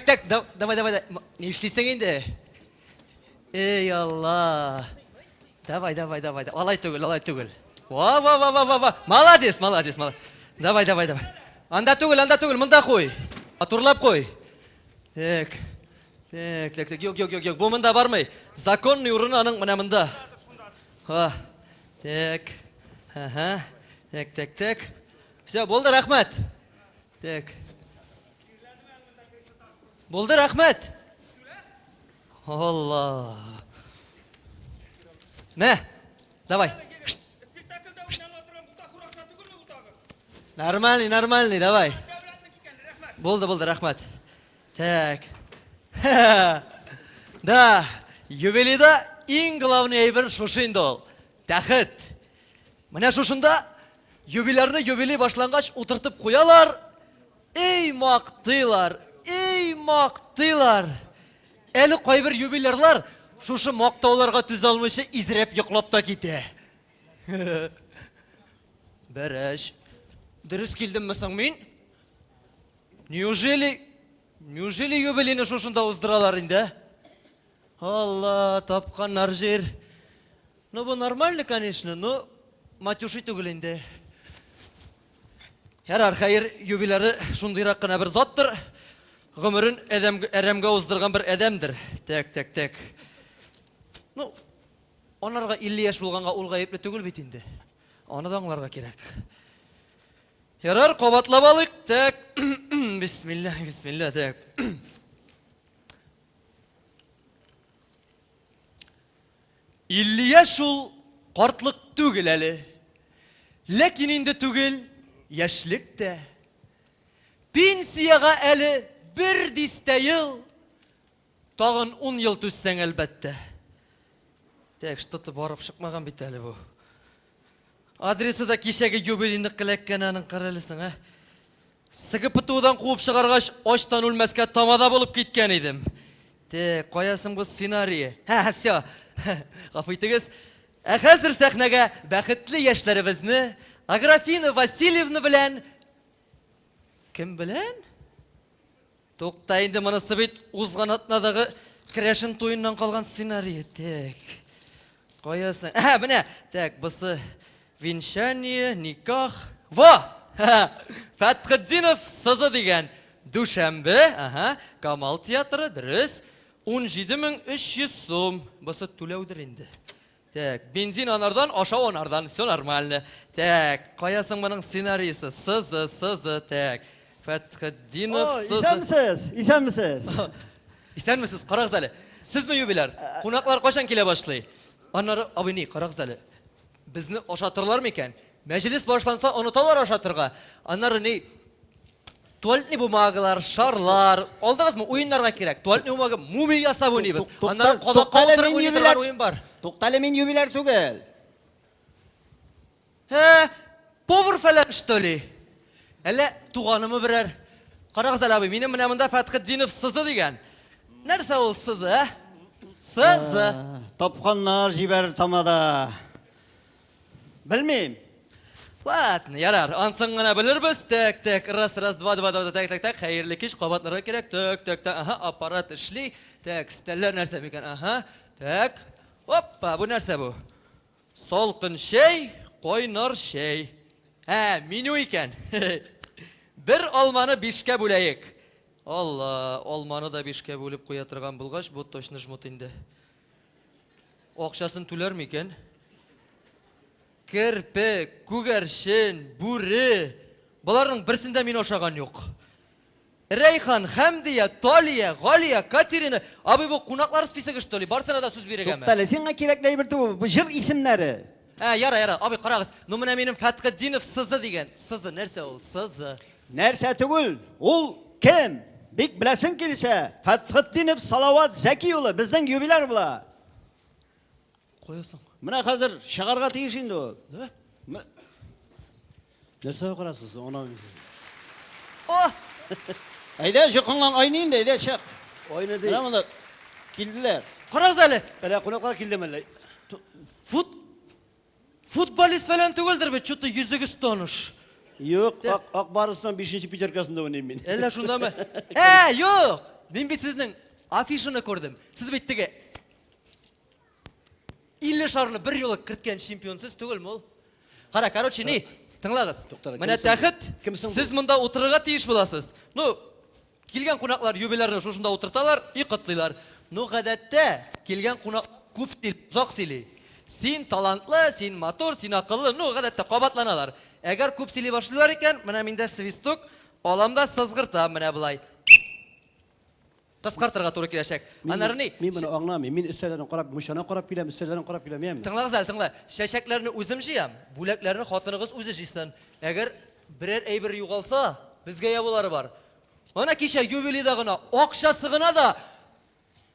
Так, так, давай, давай, давай. Ни эшлисең инде? Эй, Алла. Давай, давай, давай. Алай түгел, алай түгел. Ва, ва, ва, ва, ва, ва. Молодец, молодец, молодец. Давай, давай, давай. Анда түгел, анда түгел, монда куй. Матурлап куй. Так. Так, так, так. Юк, юк, юк, юк. Бу монда бармый. Законный урыны аның менә монда. Ха. Так. Ага. Так, так, так. Все, булды, рәхмәт. Так. Булды, рәхмәт. Алла. Мә, давай. Нормальный, нормальный, давай. Булды, булды, рәхмәт. Так. Да, юбилейда иң главный әйбер шушы инде ул. Тәхет. Менә шушында юбилярны юбилей башлангач утыртып куялар. Эй, мактыйлар, эй, мактыйлар. Әле кайбер юбилярлар шушы мактауларга түзә алмыйча изрәп йоклап та китә. Бәрәч. Дөрес килдемме соң мин? Неужели, неужели юбилейны шушында уздыралар инде? Алла, тапканнар җир. Ну, бу нормально, конечно, но матюши түгел инде. Ярар, хәер, юбиляры шундыйрак кына бер заттыр. Гомерен әдәм, әрәмгә уздырган бер әдәмдер. Так, так, так. Ну, анарга 50 яшь булганга ул гаепле түгел бит инде. Аны да аңларга кирәк. Ярар, кабатлап алыйк. Так, бисмилла, бисмилла, так. 50 яшь ул картлык түгел әле. Ләкин инде түгел яшьлек тә. Пенсиягә әле бер дистә ел, тагын ун ел түзсәң, әлбәттә. Так, что-то барып чыкмаган бит әле бу. Адресы да кичәге юбилейныкы эләккән аның, карале соң, ә. СГПТУдан куып чыгаргач, ачтан үлмәскә тамада булып киткән идем. Тек, кая соң бу сценарие? Һә, все. Гафу итегез. Ә хәзер сәхнәгә бәхетле яшьләребезне Аграфина Васильевна белән кем белән? Тукта инде, монысы бит узган атнадагы керәшен туеннан калган сценарий. Так. Кая соң? Әһә, менә. Так, бусы венчание, никах. Во! Фәтхетдинов сызы дигән. Дүшәмбе, ага, Камал театры, дөрес. 17300 сум. Бусы түләүдер инде. Так, бензин анардан, ашау анардан, все нормально. Так, кая соң моның сценариясе? Сызы, сызы, так. Фәтхетдинов, сызы. Исәнмесез, исәнмесез. Исәнмесез, карагыз әле. Сезме юбиляр? Кунаклар кайчан килә башлый? Аннары, абый, ни, карагыз әле. Безне ашатырлар микән? Мәҗлес башланса, оныталар ашатырга. Аннары ни, Туалетный бумагалар, шарлар. Алдыгызмы? Уеннарга кирәк. Туалетный бумага, мумия ясап уйныйбыз. Аннары кадакка утырып уйный торган уен бар. Туктале, мин юбиляр түгел. Ә, повар фәлән, что ли? Әллә туганымы берәр? Карагыз әле, абый, минем менә монда Фәтхетдинов сызы дигән. Нәрсә ул сызы, ә? Сызы. Тапканнар җибәрер тамада. Белмим. Ладно, ярар, ансын гына белербез. Так, так, раз, раз, два, два, два, так, так, так, хәерле кич, кабатларга кирәк. Так, так, так, ага, аппарат эшли. Так, стәлләр нәрсә микән? Ага, так. Опа, бу нәрсә бу? Салкын чәй, кайнар чәй. Ә, меню икән. Бер алманы бишкә бүләек. Алла, алманы да бишкә бүлеп куя торган булгач, бу точно жмут инде. Акчасын түләр микән? Керпе, күгәрчен, бүре. Боларның берсен дә мин ашаган юк. Рәйхан, Хәмдия, Талия, Галия, Катерина. Абый, бу кунаклар списогы что ли? Барсына да сүз бирергәме? Туктале, сиңа кирәкле әйбер түгел, бу җыр исемнәре. Ә, яра, яра. Абый, карагыз. Ну менә минем Фәтхетдинов сызы дигән. Сызы, нәрсә ул? Сызы. Нәрсә түгел, ул кем? Бик беләсең килсә, Фәтхетдинов Салават Зәки улы безнең юбиляр була. Кая соң? Менә хәзер чыгарга тиеш инде ул. Да? Нәрсә карасыз, аңламыйм. О! Әйдә, җокыңнан айны инде, әйдә чык. Айны ди. Менә монда килделәр. Карагыз әле. Әллә кунаклар килдеме әллә? Фут Футболист фәлән түгелдер бит, что-то йөзегез таныш. Юк, ак, ак барысының бишенче пятеркасында уйныйм мин. Әллә шундамы? Ә, юк! Мин бит сезнең афишаны күрдем. Сез бит теге 50 шарны бер юлы керткән чемпион сез түгелме ул? Кара, короче, ни? Тыңлагыз. Туктале, Менә кем соң бу? тәхет, Кем соң бу? сез монда утырырга тиеш буласыз. Ну, килгән кунаклар юбилярны шушында утырталар и котлыйлар. Ну, гадәттә, килгән кунак күп сөйли, озак сөйли. Син талантлы, син матур, син акыллы, ну, гадәттә кабатланалар. Әгәр күп сөйли башлыйлар икән, менә миндә свисток, алам да сызгыртам менә болай. Кыскартырга туры киләчәк. Аннары ни? Мин моны аңламыйм. Мин өстәлләрен карап, мунчаны карап киләм, өстәлләрен карап киләм, яме. Тыңлагыз әле, тыңла. Чәчәкләрне үзем җыям, бүләкләрне хатыныгыз үзе җыйсын. Әгәр берәр әйбер югалса, безгә ябулары бар. Ана кичә юбилейда гына, акчасы гына да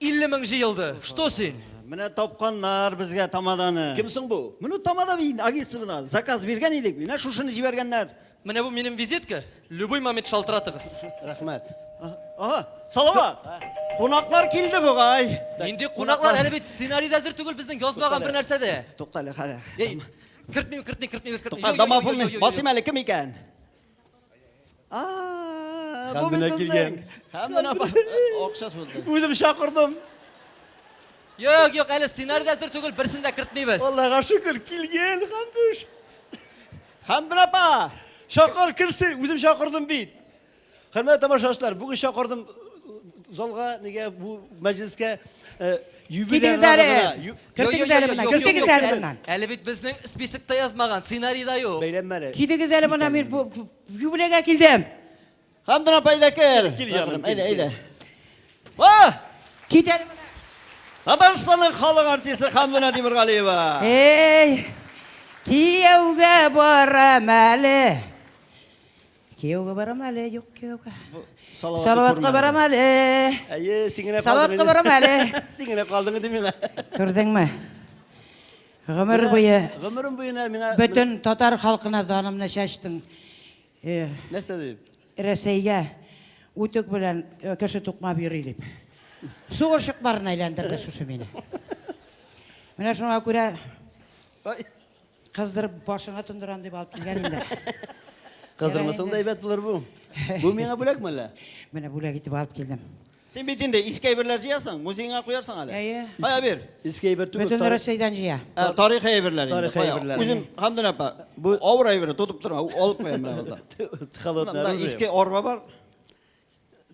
50 мең җыелды. Что син? Менә тапканнар безгә тамаданы. Кем соң бу? Моны тамада бит агентствосына заказ биргән идек. Менә шушыны җибәргәннәр. Менә бу минем визитка. Любой момент шалтыратыгыз. Рәхмәт. Ага, Салават. Кунаклар килде бугай. Нинди кунаклар? Әле бит сценарий да әзер түгел безнең, язмаган бер нәрсә дә. Туктале, хәзер. Эй, кертмим, кертмим, кертмибез, кертмим. Тукта, Йо, йо, йо, домофон йо, йо, йо. басыйм әле кем икән? А, бу бит Хәмдүнә безнең. килгән. Хәмдүнә апа. Акча сүлде. Үзем чакырдым. Юк, юк, әле сценарий да әзер түгел, берсен дә кертмибез. Аллага шөкер, килгән Хәмдүш. Хәмдүнә апа. Чакыр, керсен, үзем чакырдым бит. Хөрмәтле тамашачылар, бүген чакырдым залга, нигә бу мәҗлескә Китегез әле. юбилярны Кертегез әле моннан, Юк, юк, кертегез юк, әле әле- моннан. Әле бит безнең списокта язмаган, сценарийда юк. Бәйләнмә әле. Китегез әле моннан, мин бу бу- юбилейга килдем. Хәмдүнә апа, әйдә кер. Кил, җаным, кил, Әйдә, кил. әйдә. Ва! Кит әле моннан. Татарстанның халык артисты Хәмдүнә Тимергалиева. Эй, кияүгә барам әле. Кияүгә барам әле, юк кияүгә. Салаватны Салаватка күрмәдем. барам әле. Әйе, син генә Салаватка калдың барам инде. әле. Син генә калдың инде миңа. Күрдеңме? Гомер буе Гомерем буена миңа бөтен татар халкына данымны чәчтең. Э, нәрсә дип? Рәсәйгә үтүк белән кеше тукмап йөри дип. Сугыш чукмарына әйләндерде шушы мине. Менә шуңа күрә Ай, кыздырып башыңа тондырам дип алып килгән инде. Кыздырмасаң да әйбәт булыр бу. Бу миңа бүләкме әллә? Менә бүләк итеп алып килдем. Син бит инде иске әйберләр җыясың, музейыңа куярсың әле. Әйе. Кая бир. Иске әйбер түгел. Бөтен тарих- Рәсәйдән җыя. Ә, тарих әйберләр инде. Тарих Кая. әйберләре. Үзем Хәмдүнә апа, бу авыр әйберне тотып торма, алып куям менә монда. Холодное Монда оружие. иске арба бар.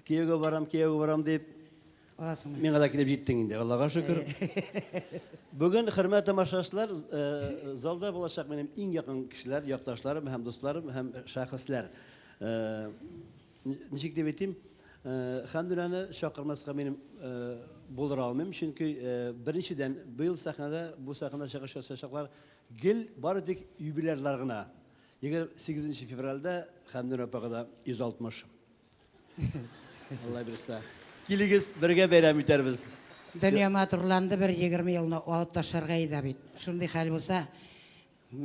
Кияүгә барам, кияүгә барам дип Аласыңмы? миңа да килеп җиттең инде, Аллага шөкер. Бүген хөрмәтле тамашачылар, залда булачак минем иң якын кешеләр, якташларым һәм дусларым һәм шәхесләр. Ничек дип әйтим, Хәмдүнәне чакырмаска минем булдыра алмыйм, чөнки беренчедән быел сәхнәдә, бу сәхнәдә чыгыш ясаячаклар гел бары тик юбилярлар гына. 28 февральдә Хәмдүнә апага да 160. Алла бирсә. Килегез, бергә бәйрәм итәрбез. Дөнья матурланды, бер 20 елны алып ташларга иде бит. Шундый хәл булса,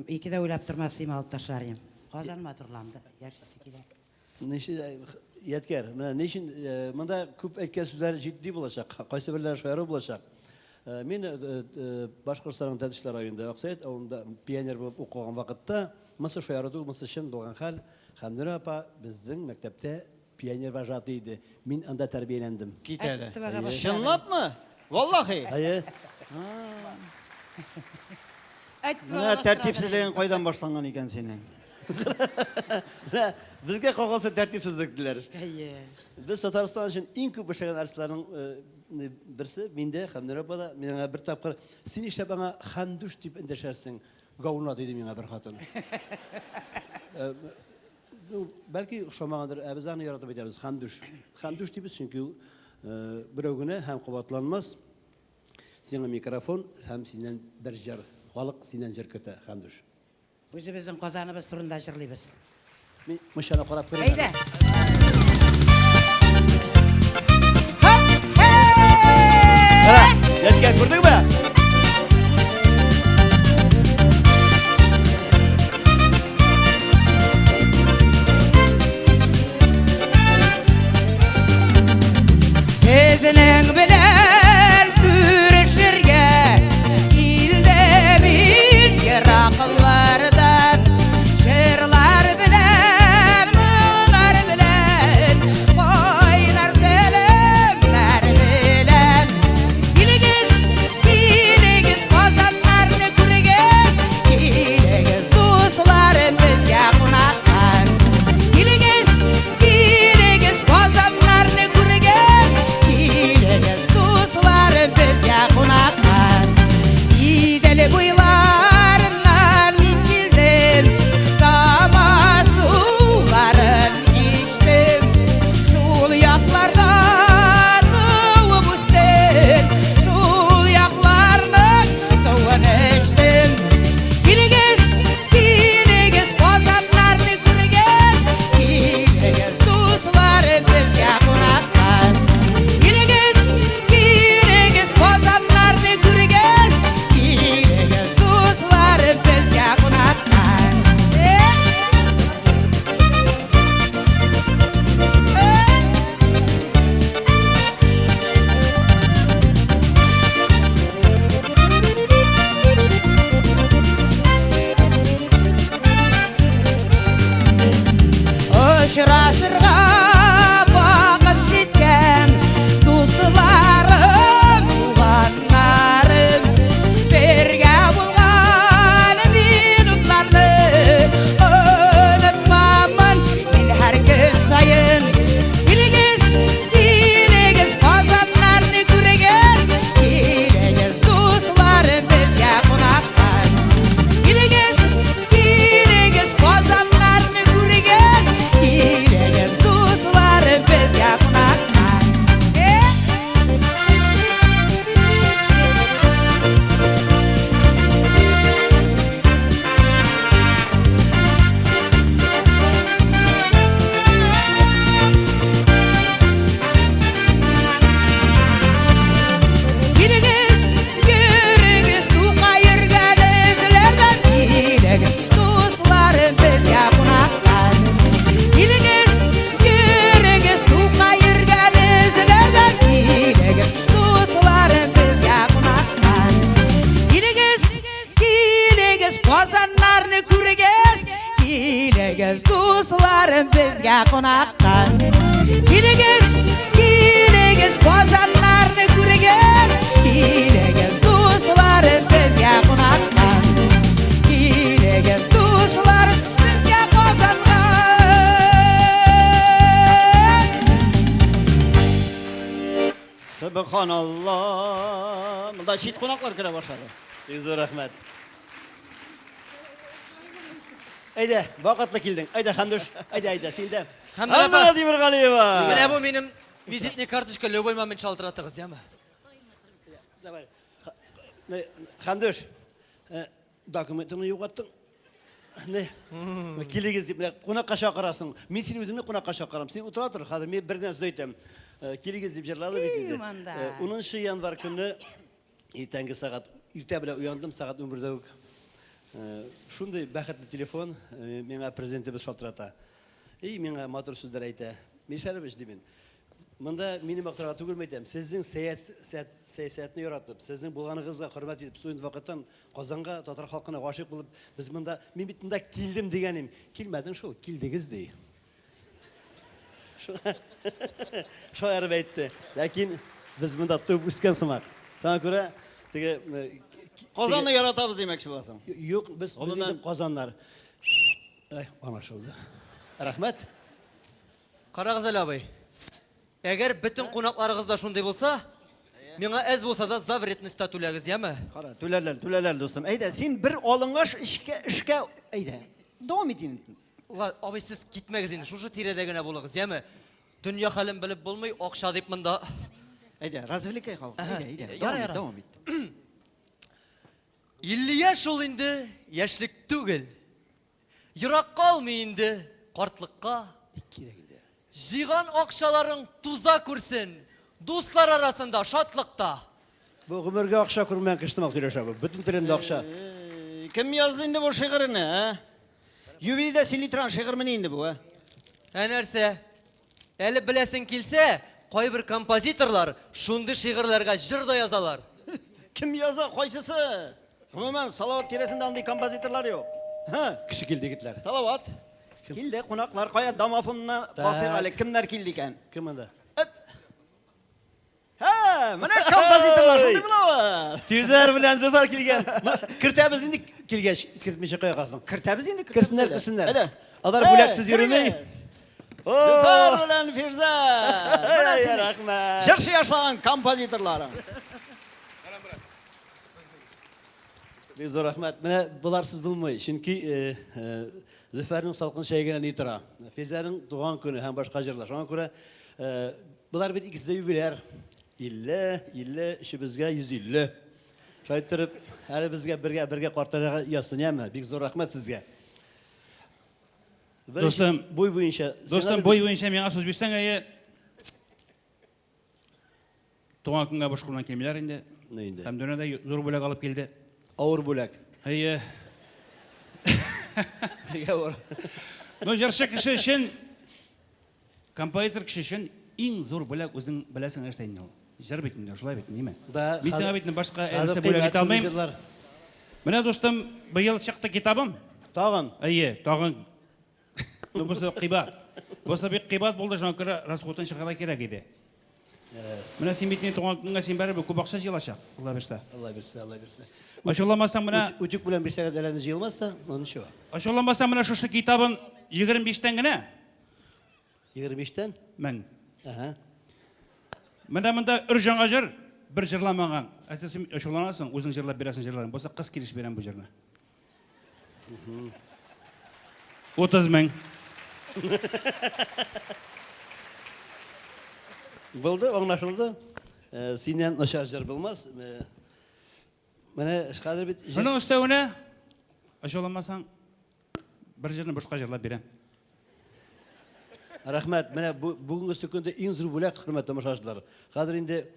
ике дә уйлап тормас идем, алып ташлар идем. Казан матурланды, яшисе килә. Ничә Ядкәр, менә ни өчен монда күп әйткән сүзләр җитди булачак, кайсы берләре шаяру булачак. Мин Башкортстанның Тәтешле районында Аксәет авылында пионер булып укыган вакытта, монысы шаяру түгел, монысы чын булган хәл. Хәмдүнә апа безнең мәктәптә пионер вожатый иде. Мин анда тәрбияләндем. Кит әле. Әттебәгә башлады. Чынлапмы? Валлахи. Әйе. Менә тәртипсезлегең кайдан башланган икән синең? Менә безгә кагылса тәртипсезлек диләр. Әйе. Без Татарстан өчен иң күп эшләгән артистларның берсе, мин дә, Хәмдүнә апа да, мин аңа бер тапкыр, син нишләп аңа Хәмдүш дип эндәшәсең, гауна диде миңа бер хатын. Ну, бәлки ошамагандыр, ә без аны яратып әйтәбез, Хәмдүш. Хәмдүш дибез, чөнки ул берәү генә һәм кабатланмас. Сиңа микрофон һәм синнән бер җыр. Халык синнән җыр көтә, Хәмдүш. Үзебезнең Казаныбыз турында җырлыйбыз. Мин мышаны карап керәм. Әйдә. Кара, Ядкәр, күрдеңме? Сезнең белән күрешергә килдем мин ераклардан. Җырлар белән, моңнар белән кайнар сәлам Казаннарны күрегез, килегез, дусларым, безгә кунакка. Килегез, килегез, Казаннарны күрегез, килегез, дусларым, безгә кунакка. Килегез, дусларым, безгә Казанга. Сөбханалла. Монда чит кунаклар керә башлады. Бик зур рәхмәт. Әйдә, вакытлы килдең. Әйдә, Хәмдүш, әйдә, әйдә, син дә. Хәмдүнә апа. Хәмдүнә Тимергалиева. Менә бу минем визитный карточка, любой момент шалтыратыгыз, яме? Давай. Хәмдүш, документыңны югаттың. Не? Килегез дип, менә кунакка чакырасың. Мин сине үзеңне кунакка чакырам. Син утыра тор, хәзер мин бер генә сүз әйтәм. Килегез дип җырлады бит инде. Монда. 10 январь көнне иртәнге сәгать иртә белән уяндым, сәгать 11дә үк. Шундый бәхетле телефон миңа президентыбыз шалтырата. И миңа матур сүзләр әйтә. Мишәрович димин. Монда мине мактарга түгел әйтәм. Сезнең сәясәтне яратып, сезнең булганыгызга хөрмәт итеп, студент вакыттан Казанга татар халкына гашыйк булып, без монда, мин бит монда килдем дигәнем. Килмәдең шул, килдегез ди. Шаярып әйтте. Ләкин без монда туып үскән сымак. Шуңа күрә теге Казанны яратабыз димәкче буласың. Юк, без инде Казаннар. Ай, аңлашылды. Рәхмәт. Карагыз әле, абый. Әгәр бөтен кунакларыгыз да шундый булса, миңа әз булса да за вредность та түләгез, яме? Кара, түләрләр, түләрләр, дустым. Әйдә, син бер алынгач эшкә, эшкә, әйдә. Дәвам ит инде. Ла, абый, сез китмәгез инде, шушы тирәдә генә булыгыз, яме? Дөнья хәлен белеп булмый, акча дип монда. Әйдә, развлекай халык. Әйдә, әйдә. Яра, Дәвам ит, яра. дәвам ит. 50 яшь ул инде, яшьлек түгел. Ерак калмый инде картлыкка. Кирәк инде. Җыйган акчаларың туза күрсен, дуслар арасында шатлыкта. Бу гомергә акча күрмәгән кеше сымак сөйләшә бу. Бөтен телендә акча. Кем язды инде бу шигырьне, ә? Юбилейда сөйли торган шигырьмени инде бу, ә? Ә нәрсә? Әле беләсең килсә, кайбер композиторлар шундый шигырьләргә җыр да язалар. Кем яза, кайсысы? Гомумән, Салават тирәсендә андый композиторлар юк. Һы, Кеше килде, егетләр. Салават. Килде кунаклар, кая домофонны басыйк әле, кемнәр килде икән? Кем анда? Һә, менә композиторлар шундый булабы. Фирзәр белән Зөфәр килгән. Кертәбез инде килгәч, кертмичә кая калсың. Кертәбез инде, Керсеннәр, кертәбез. керсеннәр. Әйдә. Алар бүләксез йөреми. Керегез. Зөфәр белән Фирзәр. Менә Ай, синең рәхмәт. Җырчы яшлаган композиторларың. Бик зур рәхмәт. Менә боларсыз булмый. Чөнки Зөфәрнең салкын чәе генә ни тора. Фирзәрнең туган көне һәм башка җырлар. Шуңа күрә болар бит икесе дә юбиляр. 50, 50, өчебезгә 150. Шулай иттереп, әле безгә бергә бергә картайырга язсын, яме? Бик зур рәхмәт сезгә. Дустым, буй буенча. Дустым, буй буенча миңа сүз бирсәң, әйе. Туган көнгә буш кулдан килмиләр инде. Ни инде? Хәмдүнә дә зур бүләк алып килде. Авыр бүләк. Әйе. Нигә авыр? Ну, җырчы кеше өчен, композитор кеше өчен иң зур бүләк үзең беләсең нәрсә инде ул. Җыр бит инде, шулай бит, ниме? Да, Мин сиңа хәзер- бит башка хәзер нәрсә бүләк итә кыйммәт алмыйм. җырлар. Менә, дустым, быел чыкты китабым. Тагын? Әйе, тагын. Ну, бусы кыйбат. Бусы бик кыйбат булды, шуңа күрә расходын чыгарга кирәк иде. Менә син бит инде туган көнгә син барыбер күп акча җыелачак, Алла бирсә. Алла бирсә, Алла бирсә. Ачуланмасаң менә Үтүк белән бирсәгез әле җыелмас та, но ничего. Ачуланмасаң менә шушы китабын 25-тән генә. 25-тән? Мең. Ага. Менә монда өр жаңа җыр, бер җырламаган. Ә син ачуланасың, үзең җырлап бирәсең җырларын. Булса кыз килеш бирәм бу җырны. 30 мең. Булды, аңлашылды. Синнән начар җыр булмас. Менә хәзер бит җыр- Шуның өстәвенә ачуланмасаң бер җырны бушка җырлап бирәм. Рәхмәт. Менә бу бүгенге көндә иң зур бүләк, хөрмәтле тамашачылар. Хәзер инде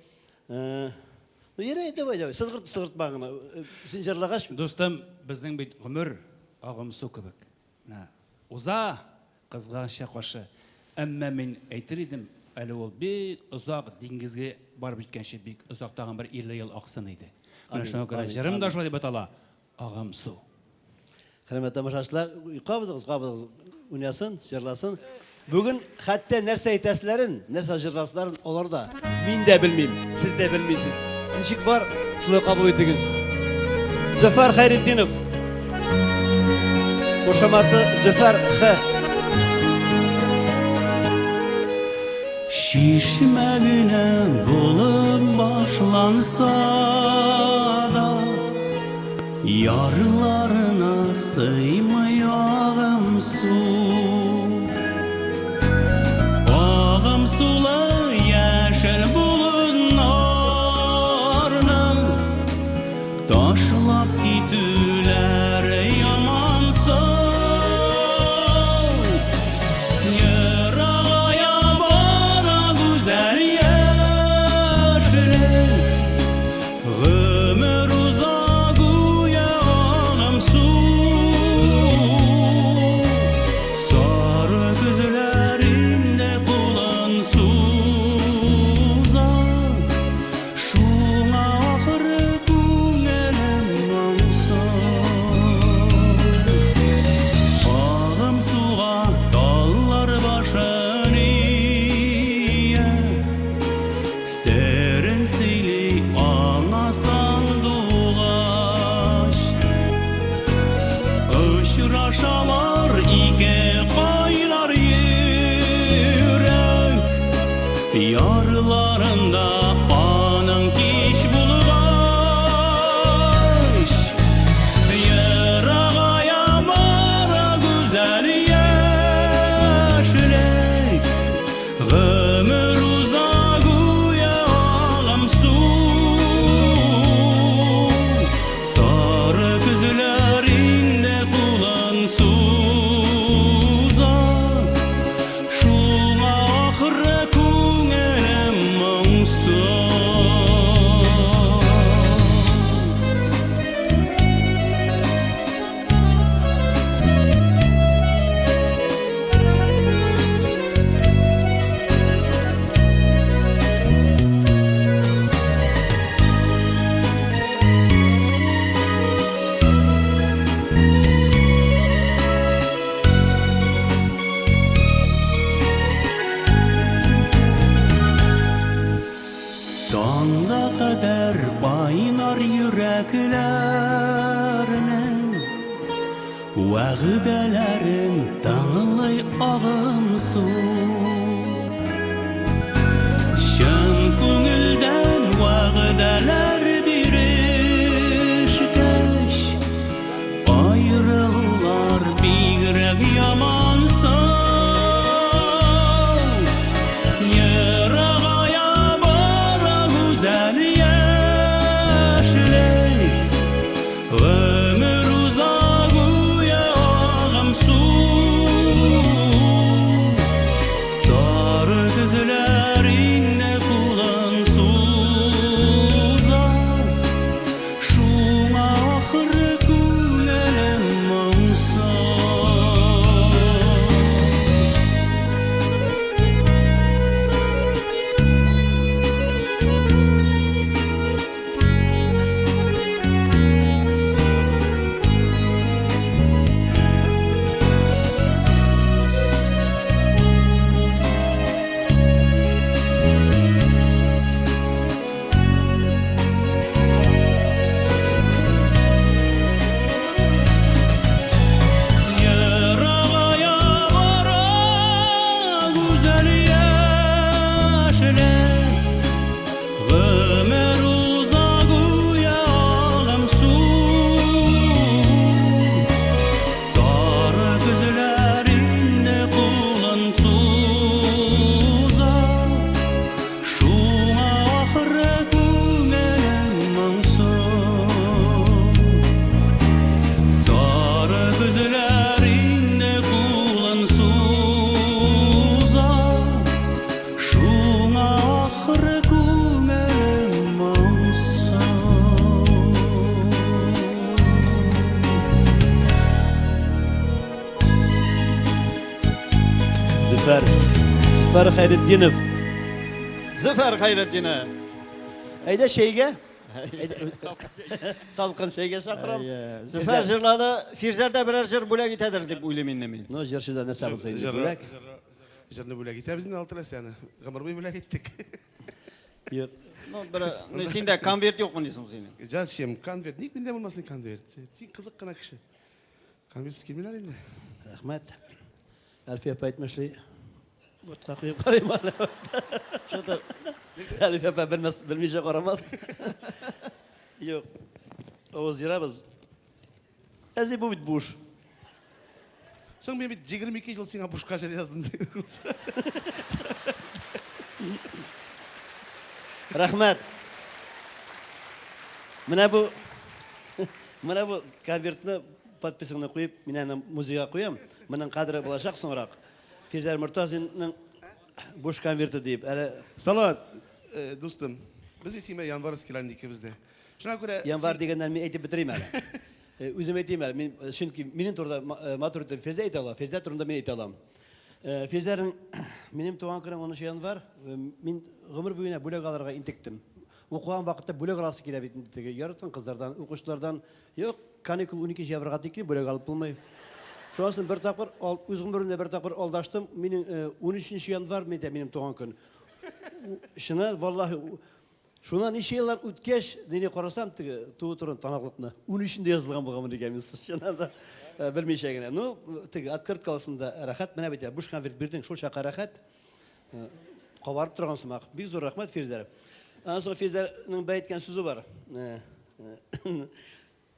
ну, ярый, давай, давай. Сызгырт, сызгыртма гына. Син җырлагач, Дустым, безнең бит гомер агым су кебек. Менә уза кызганычка каршы. Әмма мин әйтер идем, әле ул бик озак диңгезгә барып җиткәнче бик озак тагын бер 50 ел аксын иде. Менә Амин, шуңа күрә амин, җырым да амин. шулай дип атала. Агым су. Хөрмәтле тамашачылар, кабызыгыз, кабызыгыз, уйнасын, җырласын. Бүген хәтта нәрсә әйтәселәрен, нәрсә җырласыларын алар да, мин дә белмим, сез дә белмисез. Ничек бар, шулай кабул итегез. Зөфәр Хәйретдинов. Кушаматы Зөфәр Х. Чишмә генә булып башланса да, Ярларына сыймый агым су. Агым сулы яшел болыннарны Ташлап китүләр ямансу. Ерагая бара гүзәл яшьлек, Гомер уза гүя агым су. Сары көзләр инде кулын суза, Шуңа ахры күңелем моңсу. Агым суга таллар башын ия, Серен сөйли аңа сандугач. Очрашалар ике кайнар йөрәк, Ярларында аның кич булгач. Ерагая бара гүзәл яшьлек, Гомер уза гүя агым су. Сары көзләр инде кулын суза, Шуңа ахры күңелем моңсу. Таңга кадәр кайнар йөрәкләрнең Вәгъдәләрен тыңлый агым су. Чын күңелдән вәгъдәләр бирешкәч, Аерылулар бигрәк ямансың. Ерагая бара гүзәл яшьлек, Гомер уза гүя агым су. Сары көзләр инде кулын суза, Шуңа ахры күңелем моңсу. Ерагая бара гүзәл яшьлек, Гомер уза гүя агым су. Сары көзләр инде кулын суза, Шуңа ахры күңелем моңсу. Сары көзләр инде кулын суза, Шуңа ахры күңелем моңсу. Зөфәр. Зөфәр Хәйретдинов. Зөфәр Хәйретдинов. Әйдә чәйгә. Салкын чәйгә чакырам. Зөфәр җырлады, Фирзәр дә берәр җыр бүләк итәдер дип уйлыйм инде мин. Ну, җырчыда нәрсә булса инде бүләк. Җырны бүләк итәбез инде алтын аны. Гомер буе бүләк иттек. Юк. Ну, бер, синдә конверт юкмыни соң синең? Зачем? Конверт. Ник миндә булмасын конверт? Син кызык кына кеше. Конвертсыз килмиләр инде. Рәхмәт. Әлфия апа әйтмешли, ботка куеп карыйм әле. Что-то Әлфия апа белмәс, белмичә карамас. Юк. Авыз ерабыз. Әзи бу бит буш. Соң мин бит 22 ел сиңа бушка җыр яздым. Рәхмәт. Менә бу менә бу конвертны подписыңны куеп, мин аны музейга куям. Моның кадере булачак соңрак. Фирзәр Мортазинның буш конверты дип. Әле Салават, дустым, без бит синең белән январскийлар икебез дә. Шуңа күрә январь дигәннән мин әйтеп бетерим әле. Үзем әйтим әле. Мин чөнки минем турыда матур итеп Фирзә әйтә ала, Фирзә турында мин әйтә алам. Фирзәрнең минем туган көнем 10 январь. Мин гомер буена бүләк алырга интектем. Укыган вакытта бүләк аласы килә бит инде теге яраткан кызлардан, укучылардан. Юк, каникул 12 январьга тиклем бүләк алып булмый. Шуннан соң бер тапкыр, үз гомеремдә бер тапкыр алдаштым. Минем 13 январь минем туган көн. Чыны, валлаһи, шуннан ничә еллар үткәч, дине карасам, теге туу турында таныклыкны 13-ндә язылган булган икән мин чыннан да белмичә генә. Ну, теге открытка алсында рәхәт, менә бит буш конверт бирдең, шул чакка рәхәт. Кабарып торган сымак. Бик зур рәхмәт, Фирзәр. Аннан соң Фирзәрнең бер әйткән сүзе бар.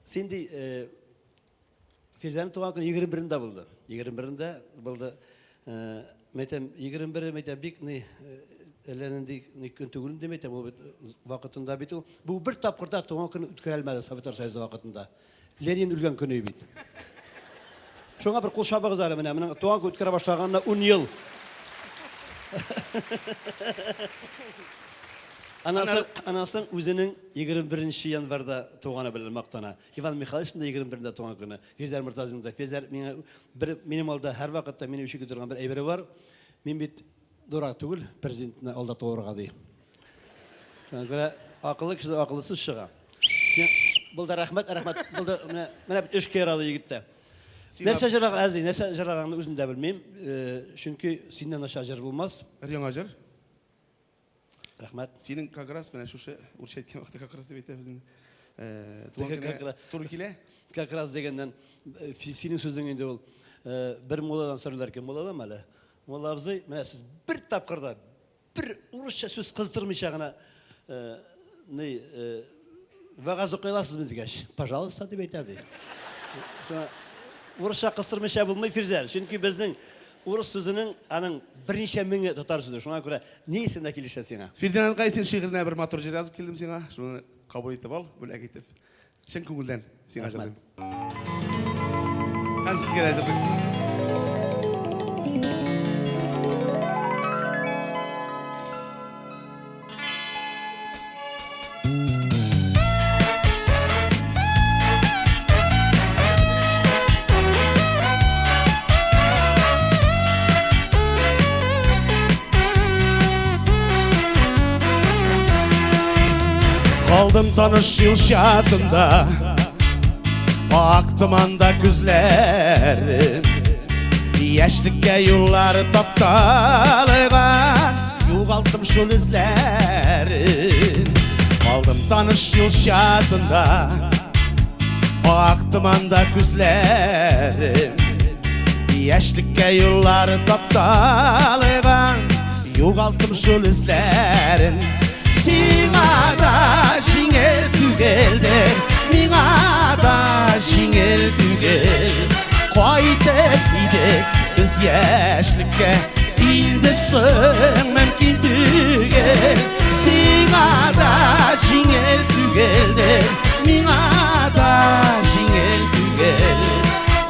Син ди, Фирзәрнең туган көне 21-ндә булды. 21-ндә булды. Мәйтәм, 21-е, мәйтәм, бик ни, әллә нинди ни көн түгел инде, мәйтәм, ул бит вакытында бит ул. Бу бер тапкырда туган көн үткәрелмәде Советлар Союзы вакытында. Ленин үлгән көне бит. Шуңа бер кул чабыгыз әле менә, моның туган көн үткәрә башлаганына 10 ел. Аннан соң үзенең 21 январьда туганы белән мактана. Иван Михайловичның да 21-ндә туган көне. Фирзәр Мортазинның да. Фирзәр миңа бер минем алда һәрвакытта мине үчеги торган бер әйбере бар. Мин бит дурак түгел, президентны алда туырга ди. Шуңа күрә акыллы кешедән акыллы сүз чыга. Булды, рәхмәт, рәхмәт. Булды, менә, менә бит эшкә ярады егеттә. Нәрсә җырлаган, әзи, нәрсә җырлаганны үзем дә белмим. Чөнки синнән начар җыр булмас. Бер яңа җыр. Рәхмәт. Синең как раз менә шушы урысча әйткән вакытта как раз дип әйтәбез инде. Туган көнгә туры килә. Как раз дигәннән, синең сүзең инде ул. Бер мулладан сорыйлар икән, мулладан әле. Мулла абзый, менә сез бер тапкырда бер урысча сүз кыздырмыйча гына ни вәгазь укый аласызмы дигәч, пожалуйста дип әйтә ди. Урысча кыстырмыйча булмый, Фирзәр, чөнки безнең урыс сүзенең аның берничә меңе татар сүзе. Шуңа күрә ни исендә килешә сиңа? Фердинанд Гайсин шигыренә бер матур җыр язып килдем сиңа. Шуны кабул итеп ал, бүләк итеп. Чын күңелдән сиңа җырлыйм. Һәм сезгә дә җырлыйм. Kaldım tanış yıl şartında, aktım anda güzlerim. Yaşlıkka yolları taptalığa, yugalttım şul izlerim. Kaldım tanış yıl şartında, aktım anda güzlerim. Yaşlıkka yolları taptalığa, yugalttım şul izlerim. Сиңа да җиңел түгелдер, миңа да җиңел түгел. Кайтып идек без яшьлеккә, инде соң мөмкин түгел. Сиңа да җиңел түгелдер, миңа да җиңел түгел.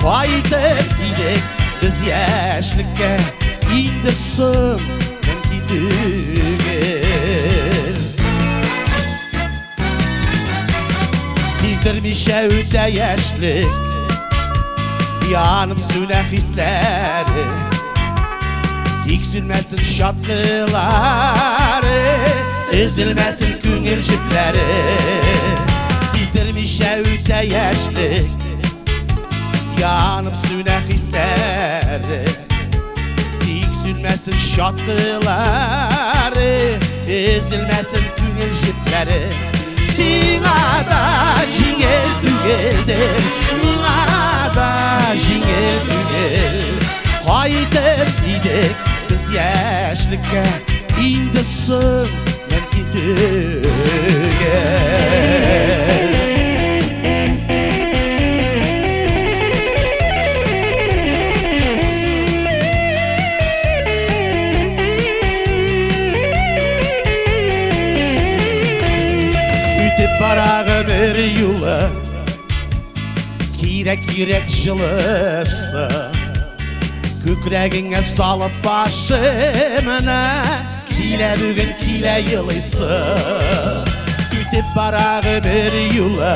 Кайтып идек без яшьлеккә, инде соң мөмкин түгел. Сиздермичә үтә яшьлек, янып сүнә хисләре. Тик сүнмәсен шатлылары, Өзелмәсен күңел җепләре. Сиздермичә үтә яшьлек, Янып сүнә хисләре. Тик сүнмәсен чаткылары, Өзелмәсен күңел җепләре. Сиңа да җиңел түгелдер, Миңа да җиңел түгел. Кайтыр идек без яшьлеккә, Инде соң мөмкин түгел. Үтеп бара гомер юлы, Кирәк йөрәк җылысы. Күкрәгеңә салып башымны, Килә бүген, килә елыйсы. Үтеп бара гомер юлы,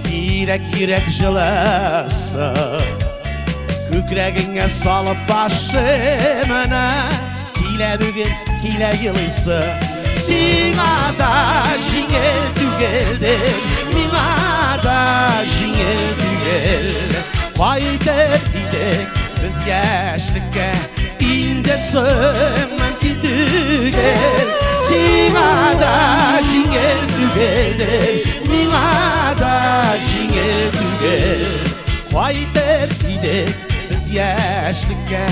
Кирәк йөрәк җылысы. Күкрәгеңә салып башымны, Килә бүген, килә елыйсы. Сиңа да җиңел түгелдер, Миңа да җиңел түгел. Кайтыр идек без яшьлеккә, Инде соң мөмкин түгел. Сиңа да җиңел түгелдер, Миңа да җиңел түгел. Кайтыр идек без яшьлеккә,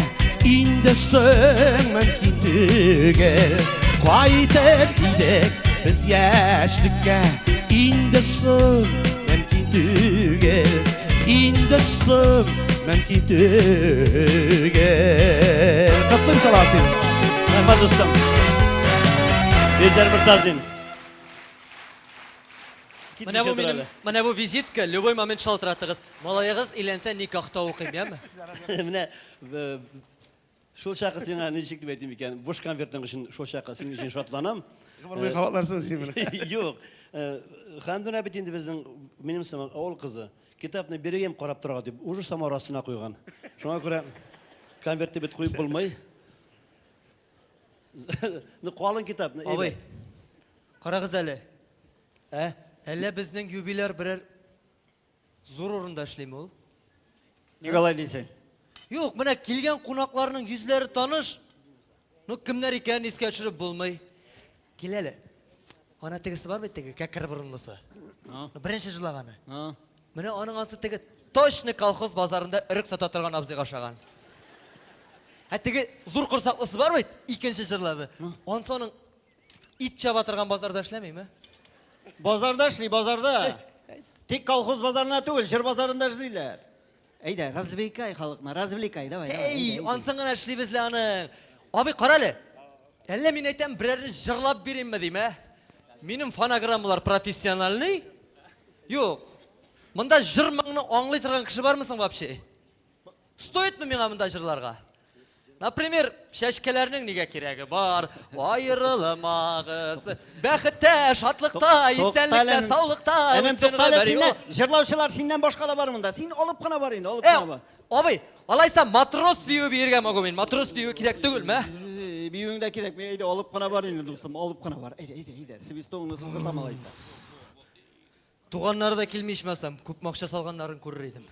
Инде соң мөмкин түгел. Кайтыр идек без яшьлеккә, Инде соң мөмкин түгел. Инде соң мөмкин түгел. Котлыйм, Салават, сине. Рәхмәт, дустым. Безләр Мортазин. Менә бу минем, менә бу визитка, любой момент шалтыратыгыз. Малаегыз өйләнсә, никахта укыйм, яме? Менә шул чакы сиңа ничек дип әйтим икән, буш конвертың өчен шул чакы синең өчен шатланам. Гомер буе кабатларсың син моны. Юк. Хәмдүнә бит инде безнең минем сыман авыл кызы. Китапны бирегем карап торырга дип, уже самавыр астына куйган. Шуңа күрә конвертны бит куеп булмый. Ну, калын китап. Абый, карагыз әле. Ә? Әллә безнең юбиляр берәр зур урында эшлиме ул? Ник алай дисең? Юк, менә килгән кунакларның йөзләре таныш. Ну, кемнәр икәнен искә төшереп булмый. Кил әле. Ана тегесе бар бит теге, кәкре борынлысы. Ну, беренче җырлаганы. Менә аның ансы теге точно колхоз базарында өрек сата торган абзыйга ошаган. Ә теге зур корсаклысы бар бит, икенче җырлады. Ансы аның ит чаба торган базарда эшләмиме? Базарда эшли, базарда. Тик колхоз базарына түгел, җыр базарында эшлиләр. Әйдә, развлекай халыкны, развлекай, давай, давай. Эй, әйдә, әйдә. ансын гына эшлибез лә аның. Абый, кара әле. Әллә мин әйтәм, берәрне җырлап биримме дим, ә? Минем фонограммалар профессиональный. Юк. Монда җыр моңны аңлый торган кеше бармы соң вообще? Стоит мы миңа монда җырларга? Например, чәчкәләрнең нигә кирәге бар? Аерылмагыз. Бәхеттә, шатлыкта, исәнлектә, саулыкта. Энем, үтсен туктале, гомер синнән, юлы. җырлаучылар синнән башка да бар монда. Син алып кына бар инде, алып Э, кына бар. абый, алайса матрос биюе биергә могу мин. Матрос биюе кирәк түгелме? Э, Биюең дә кирәкми, әйдә, алып кына бар инде, дустым, алып кына бар. Әйдә, әйдә, әйдә, свистогыңны сызгыртам алайса. Туганнары да килми ичмасам, күпме акча салганнарын күрер идем.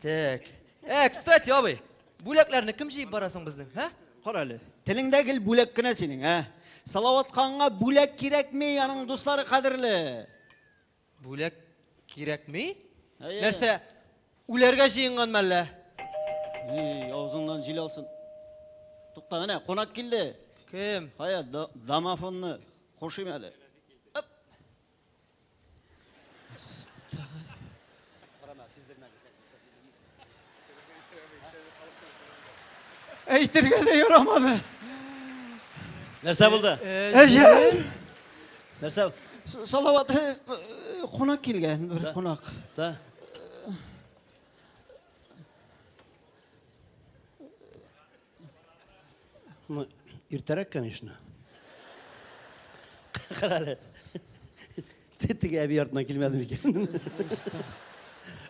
Так. Э, кстати, абый, бүләкләрне кем җыеп бара соң безнең, һә? Кара әле, телеңдә гел бүләк кенә синең, ә? Салават ханга бүләк кирәкми, аның дуслары кадерле. Бүләк кирәкми? Әйе. Нәрсә? Үләргә җыенган мәллә? Ей, авызыңнан җил алсын. Тукта, менә кунак килде. Кем? Кая, домофонны кушыйм әле. Оп. Әйтергә дә ярамады. Нәрсә булды? Әҗәл. Нәрсә? Салават, кунак килгән, бер кунак. Да. Ну, иртәрәк, конечно. Кара әле. Теге әби артыннан килмәде микән?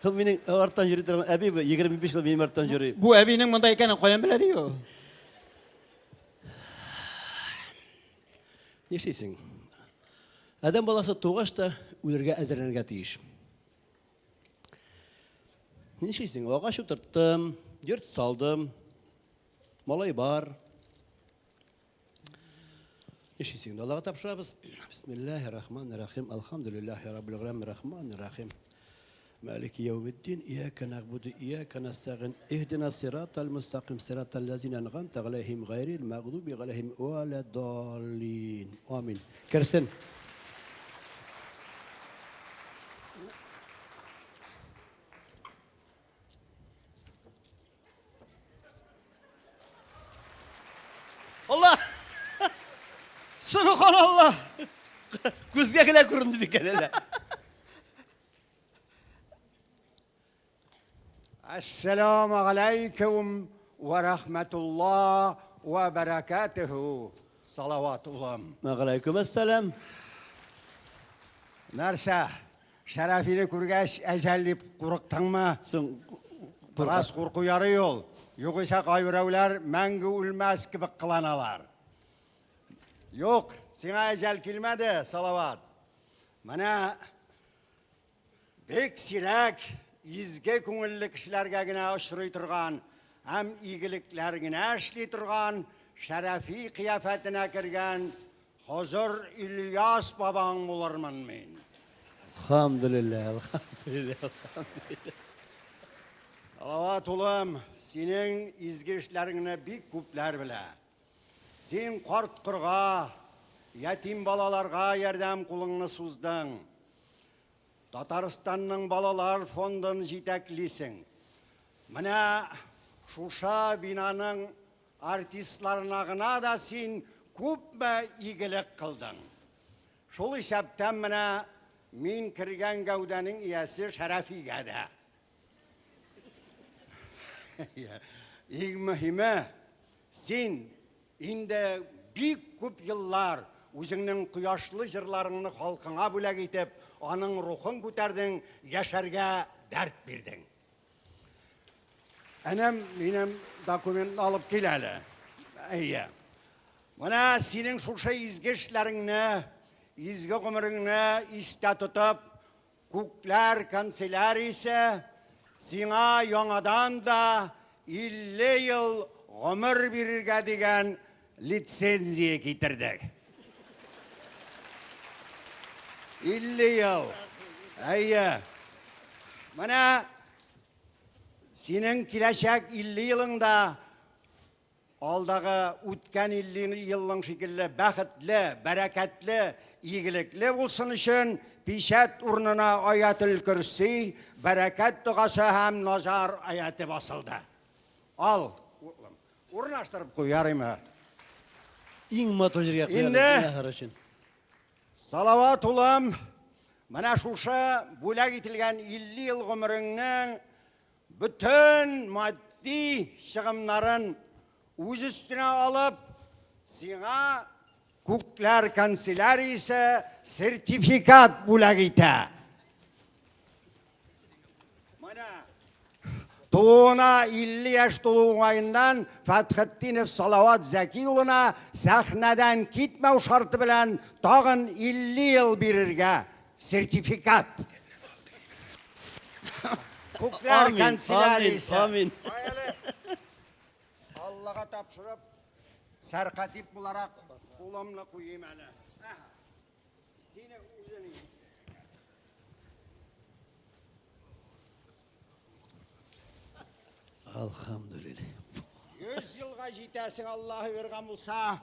Ул минем арттан йөри торган әби бу, 25 ел минем арттан йөри. Бу әбинең монда икәнен каян белә ди ул? Нишлисең? Адәм баласы тугач та үлергә әзерләнергә тиеш. Нишлисең? Агач утырттым, йорт салдым, малай бар. Нишлисең? Аллага тапшырабыз. Бисмиллахи рахмани рахим. Алхамдулиллахи раббил галәмин рахмани рахим. Малики яумиддин. Ияка нагбуду, ияка настагин. Иһдина сиратал мустаким, сиратал лазина ан'амта алейхим гайрил магдуби алейхим валаддаллин. Амин. Керсен. Алла! Субханалла! Күзгә генә күренде микән әллә? Әссәламу алейкум вә рахматулла вә бәрәкәтүһү, Салават улым. Вәгаләйкүм әссәлам. Нәрсә, Шәрәфине күргәч, әҗәл дип курыктыңмы? Соң, Бераз курку ярый ул. Югыйсә кайберәүләр мәңге үлмәс кебек кыланалар. Юк, сиңа әҗәл килмәде, Салават. Менә бик сирәк изге күңелле кешеләргә генә очрый торган һәм игелекләр генә эшли торган Шәрәфи кыяфәтенә кергән Хозыр Ильяс бабаң булырмын мин. Әлхәмдүлилләһ, әлхәмдүлилләһ, әлхәмдүлилләһ. Салават улым, синең изге эшләреңне бик күпләр белә. Син карт-корга, ятим балаларга ярдәм кулыңны суздың. Татарстанның балалар фондын җитәклисең. Менә шушы бинаның артистларына гына да син күпме игелек кылдың. Шул исәптән менә мин кергән гәүдәнең иясе Шәрәфигә дә. Иң мөһиме, син инде бик күп еллар үзеңнең кояшлы җырларыңны халкыңа бүләк итеп, аның рухын күтәрдең, яшәргә дәрт бирдең. Энем, минем документны алып кил әле. Әйе. Менә синең шушы изге эшләреңне, изге гомереңне истә тотып, Күкләр канцеляриясе сиңа яңадан да 50 ел гомер бирергә дигән лицензия китердек. 50 ел. Әйе. Менә синең киләчәк 50 елыңда Алдагы үткән 50 елның шикелле бәхетле, бәрәкәтле, игелекле булсын өчен пичәт урынына Аятел-Көрси, бәрәкәт догасы һәм Назар аяте басылды. Ал, углым, урнаштырып куй, ярыймы? Иң матур җиргә куярбыз, Инде зинһар өчен. Салават улым, менә шушы бүләк ителгән 50 ел гомереңнең Бөтен матди чыгымнарын үз өстенә алып, сиңа Күкләр канцеляриясе сертификат бүләк итә. Менә тууына 50 яшь тулу уңаеннан Фәтхетдинов Салават Зәки улына сәхнәдән китмәү шарты белән тагын 50 ел бирергә сертификат. Күкләр канцеляриясе. Амин. Аллага тапшырып, сәркатип буларак кулымны куйыйм әле. Сине үзең. Алхамдулилла. 100 елга җитәсең, Аллаһы биргән булса.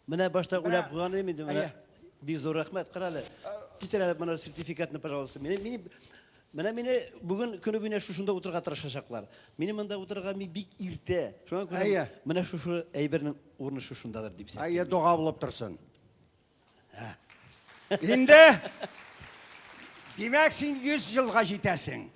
Менә башта уйлап куйган идем инде, менә бик зур рәхмәт, кара әле. Китер әле моны сертификатны, пожалуйста. Мине, мине, менә мине бүген көне буена шушында утырырга тырышачаклар. Мине монда утырырга мин бик иртә. Шуңа күрә Әйе. менә шушы әйбернең урыны шушындадыр дип исәплим. Әйе, дога булып торсын. Инде, димәк, син 100 елга җитәсең.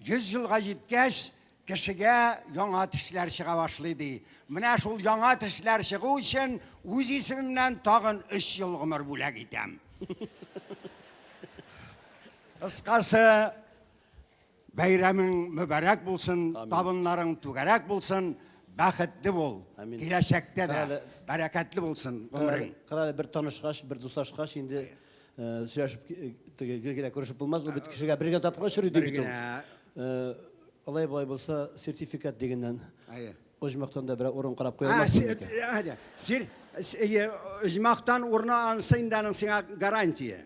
100 елга җиткәч, кешегә яңа тешләр чыга башлый, ди. Менә шул яңа тешләр чыгу өчен үз исемемнән тагын 3 ел гомер бүләк итәм. Кыскасы, бәйрәмең мөбарәк булсын, табыннарың түгәрәк булсын, Бәхетле бул. Амин. Киләчәктә дә Карале. бәрәкәтле булсын гомерең. Карале, бер танышкач, бер дуслашкач, инде сөйләшеп теге гел генә күрешеп булмас, ул бит кешегә бер генә тапкыр очрый ди Бер бит ул. генә. Алай болай булса, сертификат дигәннән. Әйе. Оҗмахтан да берәр урын карап куя А, алмассың се- микән? әйдә. Сир, әйе, оҗмахтан урыны ансы инде аның сиңа гарантия.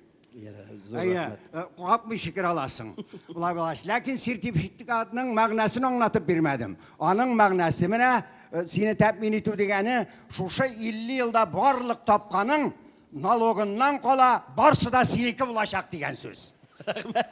Зур Әйе, рәхмәт. капмый шикер аласың. Болай булгач, ләкин сертификатның мәгънәсен аңлатып бирмәдем. Аның мәгънәсе менә сине тәэмин итү дигәне шушы 50 елда барлык тапканың налогыннан кала барсы да синеке булачак дигән сүз. Рәхмәт.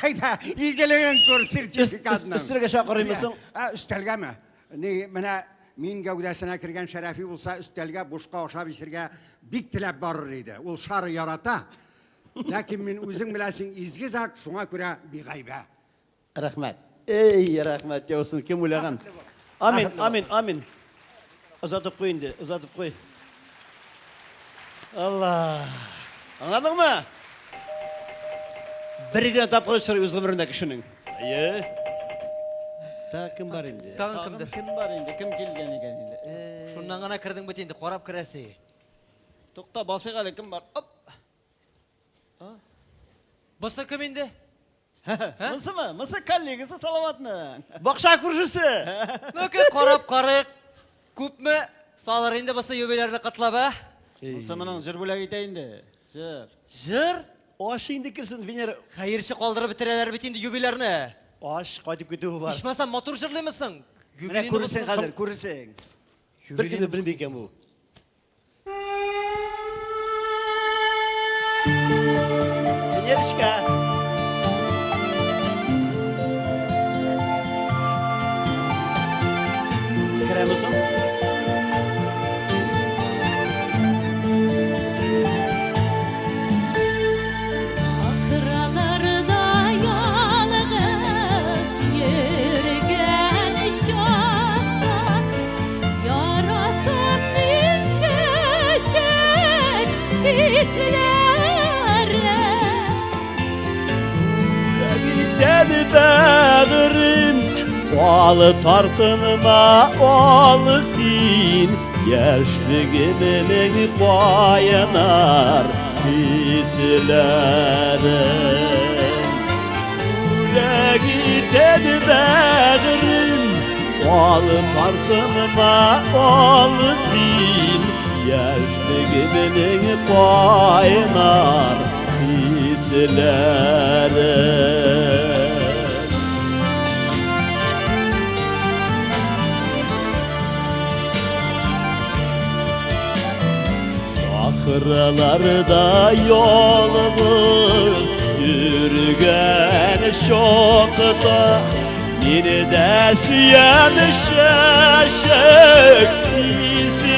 Әйдә, игелеген күр сертификатның. Өстәлгә чакырыймы соң? Ә, өстәлгәме? Ни, менә мин гәүдәсенә кергән Шәрәфи булса, өстәлгә бушка ашап эчергә бик теләп барыр иде. Ул шары ярата. Ләкин мин үзең беләсең изге зат, шуңа күрә бигайбә. Рәхмәт. Эй, рәхмәт яусын, кем уйлаган? Амин, амин, амин. Озатып куй инде, озатып куй. Алла. Аңладыңмы? Бер генә тапкыр очрый үз гомерендә кешенең. Әйе. Тагын кем бар инде? Тагын кемдер? Кем бар инде? Кем килгән икән инде? Шуннан гына кердең бит инде, карап керәсе. Тукта, басыйк әле, кем бар? Оп. Бусы кем инде? Монысымы? Монысы коллегасы Салаватның. Бакча күршесе. Ну-ка, карап карыйк. Күпме салыр инде бусы юбилярны котлап, ә? Монысы моның җыр бүләк итә инде. Җыр. Җыр? Аш инде керсен, Венера. Хәерче калдырып бетерәләр бит инде юбилярны. Аш кайтып китүе бар. Ичмасам матур җырлыймы соң? Менә күрерсең хәзер, күрерсең. Бер кемне белми икән бу. Венерочка. Керәме соң? Сахраларда ялгыз йөргән чакта яратам мин чәчәк исләре. Giden bağrın Al tartınma al sin Yaşlığımın kaynar hislerim Giden bağrın Al tartınma al sin Yaşlığımın kaynar hislerim. Sahralarda yolumuz yürügen şokta Yine de süyen şaşık hislerim.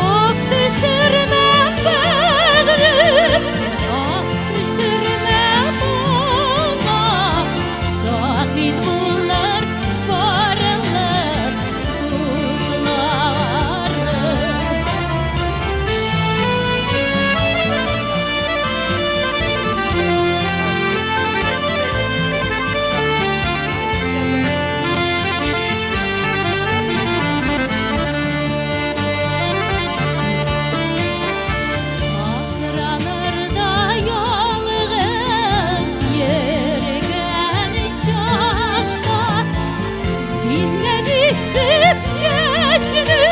Ah düşürmem bağrım, ah düşürmem ona. Şahit bunlar varlık tuzları. Sahralarda yalnız yürügen şakta Cinler isip şeşini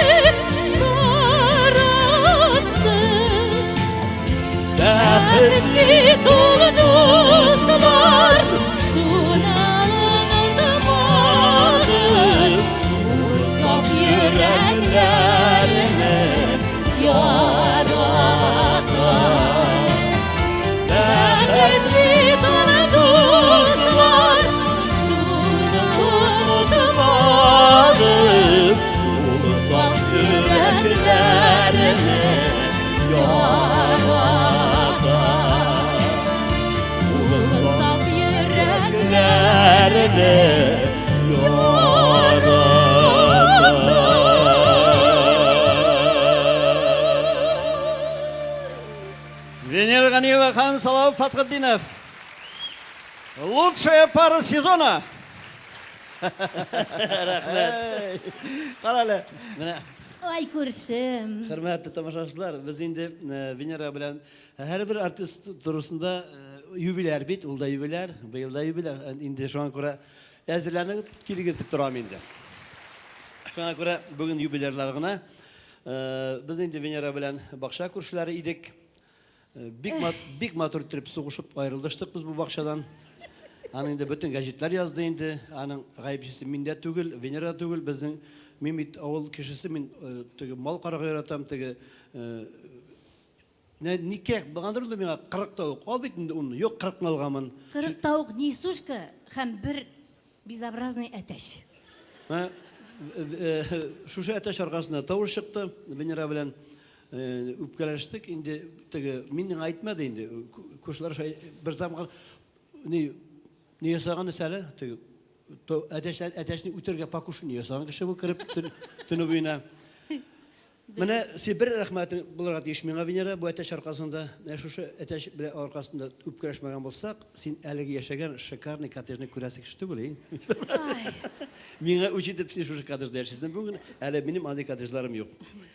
tarattı. Bəxtli dolu dostlar şunu unutmadın. Uzak yüreklerini yaratan. Bəxtli dolu dostlar şunu unutmadın. Uzak yüreklerini yaratan. Saf yüreklerini Венера Ганиева һәм Салават Фатхетдинов. Лучшая пара сезона! Рәхмәт. Кара әле. Менә Ай, күршем. Хөрмәтле тамашачылар, без инде э, Венера белән һәрбер артист турысында э, юбиляр бит, ул да юбиляр, быел да юбиляр. Э, Инде шуңа күрә әзерләнеп килегез дип торам инде. Шуңа күрә бүген юбилярлар гына. Э, Без инде Венера белән бакча күршеләре идек. Э, Бик бик матур итеп сугышып аерылыштык без бу бакчадан. Аны инде бөтен гәҗитләр язды инде. Аның гаепчесе миндә түгел, Венера түгел. Безнең мин бит авыл кешесе, мин э, теге мал карарга яратам, теге э, не ни кирәк булгандыр инде миңа 40 тавык. Ал бит инде унны. Юк, 40-ны алганмын. 40 тавык несушка һәм бер безобразный әтәч. Менә шушы әтәч аркасында тавыш чыкты. Венера белән үпкәләштек. Инде теге мин миңа әйтмәде инде. Күршеләр шулай бер тапкыр ни ни ясаган әле теге әтәчләр әтәчне үтерергә покушение ясаган кеше бу кереп төне буена. Менә син бер рәхмәтең булырга тиеш миңа, Венера, бу әтәч аркасында. Менә шушы әтәч белән аркасында үпкәләшмәгән булсак, син әлеге яшәгән шикарный коттеджны күрәсе кеше түгел, и. Миңа үч итеп син шушы коттеджда яшисең бүген. Әле минем андый коттеджларым юк.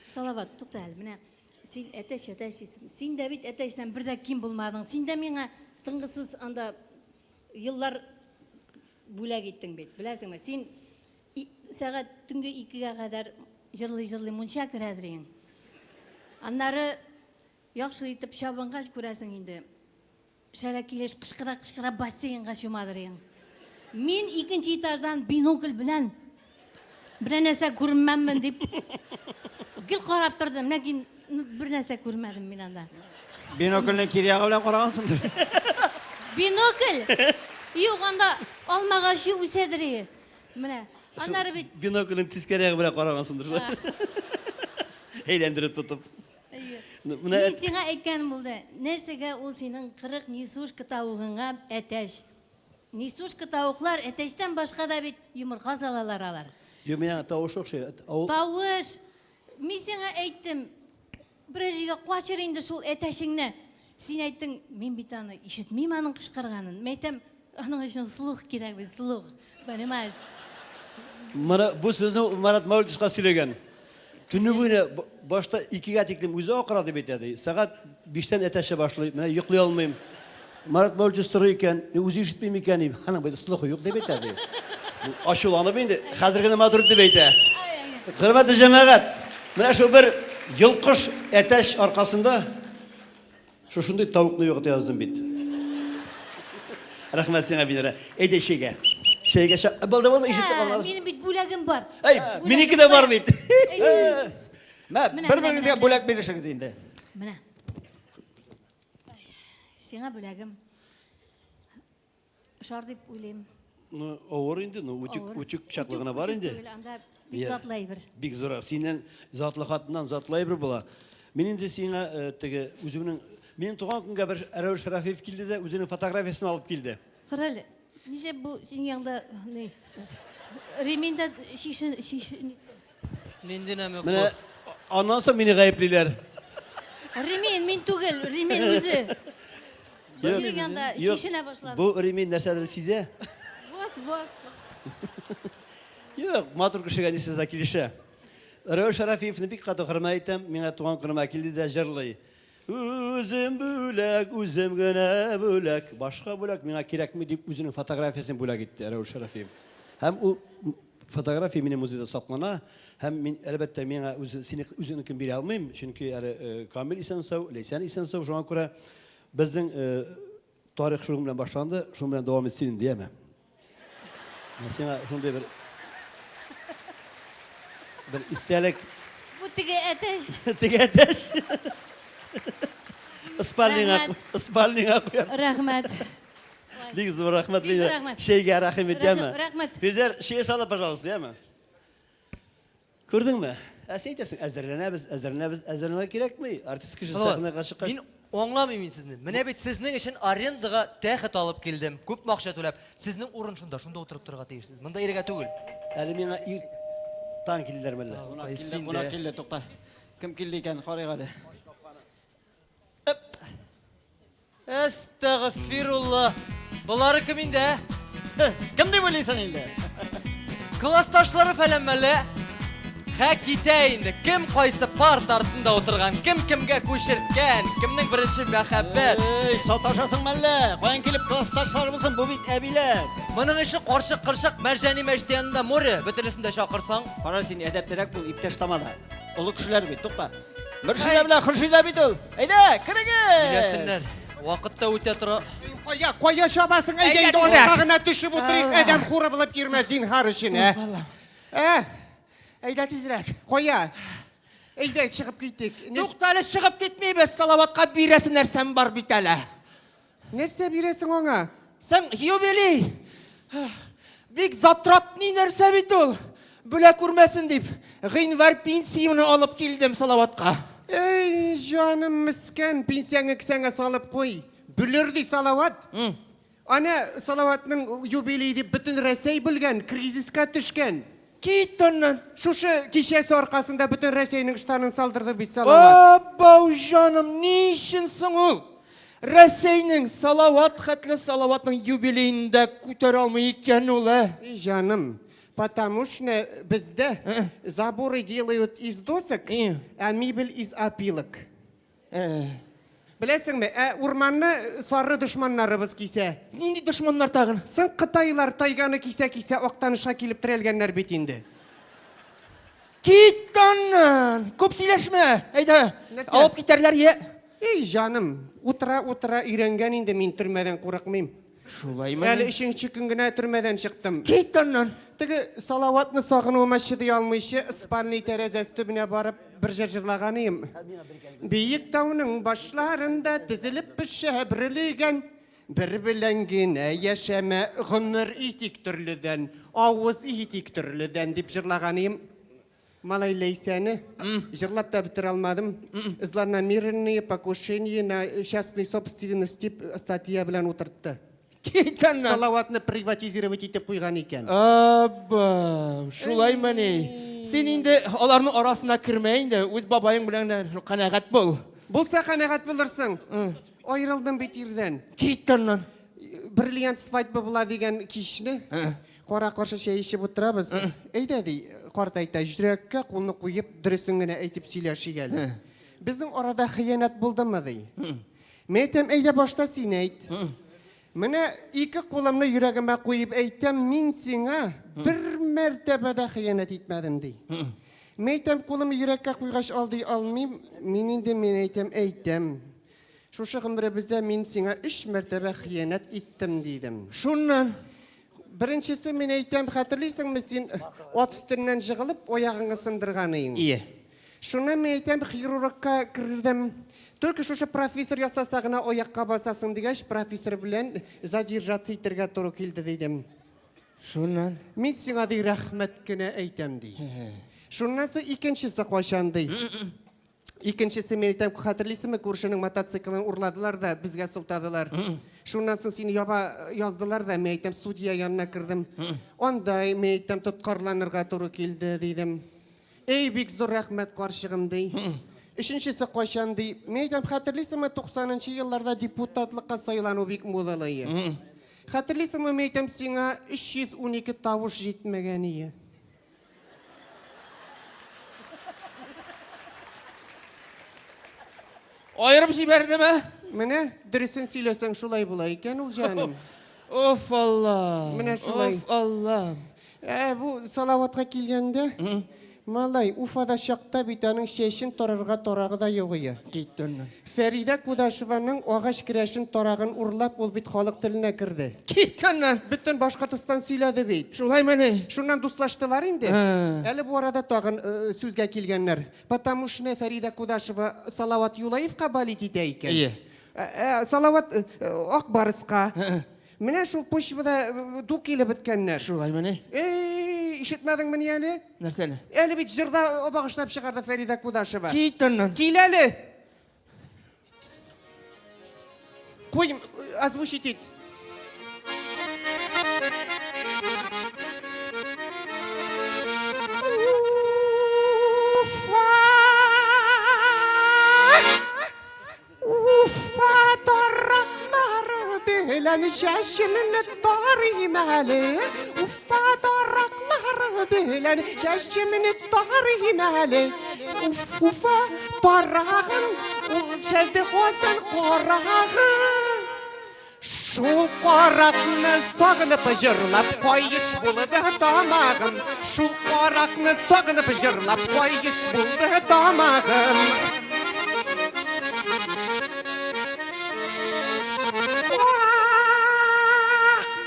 Салават, тукта әле, менә син әтәч әтәч дисең. Син дә бит әтәчтән бер дә ким булмадың. Син дә миңа тынгысыз анда еллар бүләк иттең бит, беләсеңме? Син сәгать төнге 2-гә кадәр җырлый-җырлый мунча керәдер идең. Аннары яхшы итеп чабынгач күрәсең инде. Шәрә килеш кычкыра-кычкыра бассейнга чумадыр идең. Мин икенче этаждан бинокль белән бер нәрсә күрмәммен дип гел карап тордым, ләкин бер нәрсә күрмәдем мин анда. Бинокльне кире ягы белән карагансыңдыр. Бинокль? Юк, анда алмагачы үсәдер иде. Менә, аннары бит Бинокльнең тискәре ягы белән карагансыңдыр шулай. Әйләндереп тотып. Менә Мин сиңа әйткәнем булды. Нәрсәгә ул синең 40 несушка тавыгыңа әтәч? Несушка тавыклар әтәчтән башка да бит йомырка салалар алар. Юк, миңа тавыш охшый. Авыл Тавыш. Мин сиңа әйттем, берәр җиргә качыр инде шул әтәчеңне. Син әйттең, мин бит аны ишетмим аның кычкырганын. Мин әйтәм, аның өчен слух кирәк бит, слух. Понимаешь? Менә бу сүзне Марат Мәүлетовичка сөйләгән. Төне буена башта 2-гә тиклем үзе акыра дип әйтә ди. Сәгать 5-тән әтәче башлый. Менә йоклый алмыйм. Марат Мәүлетович сорый икән, үзе ишетмим икән, ди. Аның бит слухы юк дип әйтә ди. Ачуланып инде, хәзер генә матур дип әйтә. Хөрмәтле җәмәгать, менә шул бер йолкыш әтәч аркасында шушындый тавыкны югата яздым бит. Рәхмәт сиңа, Венера. Әйдә чәйгә. Чәйгә ча. Булды, булды, ишеттек алла. Минем бит бүләгем бар. Әй, минеке дә бар бит. Мә, бер-берегезгә бүләк бирешегез инде. Менә. Сиңа бүләгем. Шар дип уйлыйм. Ну, авыр инде, ну, утюг, утюг чаклы гына бар инде. Түгел, анда бик затлы әйбер. Бик зур. Синнән затлы хатыннан затлы әйбер була. Мин инде сиңа теге үземнең минем туган көнгә бер Рәүл Шәрафиев килде дә үзенең фотографиясен алып килде. Кара әле, нишләп бу синең яныңда ни? Ремень дә шишен шишен. Нинди намек Менә аннан соң мине гаеплиләр. Ремень мин түгел, ремень үзе. Синең янында шешенә башлады. Бу ремень нәрсәдер сизә. Вот, вот. Юк, матур кешегә нәрсә дә килешә. Рәүл Шәрафиевны бик каты хөрмәт итәм. Миңа туган көнемә килде дә җырлый. Үзем бүләк, үзем генә бүләк. Башка бүләк миңа кирәкми дип үзенең фотографиясен бүләк итте Рәүл Шәрафиев. Һәм ул фотография минем музейда саклана. Һәм мин, әлбәттә, миңа үзе, сине үзенекен бирә алмыйм, чөнки әле Камил исән-сау, Ләйсән исән-сау, шуңа күрә безнең тарих шуның белән башланды, шуның белән дәвам итсен инде, яме. Сиңа шундый бер бер истәлек. Бу теге әтәч. Теге әтәч. Спальныйга, спальныйга куярсың. Рәхмәт. Бик зур рәхмәт. Бик зур рәхмәт. Чәйгә рәхим ит, яме. Рәхмәт. Фирзәр, чәй салып, пожалуйста, яме. Күрдеңме? Ә син әйтәсең, әзерләнәбез, әзерләнәбез, әзерләнергә кирәкми. Артист кеше сәхнәгә чыккач. Мин аңламыйм мин сезне. Менә бит сезнең өчен арендага тәхет алып килдем. Күпме акча түләп. Сезнең урын шунда, шунда утырып торырга тиешсез. Монда ирегә түгел. Әле миңа ир таң килделәр мәллә? Кунак килде, кунак килде, тукта. Кем килде икән, карыйк әле. Әстәгъфирулла. Болары кем инде, ә? Кем дип уйлыйсың инде? Классташлары фәлән мәллә? Хә китә инде. Кем кайсы парта артында утырган, кем кемгә күчерткән, кемнең беренче мәхәббәт. Эй, саташасың мәллә? Каян килеп классташлары булсын, бу бит әбиләр. Моның өчен карчык кырчык Мәрҗани мәчете янында море, бөтенесен дә чакырсаң. Кара син әдәплерәк бул, иптәш тамада. Олы кешеләр бит, тукта. Мөршидә белән Хөршидә бит ул. Әйдә, керегез. Сөйләсеннәр. Вакыт та үтә тора. Кая, кая чабасың? Әйдә инде аска гына төшеп утырыйк, адәм хуры булып йөрмә зинһар өчен, ә? Ә? Әйдә тизрәк. Кая? Әйдә чыгып китик. Тукта әле, чыгып китмибез, Салаватка бирәсе нәрсәм бар бит әле. Нәрсә бирәсең аңа? Соң юбилей. Бик затратный нәрсә бит ул. Бүлә күрмәсен дип, гыйнвар пенсиямне алып килдем Салаватка. Эй, җаным мескен, пенсияңне кесәңә салып куй. Бүлер ди Салават. Ана Салаватның юбилей дип бөтен Рәсәй бүлгән, кризиска төшкән. Кит аннан. Шушы кичәсе аркасында бөтен Рәсәйнең штанын салдырды бит Салават. Абау җаным, ни өчен соң ул? Рәсәйнең Салават хәтле Салаватның юбилеен дә күтәрә алмый икән ул, ә? И җаным, потому что бездә заборы делают из досок, а мебель из опилок. Беләсеңме, ә урманны сары дошманнарыбыз кисә. Нинди дошманнар тагын? Соң кытайлар тайганы кисә-кисә Актанышка килеп терәлгәннәр бит инде. Кит аннан! Күп сөйләшмә! Әйдә, алып китәрләр, я. Эй, җаным, утыра-утыра өйрәнгән инде мин төрмәдән курыкмыйм. Шулаймы? Әле өченче көн генә төрмәдән чыктым. Кит аннан! Теге Салаватны сагынуыма чыдый алмыйча, спальный тәрәзәсе төбенә барып, бер җыр җырлаган идем. Биек тауның башларында тезелеп пешә берлегән, бер белән генә яшәмә, гомер итик төрледән, авыз итик төрледән дип җырлаган идем. Малай Ләйсәне җырлап та бетерә алмадым. Злонамеренные покушение на частный собственность дип статья белән утыртты. Кит аннан! Салаватны приватизировать итеп куйган икән. Абау, шулаймыни? Син инде аларның арасына кермә инде, үз бабаең белән генә канәгать бул. Булса канәгать булырсың. Аерылдым бит ирдән. Кит аннан. Бриллиант свадьба була дигән кичне кара каршы чәй эчеп утырабыз. Әйдә ди, карт әйтә, йөрәккә кулны куеп, дөресен генә әйтеп сөйләшик әле. Безнең арада хыянәт булдымы ди. Мин әйтәм, әйдә башта син әйт. Менә ике кулымны йөрәгемә куеп әйтәм, мин сиңа бер мәртәбә дә хыянәт итмәдем ди. Мин әйтәм, кулымны йөрәккә куйгач алдый алмыйм, мин инде мин әйтәм, әйтәм. Шушы гомеребездә мин сиңа өч мәртәбә хыянәт иттем дидем. Шуннан? Беренчесе мин әйтәм, хәтерлисеңме син ат өстеннән жыгылып аягыңны сындырганың? Ие. Шуннан мин әйтәм, хирургка кердем. Только шушы профессор ясаса гына аякка басасың дигәч, профессор белән задержаться итәргә туры килде дидем. Шуннан? Мин сиңа ди рәхмәт кенә әйтәм ди. Шуннан соң икенчесе кайчан ди? Икенчесе мин әйтәм, хәтерлисеңме, күршенең мотоциклын урладылар да безгә сылтадылар. Шуннан соң сине яба яздылар да, мин әйтәм, судья янына кердем. Анда мин әйтәм, тоткарланырга туры килде дидем. Эй, бик зур рәхмәт карчыгым ди. Өченчесе кайчан ди? Мин әйтәм, хәтерлисеңме, 90нчы елларда депутатлыкка сайлану бик модалы иде. Хәтерлисеңме, мин әйтәм, сиңа 312 тавыш җитмәгән иде. Аерып җибәрдеме? Менә дөресен сөйләсәң шулай була икән ул җаным. Оф Алла. Менә шулай. Оф Алла. Ә бу Салаватка килгәндә, малай, Уфада чакта бит аның чәчен тарарга тарагы да юк иде. Кит аннан. Фәридә Кудашеваның агач керәшен тарагын урлап, ул бит халык теленә керде. Кит аннан. Бөтен Башкортостан сөйләде бит. Шулаймыни? Шуннан дуслаштылар инде. Әле бу арада тагын сүзгә килгәннәр. Потому что Фәридә Кудашева Салават Юлаевка болеть итә икән. Ие. Салават Ак Барска. Менә шул почвада ду килеп беткәннәр. Шулаймыни? Эй, ишетмәдеңмени әле? Нәрсәне? Әле бит җырда багышлап чыгарды Фәридә Кудашева. Кит аннан. Кил әле. Куй, озвучить ит. Уфа, Уфа тараклары белән. белән чәчемне тарыйм әле. Уфа тараклары белән чәчемне тарыйм әле. Уф, Уфа тарагын, ул чәлде Казан карагы. Шул каракны сагынып җырлап каеш булды тамагым. Шул каракны сагынып җырлап каеш булды тамагым.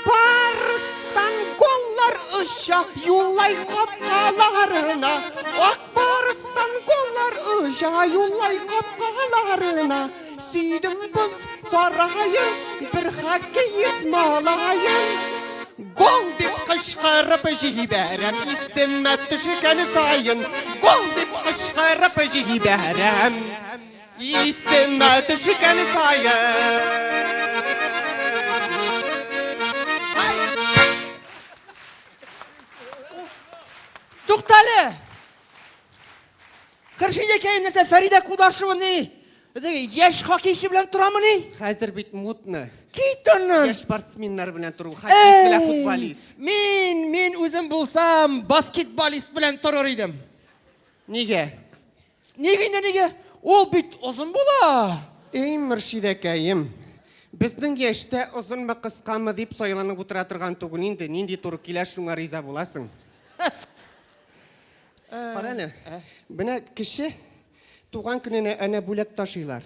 Барыстан голлар оча Юлай капкаларына. Ак барыстан голлар оча Юлай капкаларына. Сөйдем боз сараен, бер хоккеист малаен. Гол дип кычкырып җибәрәм, исемә төшкән саен. Гол дип кычкырып җибәрәм, исемә төшкән саен. Туктале! Хөршидәкәем нәрсә, Фәридә Кудашева ни? Теге яшь хоккейчы белән торамыни? Хәзер бит модно. Кит аннан! Яшь спортсменнар белән тору, хоккеист белән футболист. Мин, мин үзем булсам, баскетболист белән торыр идем. Нигә? Нигә инде нигә? Ул бит озын була. Эй, Мөршидәкәем, безнең яшьтә озынмы, кыскамы дип сайланып утыра торган түгел инде, нинди туры килә, шуңа риза буласың. Кара әле, менә кеше туган көненә әнә бүләк ташыйлар.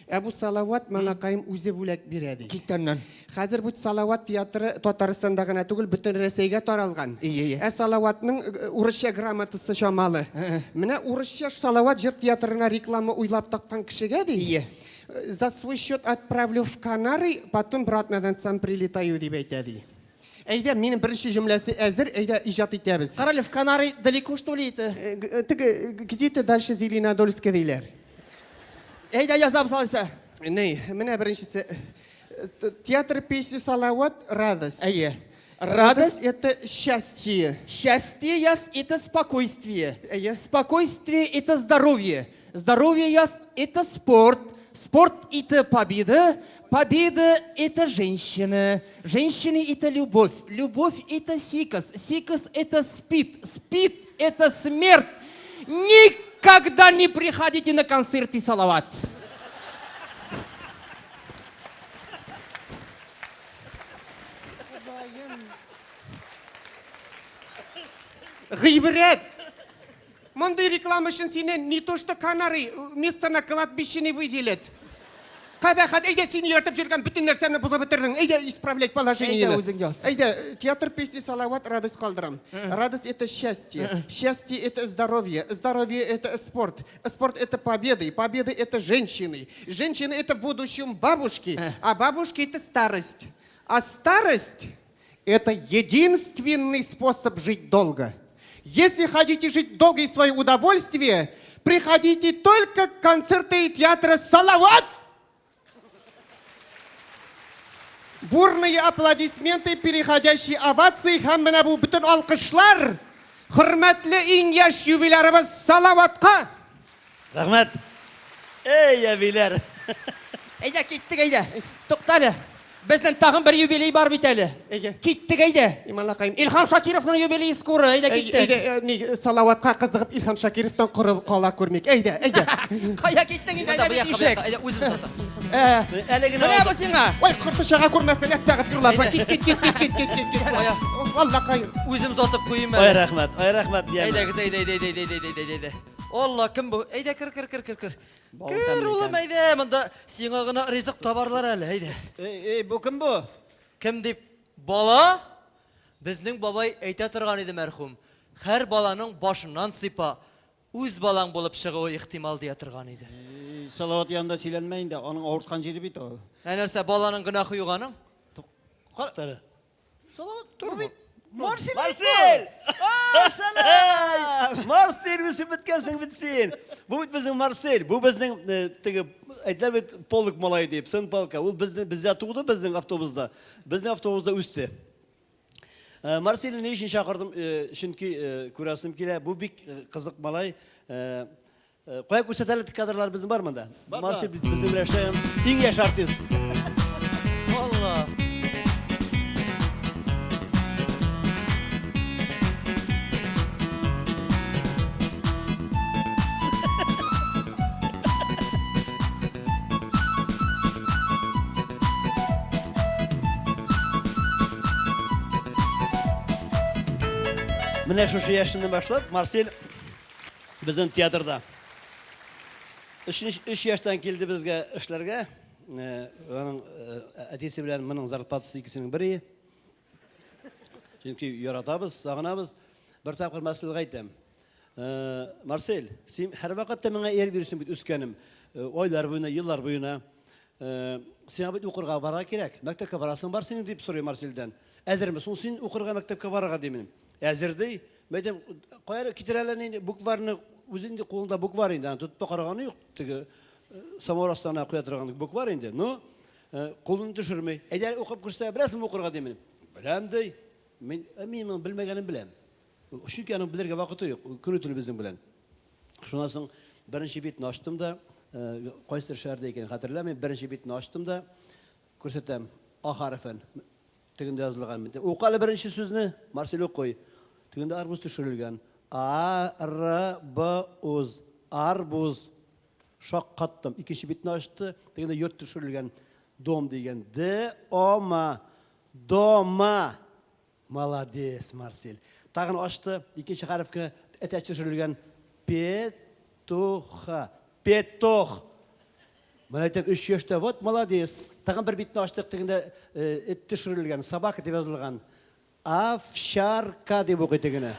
Ә бу Салават малакаем үзе бүләк бирә ди. Кит аннан. Хәзер бу Салават театры Татарстанда гына түгел, бөтен Рәсәйгә таралган. Ә Салаватның урысча грамотасы чамалы. Менә урысча Салават җыр театрына реклама уйлап тапкан кешегә ди. За свой счет отправлю в Канары, потом братнадан сам прилетаю дип әйтә ди. Әйдә, минем беренче җөмләсе әзер, әйдә иҗат итәбез. Карале, в Канары далеко что ли это? Теге где-то дальше Зеленодольска диләр. Әйдә язабыз алайса. Ни, менә беренчесе. Театр песни Салават радость. Әйе. Радость это счастье. Счастье яс это спокойствие. Спокойствие это здоровье. Здоровье яс это спорт. Спорт это победа. Победа это женщина. Женщины это любовь. Любовь это сикос. Сикос это спид. Спид это смерть. Никогда не приходите на концерты Салават. Гыйбрәт! Мондый реклама өчен сине не то что Канары, место на кладбище не выделят. Кабахәт, әйдә син ияртеп йөргән бөтен нәрсәне бозып бетердең. Әйдә исправлять положение. Әйдә үзең яз. Әйдә, театр песни Салават радость калдырам. Радость это счастье. Счастье это здоровье. Здоровье это спорт. Спорт это победы. Победы это женщины. Женщины это в будущем бабушки. А бабушки это старость. А старость это единственный способ жить долго. Если хотите жить долго и в свое удовольствие, приходите только к концерты и театра «Салават». Бурные аплодисменты, переходящие овации һәм менә бу бөтен алкышлар хөрмәтле иң яшь юбилярыбыз Салаватка. Рәхмәт. Эй, әбиләр. Әйдә, киттек, әйдә. Туктале. Безнең тагын бер юбилей бар бит әле. Әйдә. Киттек, әйдә. Малакаем. Илһам Шакировның юбилее скоро. Әйдә, киттек. Әйдә, ни, Салаватка кызыгып Илһам Шакировтан коры кала күрмик. Әйдә, әйдә. Кая киттең инде, әйдә бит ишек. Әйдә, үзем сатам. Әле генә Менә бу сиңа. Ой, корты чага күрмәсен, әстәгъфирулла. Кит, кит, кит, кит, кит, кит, кит, кит. Аллакаем. Үзем сатып куйыйм Ай әле. рәхмәт, ай рәхмәт. Әйдәгез, әйдә, әйдә, әйдә, әйдә, әйдә, әйдә, әйдә. Алла, кем бу? Әйдә, кер, кер, кер, кер, кер. Кер, улым, әйдә, монда сиңа гына ризык табарлар әле, әйдә. Эй, эй, бу кем бу? Кем дип? Бала? Безнең бабай әйтә торган иде мәрхүм. Һәр баланың башыннан сыйпа, үз балаң булып чыгуы ихтимал дия торган иде. Салават янында сөйләнмә инде, аның авырткан җире бит ул. Ә нәрсә, баланың гөнаһы юк аның? Кара. Салават, тор бит. Марсель! Марсель! Сәлам! Марсель, үсеп беткәнсең бит син. Бу бит безнең Марсель, бу безнең теге әйтәләр бит полк малае дип, сын полка. Ул безнең бездә туды, безнең автобуста. Безнең автобуста үсте. Марсельне ни өчен чакырдым? Чөнки күрәсем килә. Бу бик кызык малай. Кая күрсәтәле кадрлар безнең бар монда? Марсель бит безнең белән эшләгән иң яшь артист. Алла. Менә шушы яшеннән башлап, Марсель безнең театрда. Өч яшьтән килде безгә эшләргә. Аның әтисе белән моның зарплатасы икесенең бере. Чөнки яратабыз, сагынабыз. Бер тапкыр Марсельгә әйтәм. Марсель, син һәрвакытта миңа ияреп йөрисең бит, үскәнем. Айлар буена, еллар буена. Сиңа бит укырга барырга кирәк. Мәктәпкә барасың бар синең, дип сорыйм Марсельдән. Әзерме соң син укырга мәктәпкә барырга, дим. Әзер, ди. Мин әйтәм, кая китер әле инде букварны, үзе инде кулында буквар инде, аны тотып та караганы юк. Теге самавыр астына куя торган буквар инде. Ну, кулын төшерми. Әйдә әле укып күрсәт, беләсеңме укырга, дим. Беләм, ди. Мин, мин моның белмәгәнен беләм. Чөнки аның белергә вакыты юк, көне-төне безнең белән. Шуннан соң беренче битне ачтым да, кайсыдыр шәһәрдә икәнен хәтерләмим, беренче битне ачтым да, күрсәтәм, А хәрефен. Тегендә язылган. Укы әле беренче сүзне, Марсель укый. Тегендә арбуз төшерелгән. А, Р, Б, уз. Арбуз. Шаккаттым. Икенче битне ачты. Тегендә йорт төшерелгән. Дом дигән. Д, О, М. Дома. Молодец, Марсель. Тагын ачты, икенче хәрефкә әтәч төшерелгән. Петуха. Петух. Менә әйтәм, өч яшьтә, вот молодец. Тагын бер битне ачтык, тегендә эт төшерелгән, собака дип язылган. Овчарка дип укый тегене.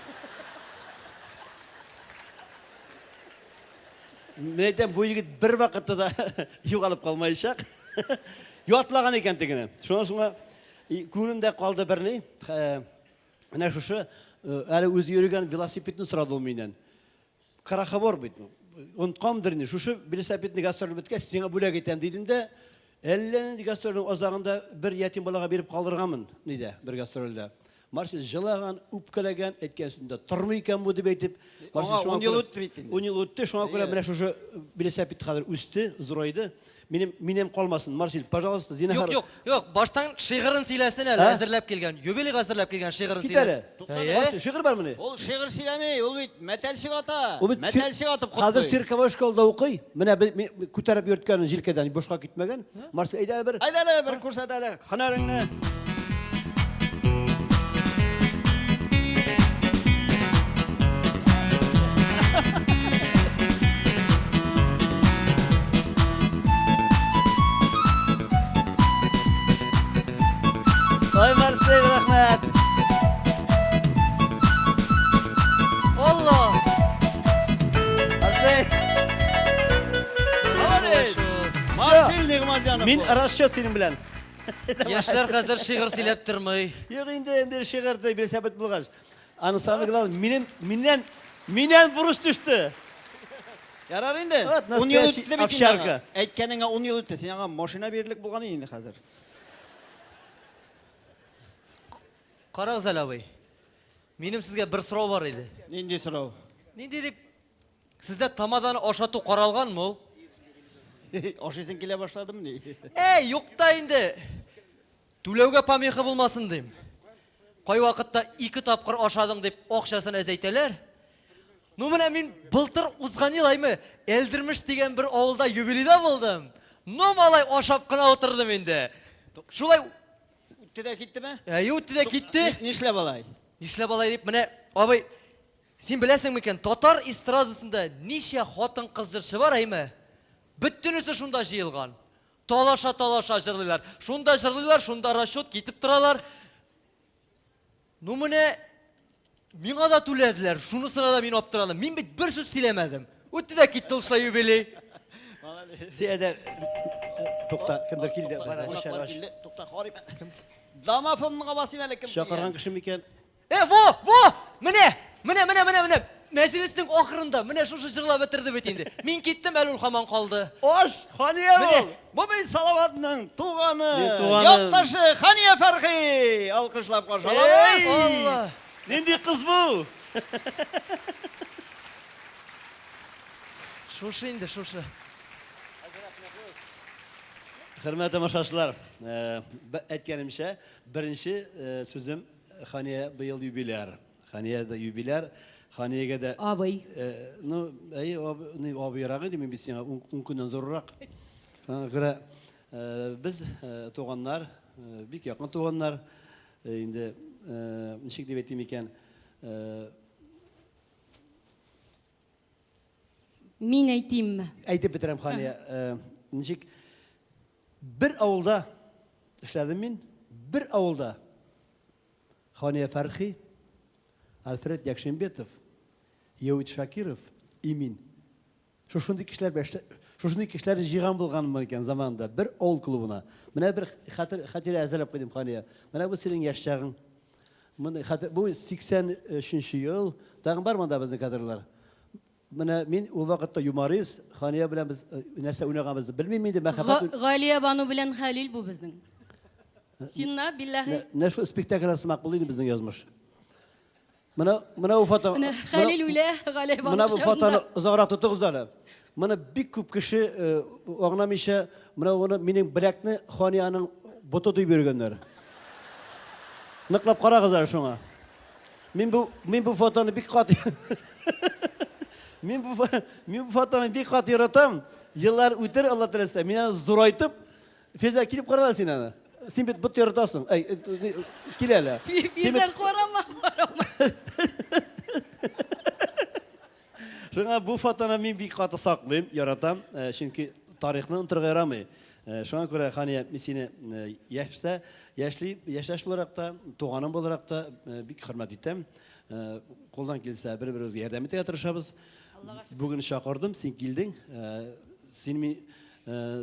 Мин әйтәм, бу егет бер вакытта да югалып калмаячак. Ятлаган икән тегене. Шуннан соң Күңелемдә калды бер ни. Менә шушы әле үзе йөргән велосипедны сорады ул миннән. Крахобор бит. Оныткандыр инде. Шушы велосипедны гастроль беткәч, сиңа бүләк итәм дидем дә, әллә нинди гастрольнең азагында бер ятим балага биреп калдырганмын, нидә, бер гастрольдә. Марсель җылаган, үпкәләгән, әйткән сүзендә тормый икән бу дип әйтеп. Аңа 10 ел үтте бит инде. 10 ел үтте, шуңа күрә менә шушы велосипед хәзер үсте, зурайды. Минем минем калмасын, Марсель, пожалуйста, зинһар. Юк, юк, юк, баштан шигырен сөйләсен әле, әзерләп килгән, юбилейга әзерләп килгән шигырен Кит әле. сөйләсен. Әйе. Марсель, шигырь бармыни? Ул шигырь сөйләми, ул бит мәтәлчек ата. Ул бит Мәтәлчек атып котлый. Хәзер цирковой школада укый. Менә без күтәреп йөрткән җилкәдән бушка китмәгән. Марсель, әйдә әле бер. Әйдә әле бер күрсәт әле һөнәреңне. Ай, Марсель, рәхмәт. Алла! Марсель. Молодец! Марсель Нигъмәтҗанов. Мин расчет синең белән. Яшьләр хәзер шигырь сөйләп тормый. Юк инде, инде шигырь ди, велосипед булгач. Аны самое главное, минем, миннән, миннән бурыч төште. Ярар инде. Вот, 10 ел настоящий үтте бит инде овчарка. аңа. Әйткәнеңә 10 ел үтте. Син аңа машина бирерлек булган инде хәзер. Карагыз әле, абый. Минем сезгә бер сорау бар иде. Нинди сорау? Нинди дип? Сездә тамаданы ашату каралганмы ул? Ашыйсың килә башладымыни? Әй, юк та инде. Түләүгә помеха булмасын дим. Кайвакытта ике тапкыр ашадың дип акчасын әзәйтәләр. Ну менә мин былтыр узган ел аймы Әлдермеш дигән бер авылда юбилейда булдым. Ну малай ашап кына утырдым инде. Шулай Үтте дә киттеме? Әйе, үтте дә китте. Нишләп алай? Нишләп алай дип, менә абый, син беләсең микән, татар эстрадасында ничә хатын-кыз җырчы бар, әйме? Бөтенесе шунда җыелган. Талаша-талаша җырлыйлар. Шунда җырлыйлар, шунда расчет китеп торалар. Ну менә миңа да түләделәр. Шунысына да мин аптырадым. Мин бит бер сүз сөйләмәдем. Үтте дә китте ул шулай юбилей. Зиядә тукта, кемдер килде. Бар, ач, ач. Тукта, карыйм. Домофонга басыйм әле кем Чакырган кеше микән? Э, во, во! Менә, менә, менә, менә, менә. Мәҗлеснең ахырында менә шушы җырлап бетерде бит инде. Мин киттем, әле ул һаман калды. Аш, Хания Менә. ул! Бу бит Салаватның туганы, Мин туганым. якташы Хания Фәрхи! Алкышлап каршы алабыз. Алла! Нинди кыз бу? Шушы инде, шушы. Хөрмәтле тамашачылар, әйткәнемчә, беренче сүзем Хания быел юбиляр. Хания дә юбиляр. Ханиягә дә Абый. Ну, әйе, абый, абыйрак инде, мин бит сиңа 10 көннән зуррак. Шуңа күрә без туганнар, бик якын туганнар. Инде ничек дип әйтим икән? Мин әйтимме? Әйтеп бетерәм, Хания. Ничек бер авылда эшләдем мин, бер авылда. Хания Фәрхи, Альфред Якшимбетов, Яүит Шакиров и мин. Шушындый кешеләр белән шушындый кешеләрне җыйган булганмын икән заманында бер авыл клубына. Менә бер хәтер хатирә әзерләп куйдым, Хания. Менә бу синең яшь чагың. Моны хәтер бу 83 ел. Тагын бар монда безнең кадрлар. Менә мин ул вакытта юморист, Хания белән без нәрсә уйнаганбызны белмим инде, мәхәббәт. Галия Бану белән Хәлил бу безнең. Чынлап, билләһи. Менә шул спектакль сымак булды инде безнең язмыш. Менә менә бу фото. Менә Хәлил үлә, Галия Бану. Менә бу фотоны озаграк тотыгыз әле. Моны бик күп кеше аңламыйча, менә моны минем беләкне Ханияның боты дип йөргәннәр. Ныклап карагыз әле шуңа. Мин бу мин бу фотоны бик каты Мин бу мин бу фотоны бик каты яратам. Еллар үтер, Алла теләсә, мин аны зурайтып, Фирзә, килеп кара әле син аны. Син бит бот яратасың. Әй, кил әле. Фирзә, карама, карама. Шуңа бу фотоны мин бик каты саклыйм, яратам, чөнки тарихны онытырга ярамый. Шуңа күрә, Хания, мин сине яшьтә, яшьли, яшьтәш буларак та, туганым буларак та бик хөрмәт итәм. Кулдан килсә, бер-беребезгә ярдәм итәргә тырышабыз. Бүген чакырдым, син килдең. Син мин,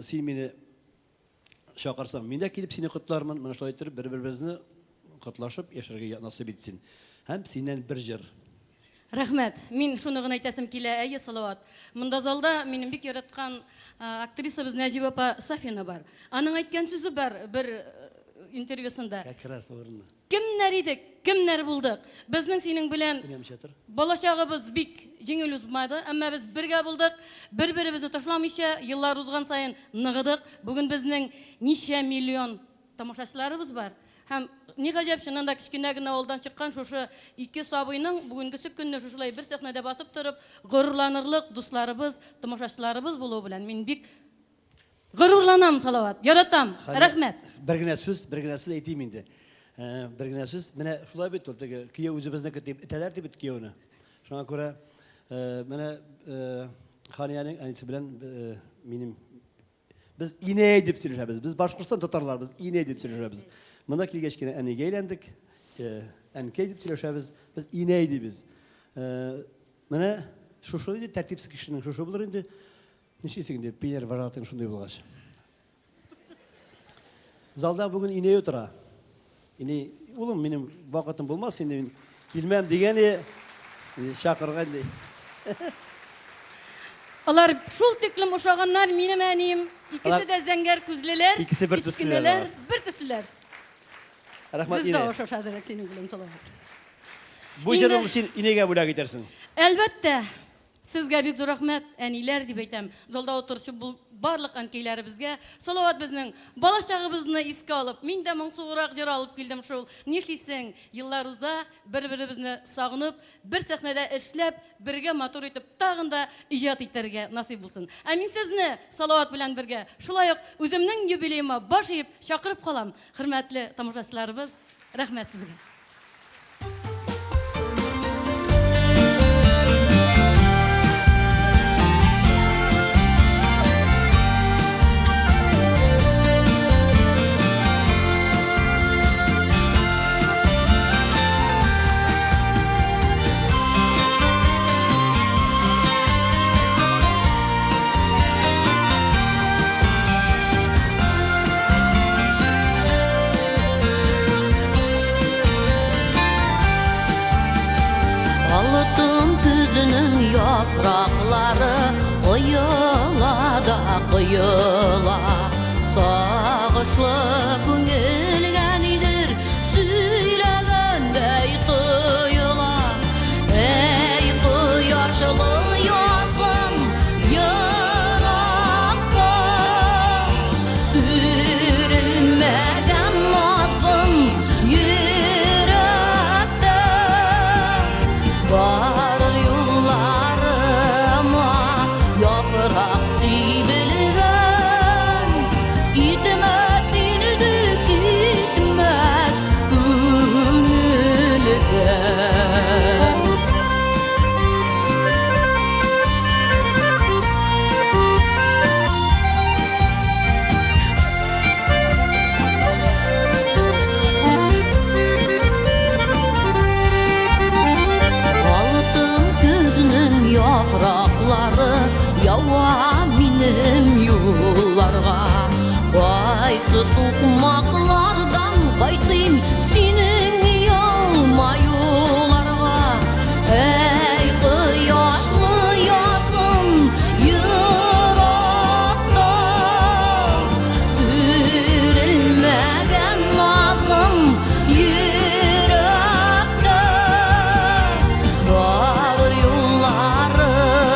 син мине чакырсаң, мин дә килеп сине котлармын. Менә шулай итеп бер-беребезне котлашып яшәргә насыйп итсен. Һәм синнән бер җыр. Рәхмәт. Мин шуны гына әйтәсем килә, әйе, Салават. Монда залда минем бик яраткан актрисабыз Нәҗибә апа Сафина бар. Аның әйткән сүзе бар бер интервьюсында. Как раз урынлы. Кемнәр идек, кемнәр булдык? Безнең синең белән балачагыбыз бик җиңел узмады, әмма без бергә булдык, бер-беребезне ташламыйча, еллар узган саен ныгыдык. Бүген безнең ничә миллион тамашачыларыбыз бар. Һәм ни гаҗәп, чыннан да кечкенә генә авылдан чыккан шушы ике сабыйның бүгенгесе көнне шушылай бер сәхнәдә басып торып, горурланырлык дусларыбыз, тамашачыларыбыз булуы белән мин бик горурланам, Салават. Яратам. Рәхмәт. Бер генә сүз, бер генә сүз әйтим инде. Бер генә сүз. Менә шулай бит ул теге кияү үзебезнеке дип этәләр дип бит кияүне. Шуңа күрә менә Ханиянең әнисе белән минем Без инәй дип сөйләшәбез. Без Башкортстан татарлар, без инәй дип сөйләшәбез. Монда килгәч кенә әнигә әйләндек. Әнкәй дип сөйләшәбез. Без инәй дибез. Менә шушы инде тәртипсез кешенең шушы булыр инде. Нишлисең инде, пионер вожатың шундый булгач. Залда бүген инәй утыра. Инәй, улым, минем вакытым булмас инде, мин килмәм дигән чакырган ди. Алар шул тиклем ошаганнар, минем әнием. Икесе дә зәңгәр күзлеләр, Икесе бер төслеләр. Бер төслеләр. Рәхмәт, Без дә ошашадырак синең белән, Салават. Бу җырны син инәйгә бүләк итәрсең. Әлбәттә. Сезгә бик зур рәхмәт, әниләр, дип әйтәм. Залда утыручы барлык әнкәйләребезгә. Салават безнең балачагыбызны искә алып, мин дә моңсуграк җыр алып килдем шул. Нишлисең, еллар уза, бер-беребезне сагынып, бер сәхнәдә эшләп, бергә матур итеп тагын да иҗат итәргә насыйп булсын. Ә мин сезне Салават белән бергә шулай ук үземнең юбилеема баш иеп чакырып калам, хөрмәтле тамашачыларыбыз. Рәхмәт сезгә. Алтын көзенең яфраклары коела да коела. Сагышлы күңелгә нидер сөйләгәндәй тоела. Әй, кояшлы язым еракта, сүрелмәгән назым йөрәктә. Барыр юлларыма яфрак сибелгән, китмә син. Кайсы сукмаклардан кайтыйм синең елмаюларга? Әй, кояшлы язым еракта, сүрелмәгән назым йөрәктә. Барыр юлларыма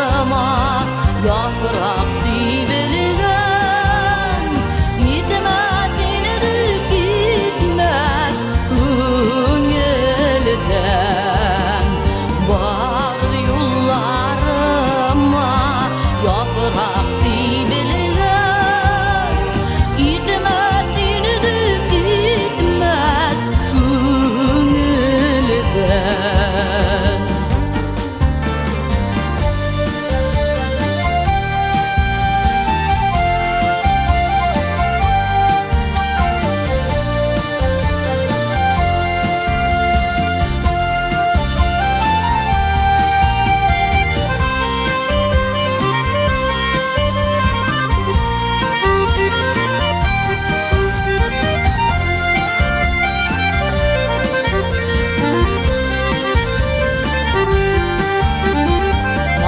яфрак сибелгән, Китмәс инде, китмәс күңелдән. Барыр юлларыма яфрак сибелгән, Китмәс инде, китмәс күңелдән.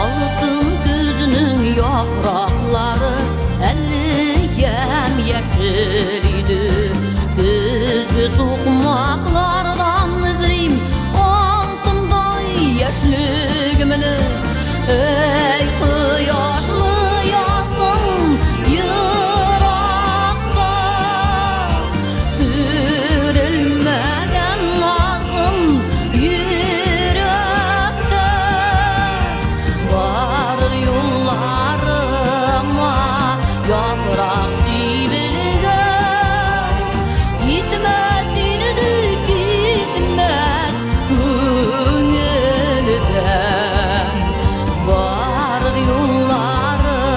Алтын көзнең яфраклары әле ямь-яшел иде. Көзге сукмаклардан эзлим алтындай яшьлегемне. Әй, кояшлы язым еракта, сүрелмәгән назым йөрәктә. Барыр юлларыма яфрак сибелгән, Китмәс инде, китмәс күңелдән. Барыр юлларыма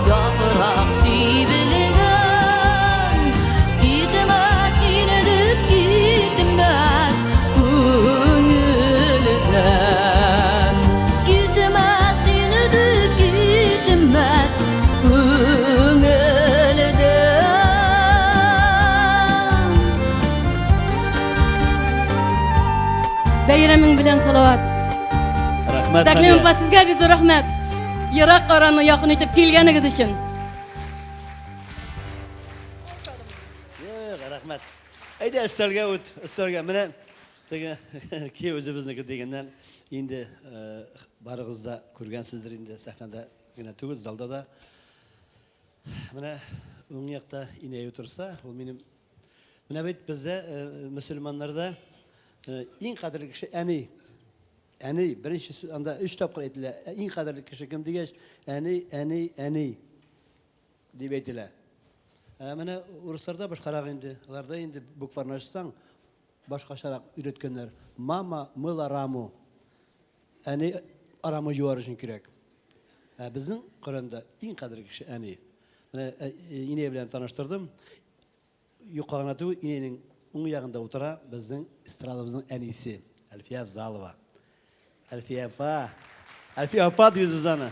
яфрак сибелгән, Китмәс инде, китмәс күңелдән. Китмәс инде, китмәс күңелдән. Бәйрәмең белән, Салават. Рәхмәт. Тәкълим апа, сезгә бик зур рәхмәт. Ерак араны якын итеп килгәнегез өчен. Юк, рәхмәт. Әйдә, өстәлгә үт, өстәлгә. Менә теге кияү үзебезнеке дигәннән инде барыгыз да күргәнсездер инде сәхнәдә генә түгел, залда да. Менә уң якта инәй утырса, ул минем. Менә бит бездә мөселманнарда иң кадерле кеше әни. Әни, беренче сүз анда өч тапкыр әйтелә. Иң кадерле кеше кем дигәч, әни, әни, әни дип әйтелә. Ә менә урысларда башкарак инде. Аларда инде букварны ачсаң, башкачарак өйрәткәннәр. Мама мыла раму. Әни рамы юар өчен кирәк. Ә безнең Коръәндә иң кадерле кеше әни. Менә инәй белән таныштырдым. Юкка гына түгел, инәйнең уң ягында утыра безнең эстрадабызның әнисе Әлфия Авзалова. Әлфия апа. Әлфия апа дибез без аны.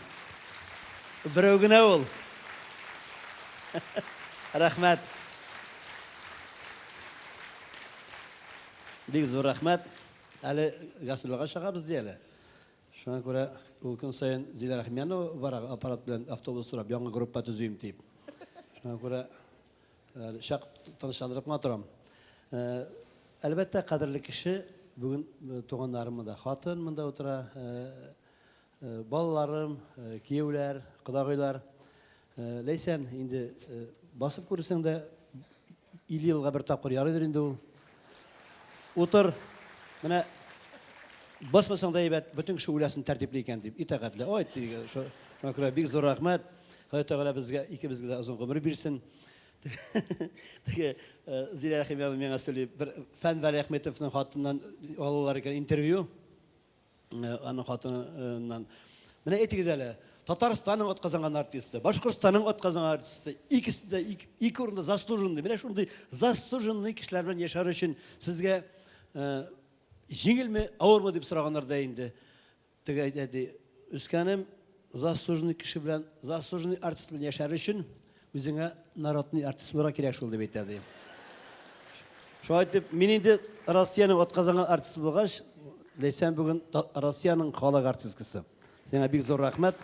Берәү генә ул. Рәхмәт. Бик зур рәхмәт. Әле гастрольгә чыгабыз ди әле. Шуңа күрә ул көн саен Зилә Рәхимянова бара аппарат белән автобус сорап, яңа группа төзим дип. Шуңа күрә әле чак тынычландырып кына торам. Әлбәттә, кадерле кеше бүген туганнарым монда, хатын монда утыра, балаларым, кияүләр, кодагыйлар. Ләйсән, инде басып күрсәң дә 50 елга бер тапкыр ярыйдыр инде ул. Утыр. Менә басмасаң да әйбәт, бөтен кеше үләсен тәртипле икән дип. Итагатьле. Ой, шуңа күрә бик зур рәхмәт. Ходай Тәгалә безгә икебезгә дә озын гомер бирсен. Теге Зилә Рәхимянова миңа сөйли, бер Фән Вәлиәхметовның хатыннан алалар икән интервью. Аның хатыныннан. Менә әйтегез әле, Татарстанның атказанган артисты, Башкортстанның атказанган артисты, икесе дә ике урында заслуженный. Менә шундый заслуженный кешеләр белән яшәр өчен сезгә җиңелме, авырмы дип сораганнар да инде. Теге әйтә ди, үскәнем, заслуженный кеше белән, заслуженный артист белән яшәр өчен Үзеңә народный артист булырга кирәк шул, дип әйтә, ди. Шулай итеп, мин инде Россиянең атказанган артисты булгач, Ләйсән бүген Россиянең халык артисткасы. Сиңа бик зур рәхмәт.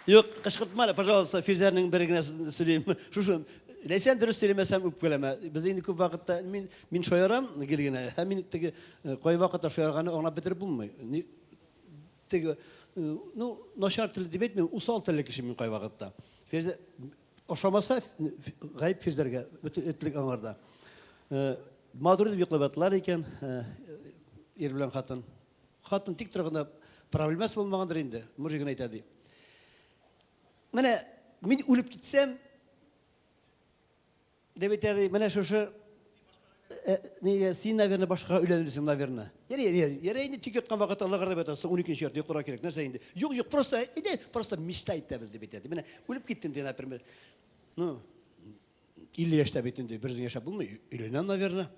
Юк, кычкыртма әле, пожалуйста, Фирзәрнең бер генә сүзен сөйлим. Шушы Ләйсән дөрес сөйләмәсәм үпкәләмә. Без инде күп вакытта мин мин шаярам гел генә. Һәм мин теге э, кай вакытта шаярганны аңлап бетереп булмый. Теге э, ну, начар телле дип әйтмим, усал телле кеше мин кайвакытта. Фирзә ошамаса гаеп Фирзәргә, бөтен этлек аңарда. Э, матур итеп йоклап яттылар икән, э, ир белән хатын. Хатын тик торганда проблемасы булмагандыр инде, мужигына әйтә ди. Менә мин үлеп китсәм, Дип әйтә ди, менә шушы э, нигә син, наверное, башкага өйләнерсең, наверное. Яри, яри, яри, инде тик яткан вакытта лыгырдап ятасың, 12 ярты йокларга кирәк. Нәрсә инде? Юк, юк, просто, иде, просто мечта итәбез дип әйтә. Менә үлеп киттем ди, например. Ну, 50 яшьтә бит инде бер үзең яшәп булмый, өйләнәм, наверное.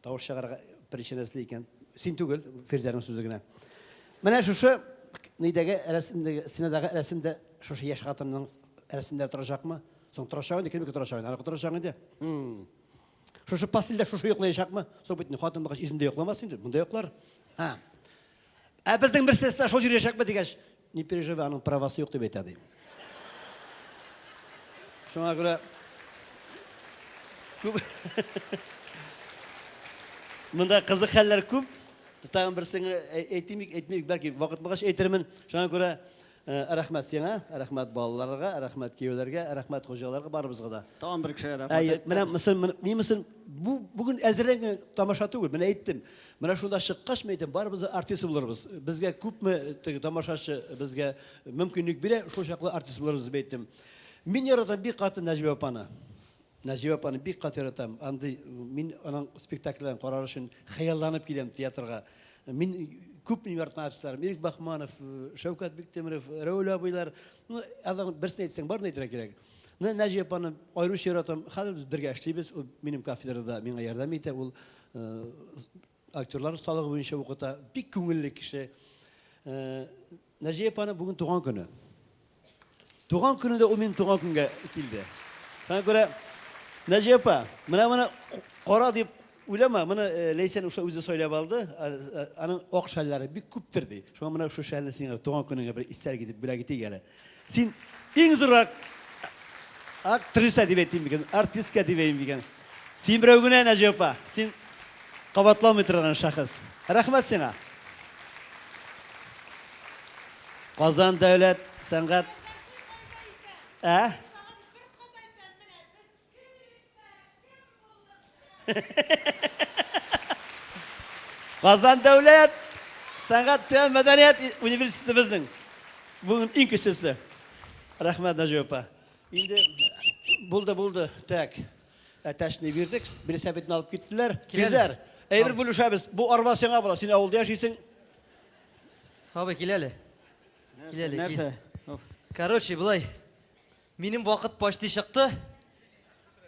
Тавыш чыгарырга причинасы икән. Син түгел, Фирзәнең сүзе генә. Менә шушы нидәге рәсемдәге, стенадагы рәсемдә шушы яшь хатынның рәсемдә торачакмы? Соң торачак инде, кемнеке торачак инде? Аныкы торачак инде. Шушы постельдә шушы йоклаячакмы? Соң бит хатын булгач үзендә йокламас инде, монда йоклар. Һа. Ә безнең Мерседеста шул йөриячәкме дигәч, не переживай, аның правасы юк дип әйтә ди. Шуңа күрә күп Монда кызык хәлләр күп. Тагын берсен әйтим, әйтмик, бәлки вакыт булгач әйтермен. Шуңа күрә рәхмәт сиңа, рәхмәт балаларга, рәхмәт кияүләргә, рәхмәт хуҗаларга, барыбызга да. Тагын бер кешегә рәхмәт. Әйе, менә мысен, мин мысен бу бүген әзерләнгән тамаша түгел, менә әйттем. Менә шунда чыккач, мин әйтәм, барыбыз да артист булырбыз. Безгә күпме теге тамашачы безгә мөмкинлек бирә, шул чаклы артист булырбыз дип әйттем. Мин яратам бик каты Нәҗибә апаны. Нәҗибә апаны бик каты яратам. Андый мин аның спектакльләрен карар өчен хыялланып киләм театрга. Мин күп минем яраткан артистларым. Ирек Бахманов, Шәүкәт Биктимеров, Рәүл абыйлар. Ну, аларның берсен әйтсәң, барын әйтергә кирәк. Менә Нәҗибә апаны аеруча яратам. Хәзер без бергә эшлибез. Ул минем кафедрада миңа ярдәм итә. Ул актерлар осталыгы буенча укыта. Бик күңелле кеше. Нәҗия апаның бүген туган көне. Туган көнендә ул минем туган көнгә килде. Шуңа күрә, Нәҗия апа, менә моны кара дип уйлама, моны э, Ләйсән уша үзе сайлап алды. Э, аның ак шәлләре бик күптер ди. Шуңа менә шул шәлне сиңа туган көнеңә бер истәлек итеп бүләк итик әле. Син иң зуррак актриса дип әйтим микән, артистка дип әйтим микән. Син берәү генә, Нәҗия апа. Син кабатланмый торган шәхес. Рәхмәт сиңа. Казан дәүләт сәнгать Ә? Казан дәүләт сәнгать һәм мәдәният университеты безнең. Бүген иң кечесе. Рәхмәт, Нәҗип апа. Инде булды, булды. Так. Әтәчне бирдек, велосипедны алып киттеләр. Киләләр. Әйбер бүлешәбез. Бу арба сиңа була. Син авылда яшисең. Абый, кил әле. Кил әле. Нәрсә? Короче, болай. Минем вакыт почти чыкты.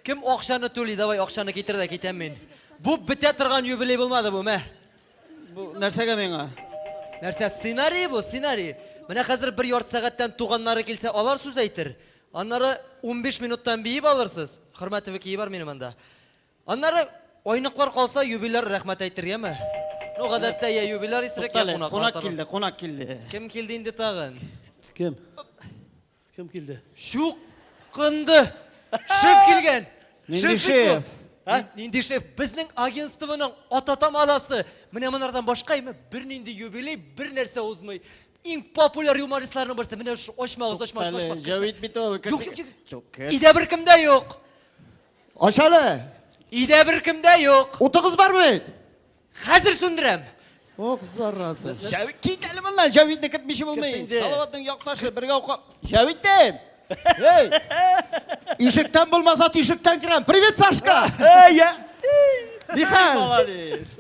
Кем акчаны түли, давай акчаны китер дә китәм мин. Бу бетә торган юбилей булмады бу, мә. Бу нәрсәгә миңа? Нәрсә, сценарий бу, сценарий. Менә хәзер бер ярты сәгатьтән туганнары килсә, алар сүз әйтер. Аннары 15 минуттан биеп алырсыз. Хөрмәтовый кие бар минем анда. Аннары айныклар калса, юбиляр рәхмәт әйтер, яме? Ну, гадәттә я юбиляр исерек, я кунаклар. Кунак килде, кунак килде. Кем килде инде тагын? Кем? Кем килде? Чукынды! Шеф килгән! Нинди Шеф бит бу! шеф? А? Нинди шеф? Безнең агентствоның ата тамадасы. Менә монардан башка име бернинди юбилей, бер нәрсә узмый. Иң популяр юмористларның берсе. Менә шу ачмагыз, ачма, ачма, ачма. Җәвит бит ул. Юк, юк, юк. Өйдә беркем дә юк. Ач әле. Өйдә беркем дә юк. Утыгыз бар бит. Хәзер сүндерәм. Ох, зараза. Җәвит, кит әле моннан, Җәвитне кертмичә булмый. Салаватның якташы, бергә укып. Җәвит дим. Эй! Ишектән булмаса, тишектән керәм. Привет, Сашка! Эй, я. Нихәл? Молодец.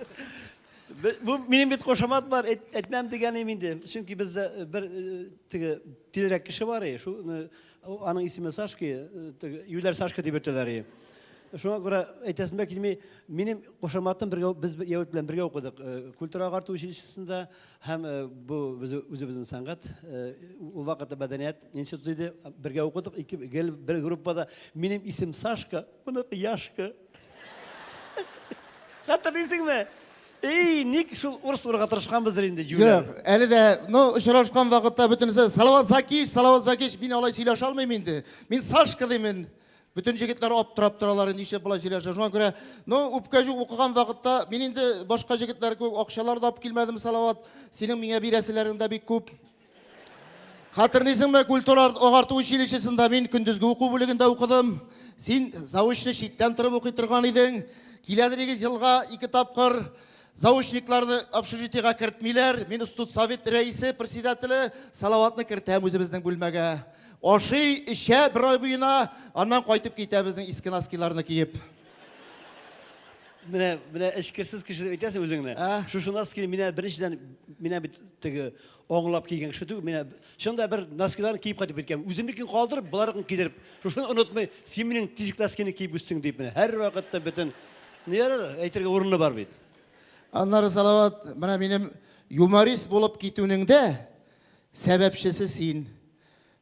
Бу минем бит кушамат бар, әйтмәм дигәнем инде. Чөнки бездә бер теге тилерәк кеше бар, шул аның исеме Сашки, теге юләр Сашка дип йөртәләр. Шуңа күрә әйтәсем дә килми, минем кушаматым бергә без Яүит белән бергә укыдык. Э, культура агарту училищесында һәм э, бу без үзебезнең сәнгать, э, ул вакытта мәдәният институты иде, бергә укыдык, ике гел бер группада. Минем исем Сашка, моныкы Яшка. Хәтерлисеңме? Эй, ник шул урыс булырга тырышканбыздыр инде, җүләр. Юк, әле дә, ну, очрашкан вакытта бөтенесе Салават Закич, Салават Закич, мин алай сөйләшә алмыйм инде. Мин Сашка димен. Бөтен җегетләр аптырап торалар, нишләп болай сөйләшә. Шуңа күрә, ну, үпкә юк, укыган вакытта мин инде башка җегетләр кебек акчалар да алып килмәдем, Салават. Синең миңа бирәселәрең дә бик күп. Хәтерлисеңме, культура агарту училищесында мин көндезге уку бүлегендә укыдым. Син заочно читтән торып укый торган идең. Киләдер идек елга ике тапкыр. Заочникларны общежитиега кертмиләр. Мин студсовет рәисе, председателе, Салаватны кертәм үзебезнең бүлмәгә. Ашый, эчә бер ай буена, аннан кайтып китә безнең иске носкиларны киеп. Менә, менә эчкерсез кеше дип әйтәсең үзеңне. Шушы носкины менә беренчедән, менә бит теге аңлап кигән кеше түгел. Менә чында бер носкиларын киеп кайтып киткән. Үземнекен калдырып, боларныкын кидереп. Шушыны онытмый, син минем тишек носкины киеп үстең дип менә һәрвакытта бөтен ни ярар, әйтергә урыны бар бит. Аннары, Салават, менә минем юморист булып китүнең дә сәбәпчесе син.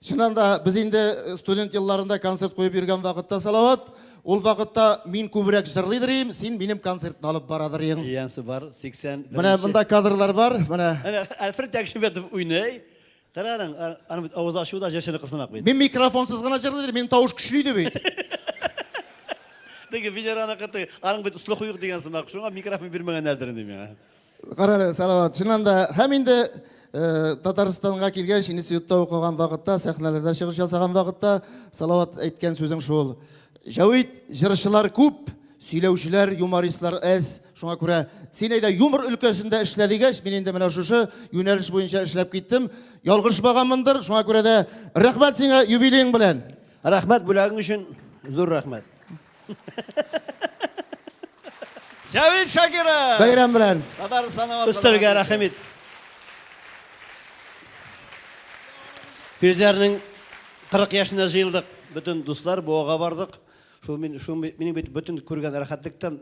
Чыннан да, без инде студент елларында концерт куеп йөргән вакытта, Салават, ул вакытта мин күбрәк җырлыйдыр идем, син минем концертны алып барадыр идең. Янсы бар, 81. Менә монда кадрлар бар, менә. Әнә Альфред Якшиметов уйный. Кара аның, аның бит авыз ачуы да җырчыныкы сымак бит. Мин микрофонсыз гына җырлыйдыр, минем тавыш көчле иде бит. Теге Венераныкы, теге, аның бит слухы юк дигән сымак, шуңа микрофон бирмәгәннәрдер инде миңа. Кара әле, Салават, чыннан да, һәм инде э, Татарстанга килгәч, институтта укыган вакытта, сәхнәләрдә чыгыш ясаган вакытта, Салават әйткән сүзең шул. Җәвит, җырчылар күп, сөйләүчеләр, юмористлар әз. Шуңа күрә син әйдә юмор өлкәсендә эшлә дигәч, мин инде менә шушы юнәлеш буенча эшләп киттем. Ялгышмаганмындыр, шуңа күрә дә рәхмәт сиңа юбилеең белән. Рәхмәт бүләгең өчен, зур рәхмәт. Җәвит Шакиров! Бәйрәм белән! Татарстанның Өстәлгә рәхим ит. Фирзәрнең 40 яшенә җыелдык. Бөтен дуслар Буага бардык. Шул мин шул минем бит бөтен күргән рәхәтлектән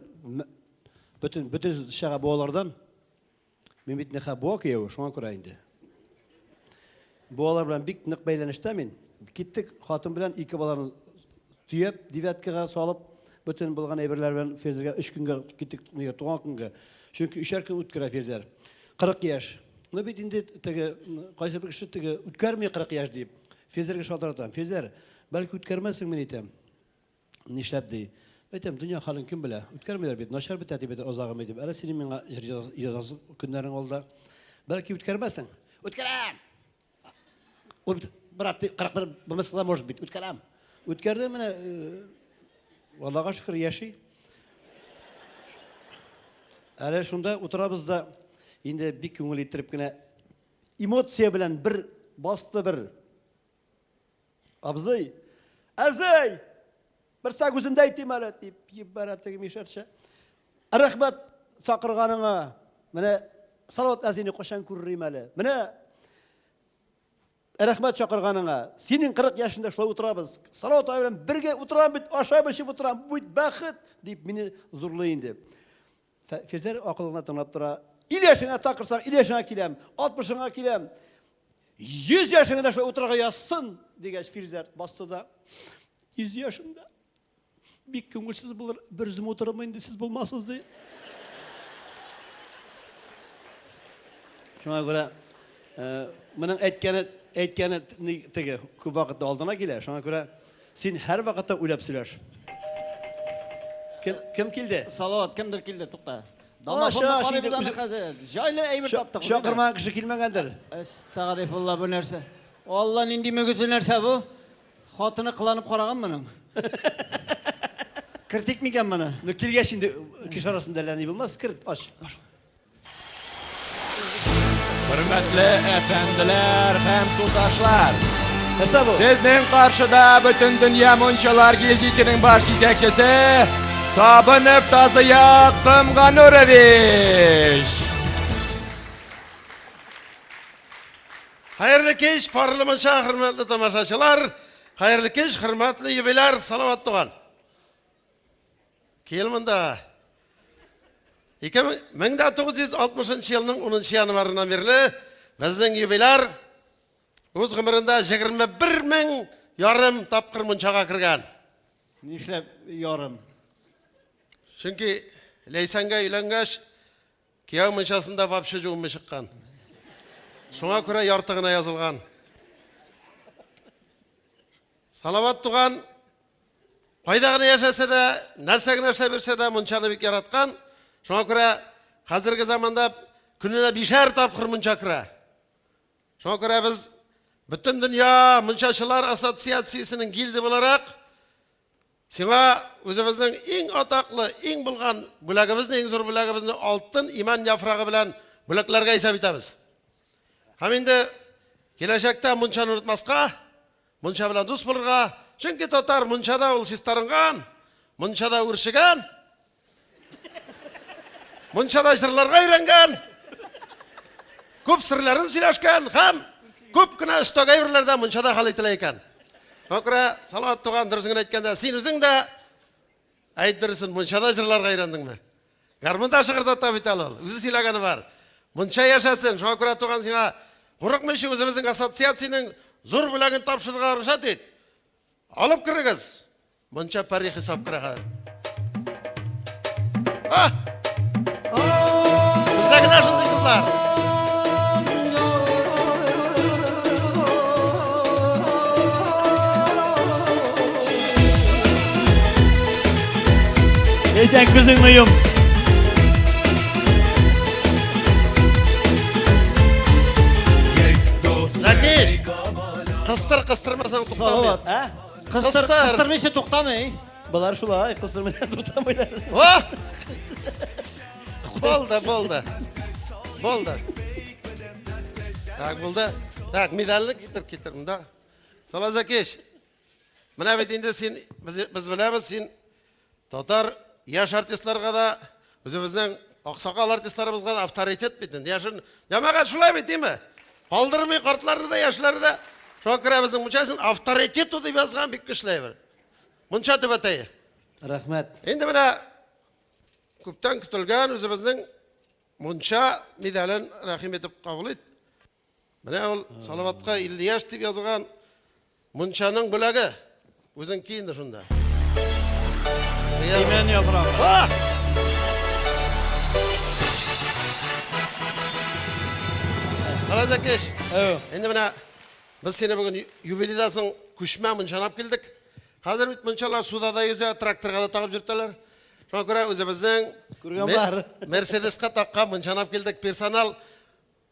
бөтен бөтен чага буалардан Мин бит нәхә буа кияве, шуңа күрә инде. Буалар белән бик нык бәйләнештә мин. Киттек хатын белән ике баланы төяп, девяткага салып, бөтен булган әйберләр белән Ферзергә өч көнгә киттек, нигә туган көнгә. Чөнки өчәр көн үткәрә Ферзер. 40 яшь. Ну бит инде теге кайсы бер кеше теге үткәрми 40 яшь дип. Ферзергә шалтыратам. Ферзер, бәлки үткәрмәссең мин әйтәм. Нишләп ди? Әйтәм, дөнья хәлен кем белә? Үткәрмиләр бит, начар бетә дип әйтә азагым әйтеп. Әле синең миңа җыр язасы көннәрең алда. Бәлки үткәрмәссең? Үткәрәм! Ул бит, брат, 41 булмаска да может быть. Үткәрәм. Үткәрде менә, Аллага шөкер, яши. Әле шунда утырабыз да, инде бик күңел иттереп кенә эмоция белән бер басты бер Абзый, әзей, бер сәк үземдә әйтим әле, дип җибәрә теге мишәрчә. Рәхмәт чакырганыңа. Менә Салават әзине кайчан күрерим әле. Менә рәхмәт чакырганыңа. Синең 40 яшендә шулай утырабыз. Салават абый белән бергә утырам бит, ашап эчеп утырам. Бу бит бәхет, дип мине зурлый инде. Фирзәр акылына тыңлап тора. Ил яшеңә чакырсаң, ил яшеңә киләм, 60-ыңа киләм. 100 яшеңә дә шулай утырырга язсын, дигәч, Фирзәр басты да. 100 яшемдә бик күңелсез булыр, бер үзем утырырмын инде, сез булмассыз, ди. Шуңа күрә моның әйткәне, әйткәне теге күп вакытта алдына килә. Шуңа күрә син һәрвакытта уйлап сөйләш. Кем, кем килде? Салават, кемдер килде, тукта. Домофонны карыйбыз аны хәзер. Җайлы әйбер таптык. Чакырмаган кеше килмәгәндер. Әстәгъфирулла, бу нәрсә? Алла, нинди мөгезле нәрсә бу? Хатыны кыланып караган моның. Кертик микән моны? Ну, килгәч инде кеше арасында әллә ни булмас, керт, ач. Хөрмәтле әфәнделәр һәм туташлар! Нәрсә бу? Сезнең каршыда бөтен дөнья мунчалар гильдиясенең баш җитәкчесе Сабынов Тазыя Кымганурович! Хәерле кич, парлы мунча, хөрмәтле тамашачылар! Хәерле кич, хөрмәтле юбиляр Салават туган! Кил монда. 1960 елның 10 январыннан бирле безнең юбиляр үз гомерендә 21 мең ярым тапкыр мунчага кергән. Нишләп ярым? Чөнки Ләйсәнгә өйләнгәч, кияү мунчасында вообще жуынмый чыккан. Шуңа күрә ярты гына язылган. Салават туган кайда гына яшәсә дә, нәрсә генә эшләп йөрсә дә, мунчаны бик яраткан. Шуңа күрә хәзерге заманда көненә бишәр тапкыр мунча керә. Шуңа күрә без бөтен дөнья мунчачылар ассоциациясенең гильды буларак сиңа үзебезнең иң атаклы, иң булган бүләгебезне, иң зур бүләгебезне алтын иман яфрагы белән бүләкләргә исәп итәбез. Һәм инде киләчәктә мунчаны онытмаска, мунча белән дус булырга, чөнки татар мунчада ул чистарынган, мунчада үрчегән, мунчада җырларга өйрәнгән, күп серләрен сөйләшкән һәм күп кенә өстәге әйберләр дә мунчада хәл ителә икән. Шуңа күрә, Салават туган, дөресен генә әйткәндә, син үзең дә әйт дөресен, мунчада җырларга өйрәндеңме? Гармунда шыгырдата бит әле ул, үзе сөйләгәне бар. Мунча яшәсен, шуңа күрә, туган, сиңа курыкмыйча үзебезнең ассоциациянең зур бүләген тапшырырга рөхсәт ит. Алып керегез. Мунча пәри хисап керә хәзер. А! Бездә генә шундый кызлар. Ләйсән, күзеңне йом. Зәкиш! Кыстыр, кыстырмасаң туктамый. Салават, ә? Кыстыр, кыстырмыйча туктамый. Болар шулай, кыстырмыйча туктамыйлар. О! Булды, булды. Булды. Так, булды. Так, медальне китер, китер монда. Сала Зәкиш. Менә бит инде син, без, без беләбез, син татар яшь артистларга да, үзебезнең аксакал артистларыбызга да авторитет бит инде. Яшен, җәмәгать шулай бит, димме? Калдырмый картларны да, яшьләрне дә. Шуңа күрә безнең мунчасын авторитету дип язган бик көчле әйбер. Мунча түбәтәе. Рәхмәт. Инде менә күптән көтелгән үзебезнең мунча медален рәхим итеп кабул ит. Менә ул Салаватка 50 яшь дип язылган мунчаның бүләге. Үзең ки инде шунда. Имән яфрагы. Кара Зәкеш, инде менә без сине бүген юбилейдан соң күчмә мунчаны алып килдек. Хәзер бит мунчалар суда да йөзә, тракторга да тагып йөртәләр. Шуңа күрә үзебезнең Күргән бар. Мерседеска таккан мунчаны алып килдек. Персонал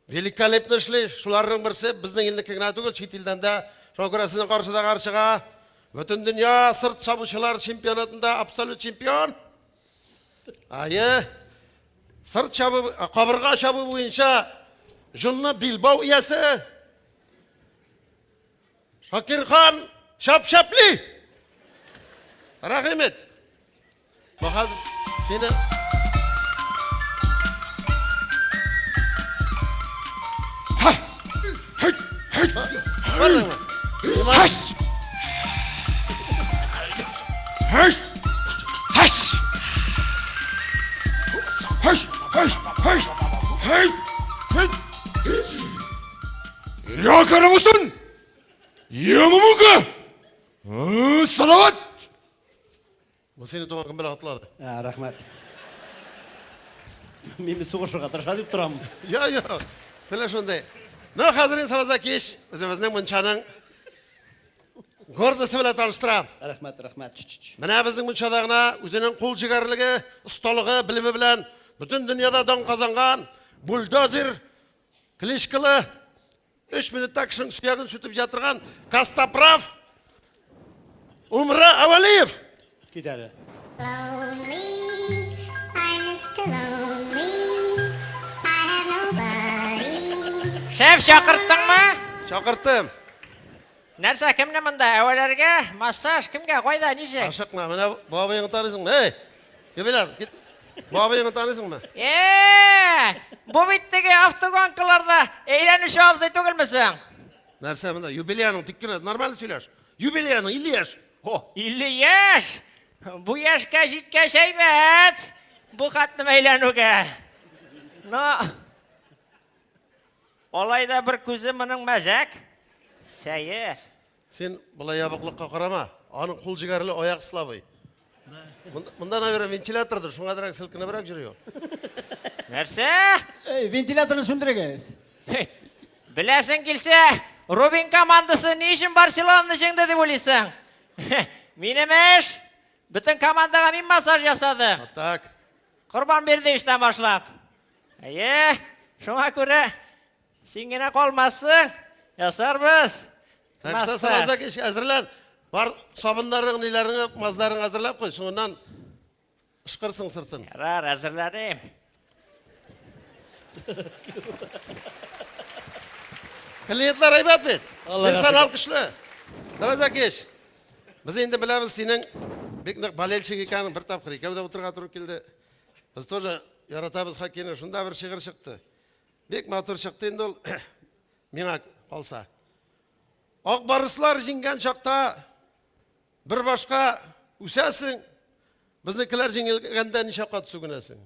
Великолепно эшли. Шуларның берсе безнең илнеке генә түгел, чит илдән дә. Шуңа күрә сезнең каршыда каршыга бөтен дөнья сырт чабучылар чемпионатында абсолют чемпион. Ае. Сырт чабу, кабырга чабу буенча җонлы билбау иясе Шакирхан Шапшапли. Рәхим ит. Бу хәзер сине Бардыңмы? Хәш! Хәш! Хәш! Хәш! Хәш! Хәш! Хәш! Хәш! Якарымысын! Ямамука! Салават! Бу сине туган көн белән котлады. Ә, рәхмәт. Мин бит сугышырга тырыша дип торам. Я, я. Теле шундый. Ну, хәзер инде Салават Закич үзебезнең мунчаның гордосы белән таныштырам. Рәхмәт, рәхмәт. Менә безнең мунчада гына үзенең кул җегәрлеге, осталыгы, белеме белән бөтен дөньяда дан казанган бульдозер кличкалы Өч минутта кешенең сөяген сүтеп җатырган Костоправ Умра Авалиев. Кит әле. Lonely, I'm Mr. Lonely. I have nobody. Шеф, чакырттыңмы? Чакырттым. Нәрсә, кемне монда? Әвәләргә? Массаж? Кемгә? Кайда? Ничек? Ашыкма, менә бу абыеңны таныйсыңмы? Эй, юбиляр, кит. Бу абыеңны таныйсыңмы? Э, бу бит теге автогонкаларда әйләнүче абзый түгелме соң? Нәрсә монда? Юбилеяның тик кенә нормально сөйләш. Юбилеяның 50 яшь. О, 50 яшь! Бу яшькә җиткәч әйбәт. Бу хәтлем әйләнүгә. Но алай да бер күзе моның мәзәк. Сәер. Син болай ябыклыкка карама. Аның кул җегәрле, аяк слабый. Монда, наверное, вентилятордыр, шуңа селкенебрәк йөри ул. Нәрсә? Эй, вентиляторны сүндерегез. Беләсең килсә, Рубин командасы ни өчен Барселонаны җиңде дип уйлыйсың? Минем эш, бөтен командага мин массаж ясадым. Так. Корбан Бердыевичтан башлап. Әйе, шуңа күрә син генә калмассың, ясарбыз. Так, что сразу әзерлән. Бар сабыннарың, ниләреңе, мазларың әзерләп куй, соңыннан ышкырсың сыртын. Ярар, әзерләним. Клиентлар әйбәт бит. Персонал көчле. Дразакеш. Без инде беләбез синең бик нык болельщик икәнең, бер тапкыр икәү дә утырырга туры килде. Без тоже яратабыз хоккейны. Шунда бер шигырь чыкты. Бик матур чыкты инде ул. Миңа калса. Ак барыслар җиңгән чакта бер башка үсәсең, безнекеләр җиңелгәндә ничә кат сүгенәсең?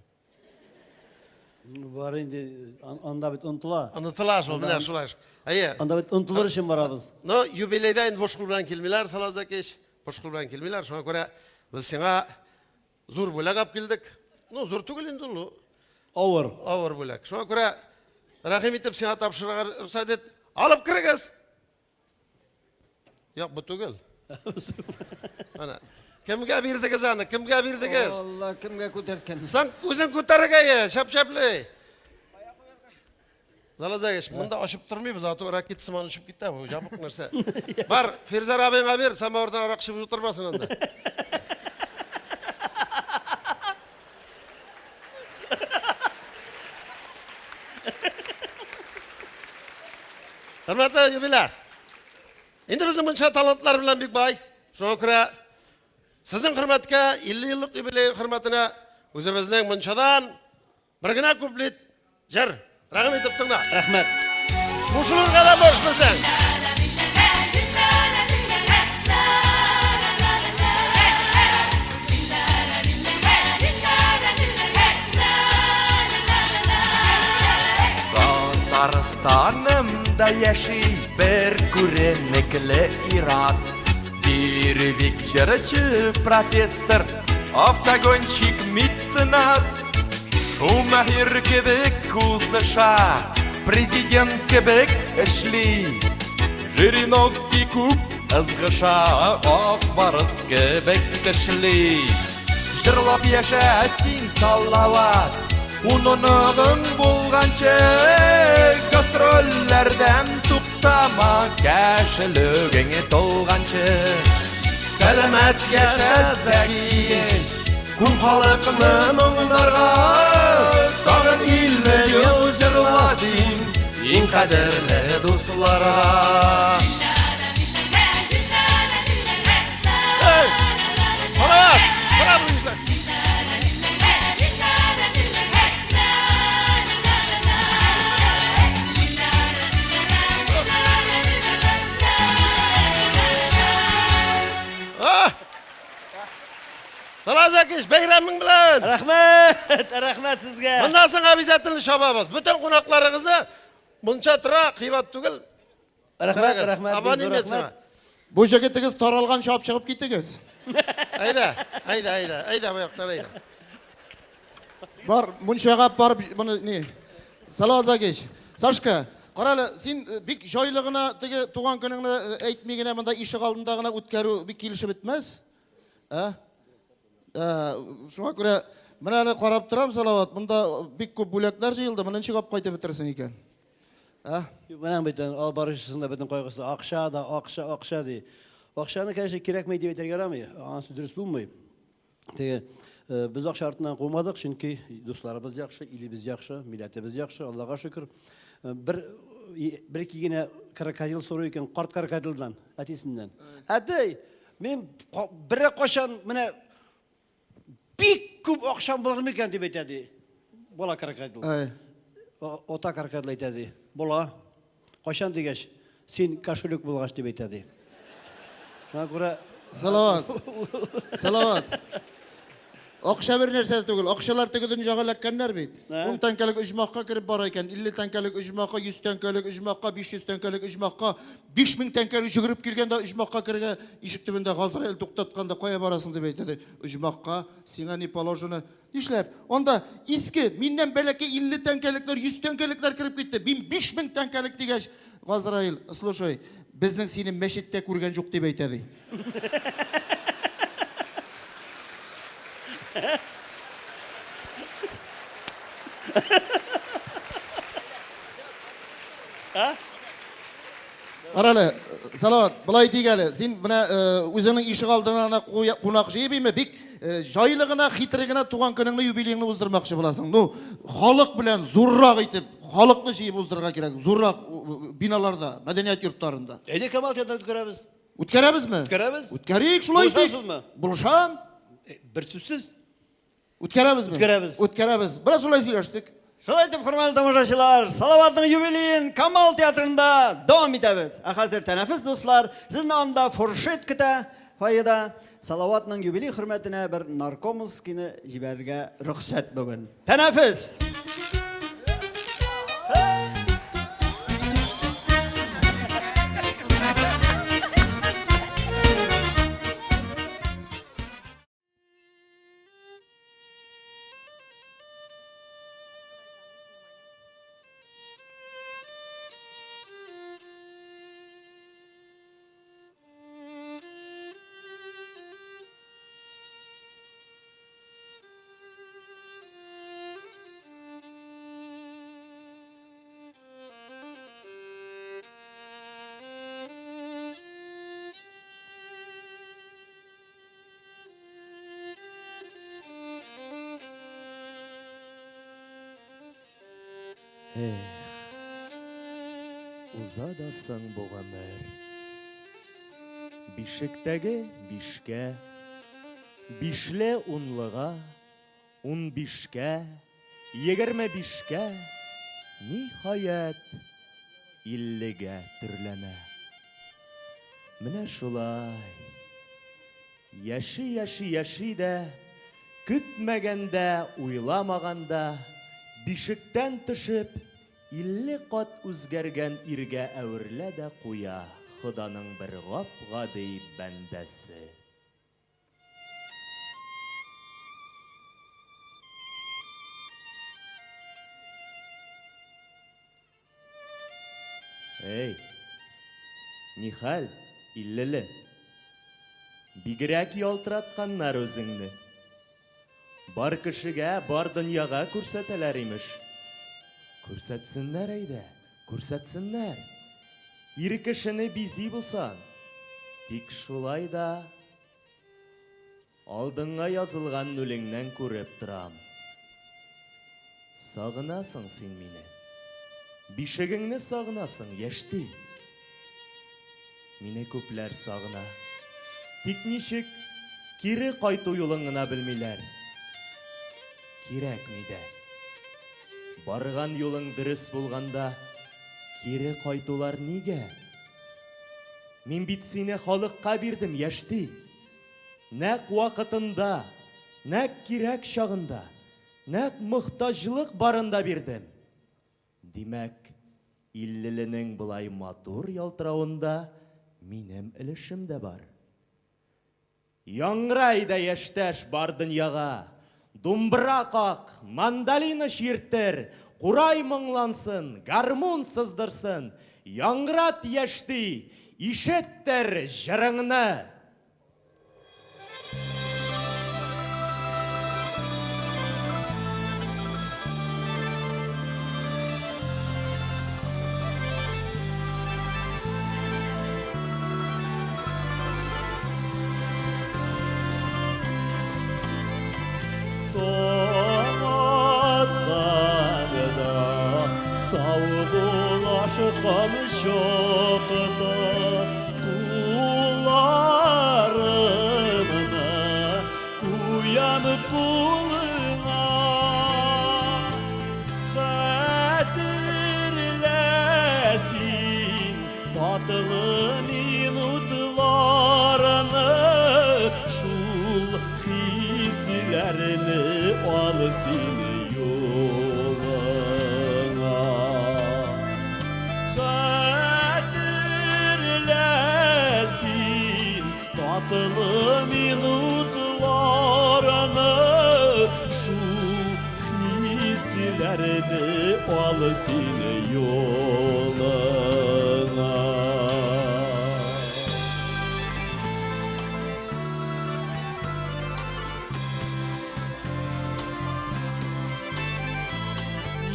Бар инде, анда бит онытыла. Онытыла шул, менә шулай. Әйе. Анда бит онытылыр өчен барабыз. Но юбилейда инде буш кул белән килмиләр, Салават Закич. Буш кул белән килмиләр. Шуңа күрә без сиңа зур бүләк алып килдек. Ну, зур түгел инде ул. Авыр. Авыр бүләк. Шуңа күрә рәхим итеп сиңа тапшырырга рөхсәт ит. Алып керегез. Юк, бу түгел. Ана. Кемгә бирдегез аны? Кемгә бирдегез? Алла, кемгә күтәрткән? Син үзең күтәрергә, шәп-шәпле. Залазагеш, монда ачып тормыйбыз, а то ракет сыман очып китә бу, ябык нәрсә. Бар, Фирзәр абыйңа бир, самавырдан арак эчеп утырмасын анда. Хөрмәтле юбиляр, инде безнең мунча талантлар белән бик бай. Шуңа күрә сезнең хөрмәткә, 50 еллык юбилей хөрмәтенә үзебезнең мунчадан бер генә куплет җыр. Рәхим итеп тыңла. Рәхмәт. Кушылырга да борычлысың. Татарстанымда яши бер күренекле ир-ат. Бирвик җырчы, профессор, автогонщик, меценат. Шумахер кебек узыша, президент кебек эшли. Жириновский күп ызгыша, ак барыс кебек тешли. Җырлап яшә син, Салават, ун оныгың булганчы, гастрольләрдән туктама, кәшелегең тулганчы. Сәламәт яшә, Зәкиеш, күп халыкны моңнарга, тагын 50 ел җырла син, иң кадерле дусларга. Салават! Браво, егетләр! А! Салават Закич, бәйрәмең белән! Рәхмәт, рәхмәт сезгә. Моннан соң обязательно чабабыз. Бөтен кунакларыгызны мунча тора, кыйбат түгел. Рәхмәт, Керегез. рәхмәт, бик зур Абонемент рәхмәт. сиңа. Бу җегетегез таралганчы алып чыгып китегез. Әйдә, әйдә, әйдә, әйдә бу яктан әйдә. Бар, мунчага барып, моны ни? Салават Закич, Сашка, карале, син бик җайлы гына теге туган көнеңне әйтми генә монда ишек алдында гына үткәрү бик килешеп бетмәс. Ә? Шуңа күрә менә әле карап торам, Салават, монда бик күп бүләкләр җыелды, моны ничек алып кайтып бетерсең икән? Ә? Менә бит алып баручысының да бөтен кайгысы акча да, акча, акча ди. Акчаны, конечно, кирәкми дип әйтергә ярамый, анысы дөрес булмый. Теге без акча артыннан кумадык, чөнки дусларыбыз яхшы, илебез яхшы, милләтебез яхшы, Аллага шөкер. Бер ике генә крокодил сорый икән, карт крокодилдан, әтисеннән. Әти, мин берәр кайчан менә бик күп акчам булыр микән дип әйтә ди. Бала крокодил. Ата крокодил әйтә ди. Була. Кайчан дигәч, син кошелек булгач дип әйтә ди. Шуңа күрә Салават. Салават. Акча бер нәрсә дә түгел. Акчалар теге дөньяга эләккәннәр бит. 10 тәңкәлек оҗмахка кереп бара икән, 50 тәңкәлек оҗмахка, 100 тәңкәлек оҗмахка, 500 тәңкәлек оҗмахка, 5000 тәңкәлек йөгереп килгән дә оҗмахка керергә ишек төбендә Газраил туктаткан да, кая барасың дип әйтә ди. Оҗмахка, сиңа не положено. Нишләп? Анда иске, миннән бәләкәй 50 тәңкәлекләр, 100 тәңкәлекләр кереп китте. Мин 5000 тәңкәлек дигәч, Газраил, слушай, безнең сине мәчеттә күргән юк дип әйтә ди. Кара әле, Салават, болай әйтик әле. Син менә үзеңнең ишек алдыңа гына кунак җыеп име, бик җайлы гына, хитрый гына туган көнеңне, юбилееңны уздырмакчы буласың. Ну, халык белән зуррак итеп, халыкны җыеп уздырырга кирәк, зуррак биналарда, мәдәният йортларында. Әйдә, Камал театрында үткәрәбез. Үткәрәбезме? Үткәрәбез. Үткәрик, шулай итик. Булышасызмы? Булышам. Бер сүзсез. Үткәрәбезме? Үткәрәбез. Үткәрәбез. Бераз шулай сөйләштек. Шулай итеп, хөрмәтле тамашачылар, Салаватның юбилеен Камал театрында дәвам итәбез. Ә хәзер тәнәфес, дуслар, сезне анда фуршет көтә, фойеда. Салаватның юбилей хөрмәтенә бер наркомовскийны җибәрергә рөхсәт бүген. Тәнәфес! Эх, уза да соң бу гомер. Бишектәге бишкә, бишле унлыга, унбишкә, 25кә, ниһаять, 50гә төрләнә. Менә шулай. Яши-яши яши дә, көтмәгәндә, уйламаганда, бишектән төшеп, 50 кат үзгәргән иргә әверелә дә куя Ходаның бер гап-гади бәндәсе. Эй, нихәл, иллеле? Бигрәк ялтыратканнар үзеңне. Бар кешегә, бар дөньяга күрсәтәләр, имеш. Күрсәтсеннәр әйдә, күрсәтсеннәр. Ир кешене бизи булсаң. Тик шулай да алдыңа язылган нүлеңнән күреп торам. Сагынасың син мине. Бишегеңне сагынасың, яшьти. Мине күпләр сагына. Тик ничек кире кайту юлын гына белмиләр. Кирәкми дә. Барган юлың дөрес булганда, кире кайтулар нигә? Мин бит сине халыкка бирдем, яшьти. Нәкъ вакытында, нәкъ кирәк чагында, нәкъ мохтаҗлык барында бирдем. Димәк, иллеленең болай матур ялтыравында минем өлешем дә бар. Яңгыра әйдә, яшьтәш, бар дөньяга! Думбра как, мандолина чирттер, курай моңлансын, гармун сыздырсын, яңгырат, яшьти, ишеттер җырыңны! Таң атканда, саубуллашкан чакта, кулларымны куям кулыңа. Хәтерлә син татлы минутларны. Хисләрне ал син юлыңа. Хәтерлә син татлы минутларны, шул хисләрне ал син юлыңа.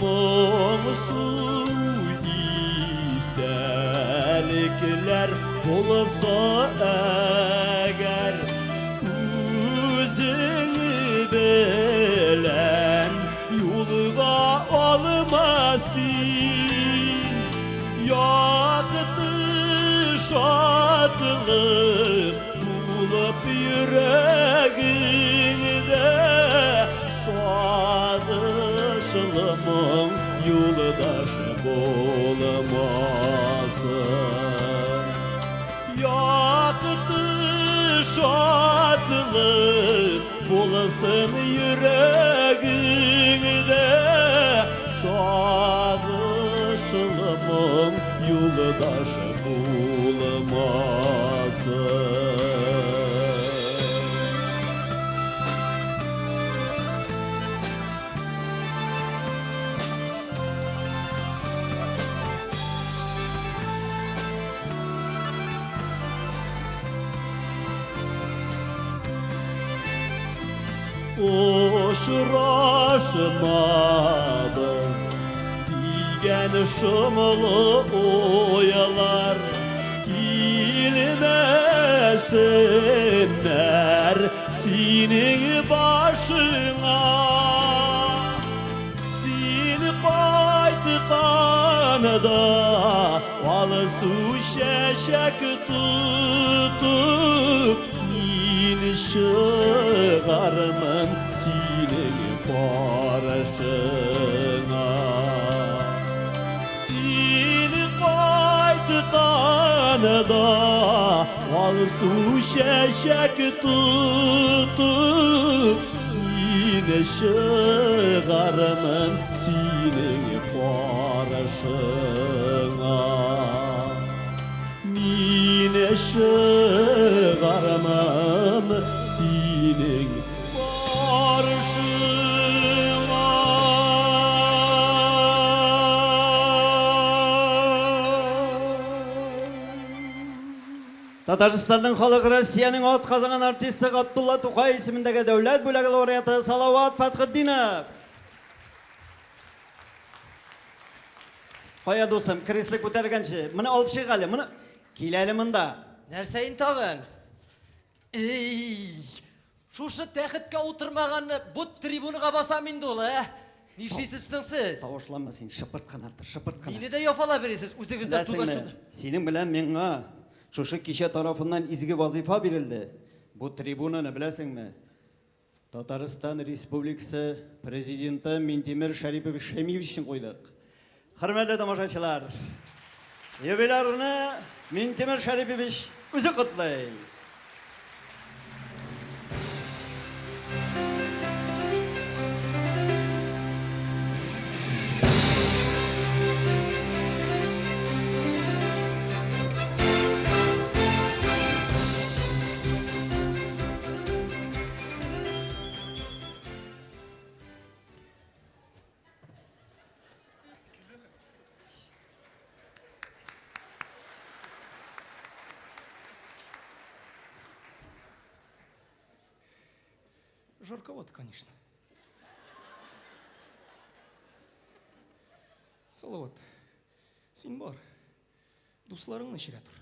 Моңсу истәлекләр булса әгәр, үзең белән юлга алма син. Якты шатлык булып йөрәгеңдә, сагышлы моң юлдаш булмасын. Якты шатлык булсын йөрәгеңдә, сагышлы моң юлдаш булмасын. Очрашмабыз дигән шомлы уйлар килмәсеннәр синең башыңа. Син кайтканда алсу чәчәк тотып, мин чыгармын синең каршыңа. Син кайтканда алсу чәчәк тотып, мин чыгармын синең каршыңа. Мин чыгармын синең каршыңа. Татарстанның халык Россиянең атказанган артисты Габдулла Тукай исемендәге дәүләт бүләге лауреаты Салават Фәтхетдинов. Кая, дустым, кресло күтәргәнче, моны алып чык әле, моны кил әле монда. Нәрсә инде тагын? Эй, шушы тәхеткә утырмаганны бу трибунага басам инде ул, ә? Нишлисез соң сез? Тавышланма син, шыпырт кына тор, шыпырт кына. Мине дә яфала бирәсез, үзегез дә Беләсеңме, тудырсыз. синең белән миңа шушы кичә тарафыннан изге вазифа бирелде. Бу трибунаны беләсеңме? Татарстан Республикасы президенты Минтимер Шәрипович Шәймиев өчен куйдык. Хөрмәтле тамашачылар, юбилярны Минтимер Шәрипович үзе котлый. Жарковато, конечно. Салават, син бар. Дусларыңны эчерә тор.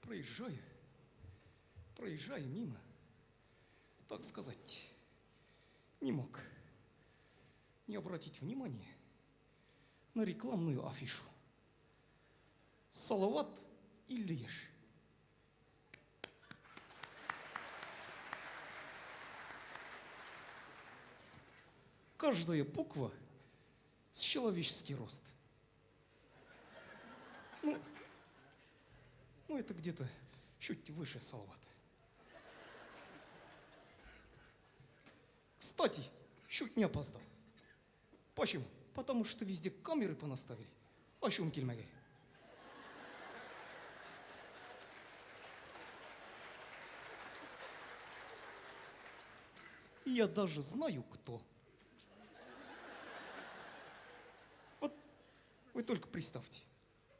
Проезжаю, проезжаю мимо, так сказать, не мог не обратить внимание на рекламную афишу. Салават Ильич. Каждая буква с человеческий рост. Ну, это где-то чуть выше Салавата. Кстати, чуть не опоздал. Почему? Потому что везде камеры понаставили. Ачуым килмәгәе. И я даже знаю, кто. Вот вы только представьте.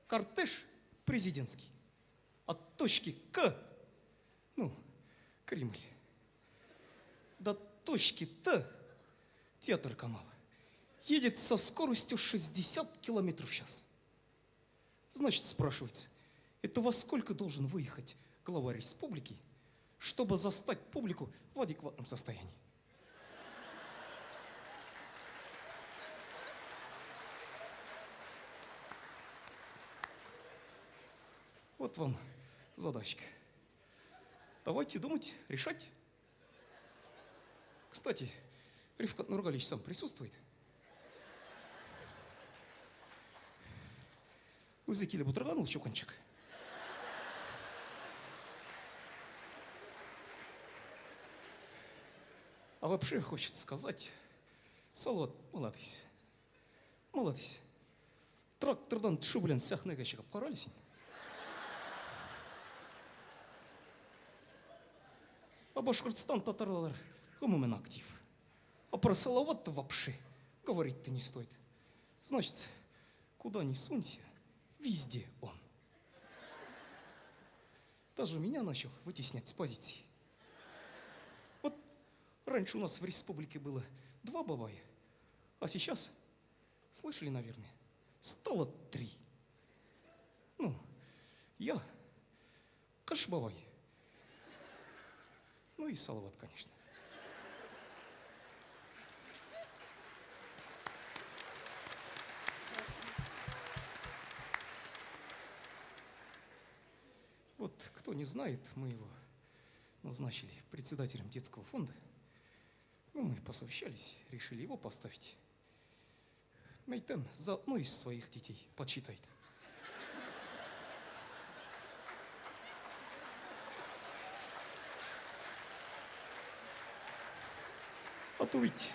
Кортеж президентский. От точки К, ну, Кремль, до точки Т, театр Камала, едет со скоростью 60 километров в час. Значит, спрашивается, это во сколько должен выехать глава республики, чтобы застать публику в адекватном состоянии? Вот вам задачка. Давайте думать, решать. Кстати, Рифкат Нургалич сам присутствует. Үзе килеп утырган ул чукынчык. А вообще хочется сказать, Салават, молодец. Молодец. Трактордан төшү белән сәхнәгә чыгып кара әле син. А Башкортстан татарлары гомумән актив. А про Салават-то вообще говорить-то не стоит. Значит, куда ни сунься, везде он. Даже меня начал вытеснять с позиции. Вот раньше у нас в республике было 2 бабая, а сейчас, слышали, наверное, стало 3. Ну, я, Кыш бабай, ну и Салават, конечно. Вот кто не знает, мы его назначили председателем детского фонда. Ну, мы посовещались, решили его поставить. Мейтем заодно из своих детей подсчитает. А то ведь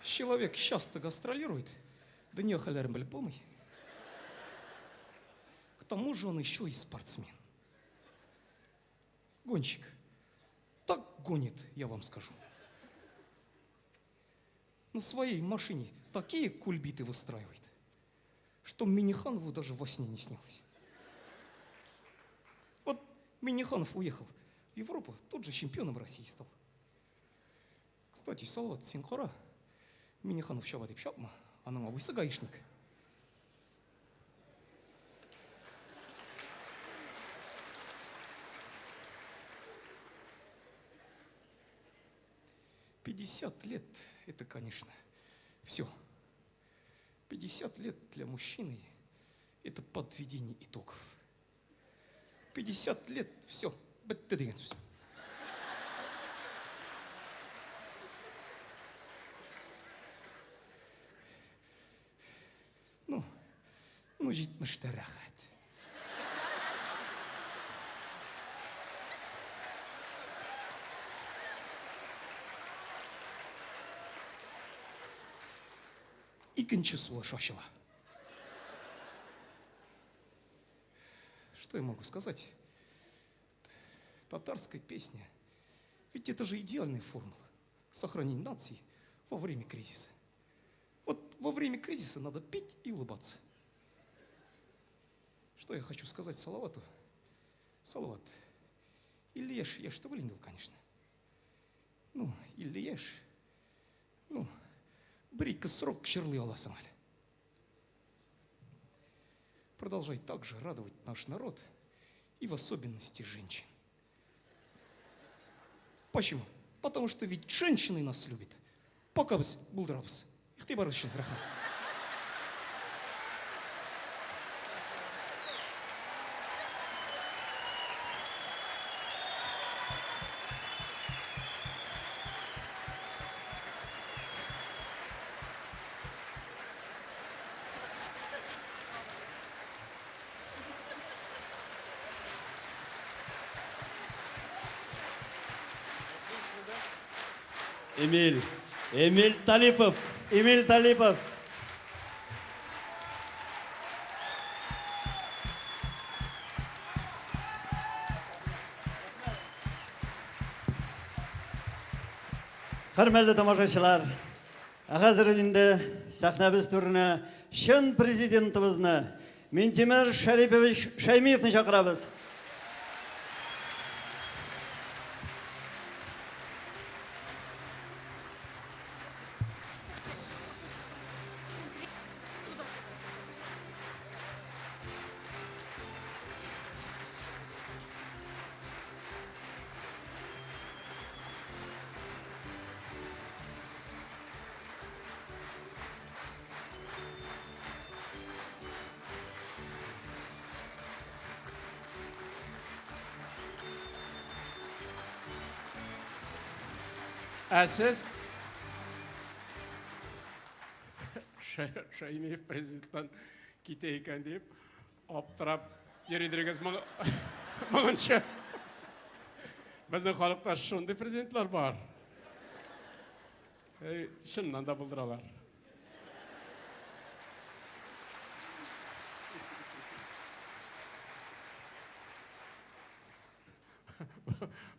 человек часто гастролирует, да не халярым были полный. К тому же он еще и спортсмен. Гонщик. Так гонит, я вам скажу. На своей машине такие кульбиты выстраивает, что Минниханову даже во сне не снилось. Вот Минниханов уехал в Европу, тот же чемпионом России стал. Кстати, Салават, син кара, Минниханов чаба дип чапма, аның абыйсы гаишник. 50 лет – это, конечно, все. 50 лет для мужчины – это подведение итогов. 50 лет – все. Бетте дигән сүз. Ну, 70-тә рәхәт. Икенче сулыш ачыла. Что я могу сказать? Татарская песня. Ведь это же идеальная формула сохранения нации во время кризиса. Вот во время кризиса надо петь и улыбаться. Что я хочу сказать Салавату? Салават, Ильяш, я что вылендил, конечно. Ну, Ильяш, ну, бер-ике срок җырлый аласың әле. Продолжай также радовать наш народ и в особенности женщин. Почему? Потому что ведь женщины нас любят. Пока без булдырабыз. Игътибар өчен рәхмәт. Эмиль. Эмиль Талипов. Эмиль Талипов. Хөрмәтле тамашачылар, ә хәзер инде сәхнәбез түренә чын президентыбызны Минтимер Шәрипович Шәймиевны чакырабыз. Ә сез Шәймиев президенттан китә икән дип аптырап йөридерегез моңынча. Безнең халыкта шундый президентлар бар. Чыннан да булдыралар.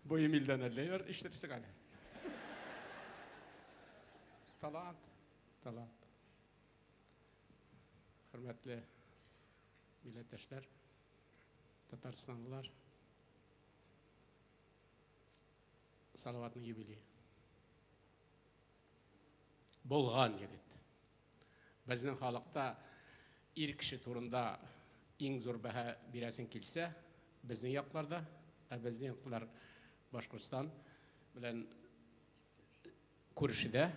Бу Эмильдән әллә ниләр ишетерсең әле. Талант, талант. Хөрмәтле милләттәшләр, татарстанлылар, Салаватның юбилее. Булган егет. Безнең халыкта ир кеше турында иң зур бәһа бирәсең килсә, безнең якларда, ә безнең яклар Башкортстан белән күршедә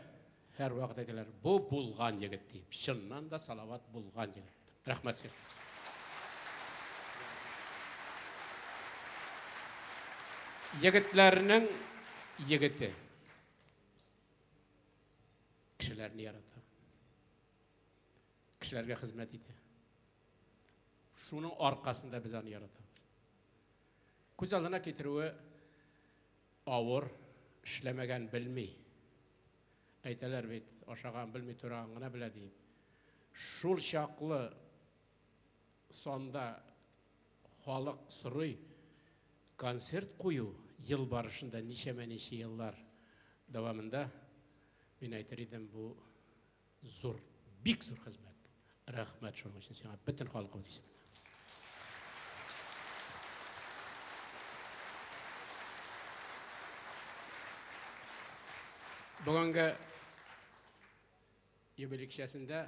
һәрвакыт әйтәләр, бу булган егет дип. Чыннан да Салават булган егет. Рәхмәт сиңа. Егетләрнең егете. Кешеләрне ярата. Кешеләргә хезмәт итә. Шуның аркасында без аны яратабыз. Күз алдына китерүе авыр, эшләмәгән белми. Әйтәләр бит, ашаган белми, тураган гына белә диеп. Шул чаклы санда халык сорый концерт кую ел барышында ничәмә-ничә еллар дәвамында, мин әйтер идем, бу зур, бик зур хезмәт. Рәхмәт шуның өчен сиңа бөтен халкыбыз исеменнән. Бүгенге юбилей кичәсендә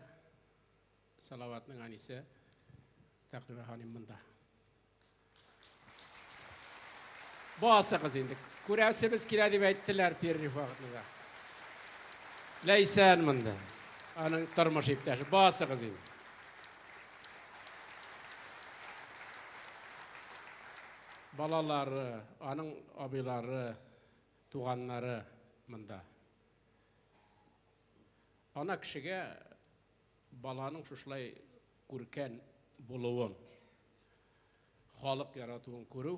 Салаватның әнисе Тәкъдимә ханым монда. Басыгыз инде. Күрәсебез килә дип әйттеләр перерыв вакытында. Ләйсән монда. Аның тормыш иптәше. Басыгыз инде. Балалары, аның абыйлары, туганнары монда. Ана кешегә баланың шушылай күркән булуын, халык яратуын күрү,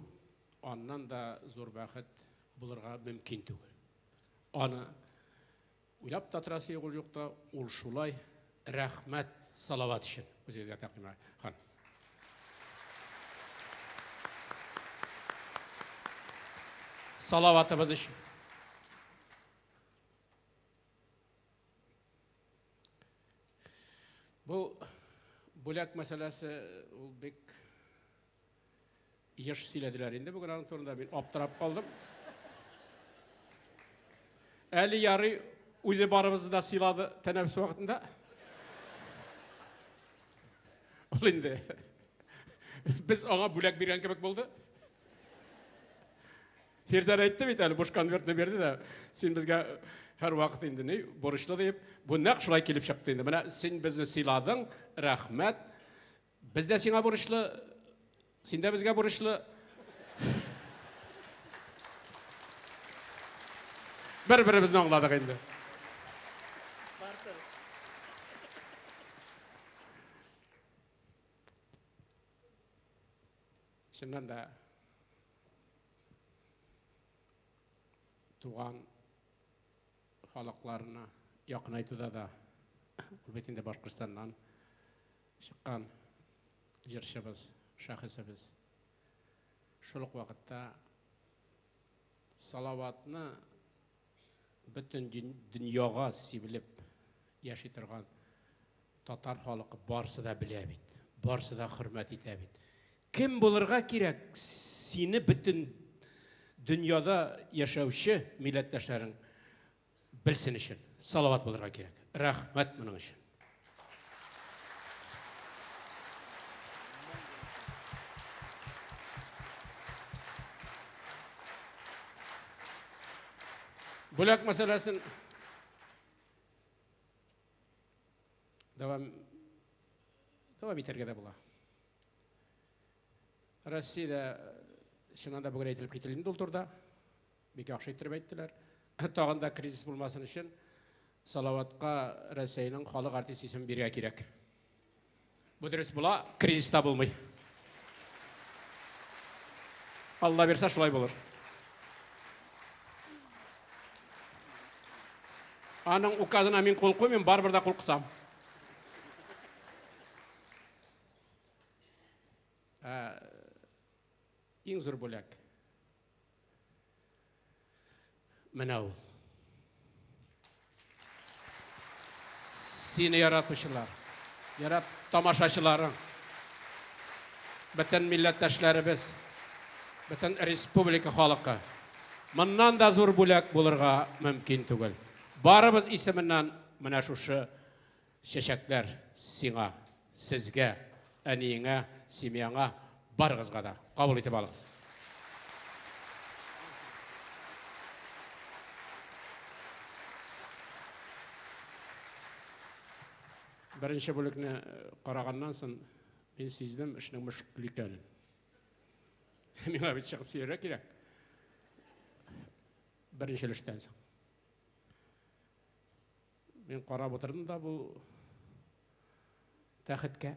аннан да зур бәхет булырга мөмкин түгел. Аны уйлап та торасы юк, ул юкта, ул шулай. Рәхмәт Салават өчен үзегезгә, Тәкъдимә ханым. Салаватыбыз өчен. Бу бүләк мәсьәләсе ул бик еш сөйләделәр инде бүген аның турында мин аптырап калдым. Әле ярый үзе барыбызны да сыйлады тәнәфес вакытында. Ул инде без аңа бүләк биргән кебек булды. Фирзәр әйтте бит әле, буш конвертны бирде дә, син безгә һәрвакыт инде ни, бурычлы диеп. Бу нәкъ шулай килеп чыкты инде. Менә син безне сыйладың, рәхмәт. Без дә сиңа бурычлы, син дә безгә бурычлы. Бер-беребезне аңладык инде. Чыннан да туган халыкларына якынайтуда да ул бит инде Башкортстаннан чыккан җырчыбыз, шәхесебез. Шул ук вакытта Салаватны бөтен дөньяга сибелеп яши торган татар халкы барсы да белә бит, барсы да хөрмәт итә бит. Кем булырга кирәк сине бөтен дөньяда яшәүче милләттәшләрең белсен өчен? Салават булырга кирәк. Рәхмәт моның өчен. Бүләк мәсьәләсен дәвам дәвам итәргә дә була. Россиядә чыннан да бүген әйтелеп кителде инде ул турыда. Бик яхшы иттереп әйттеләр. Тагын да кризис булмасын өчен Салаватка Рәсәйнең халык артисты исемен бирергә кирәк. Бу дөрес була, кризис та булмый. Алла бирсә, шулай булыр. Аның указына мин кул куймыйм, барыбер дә кул кысам. Ә, иң зур бүләк. Менә ул. Сине яратучылар, ярат тамашачыларың, бөтен милләттәшләребез, бөтен республика халкы. Моннан да зур бүләк булырга мөмкин түгел. Барыбыз исеменнән менә шушы чәчәкләр сиңа, сезгә, әниеңә, семьяңа, барыгызга да кабул итеп алыгыз. Беренче бүлекне караганнан соң мин сиздем эшнең мөшкел икәнен. Миңа бит чыгып сөйләргә кирәк. Беренче өлештән соң. Мин карап утырдым да бу тәхеткә.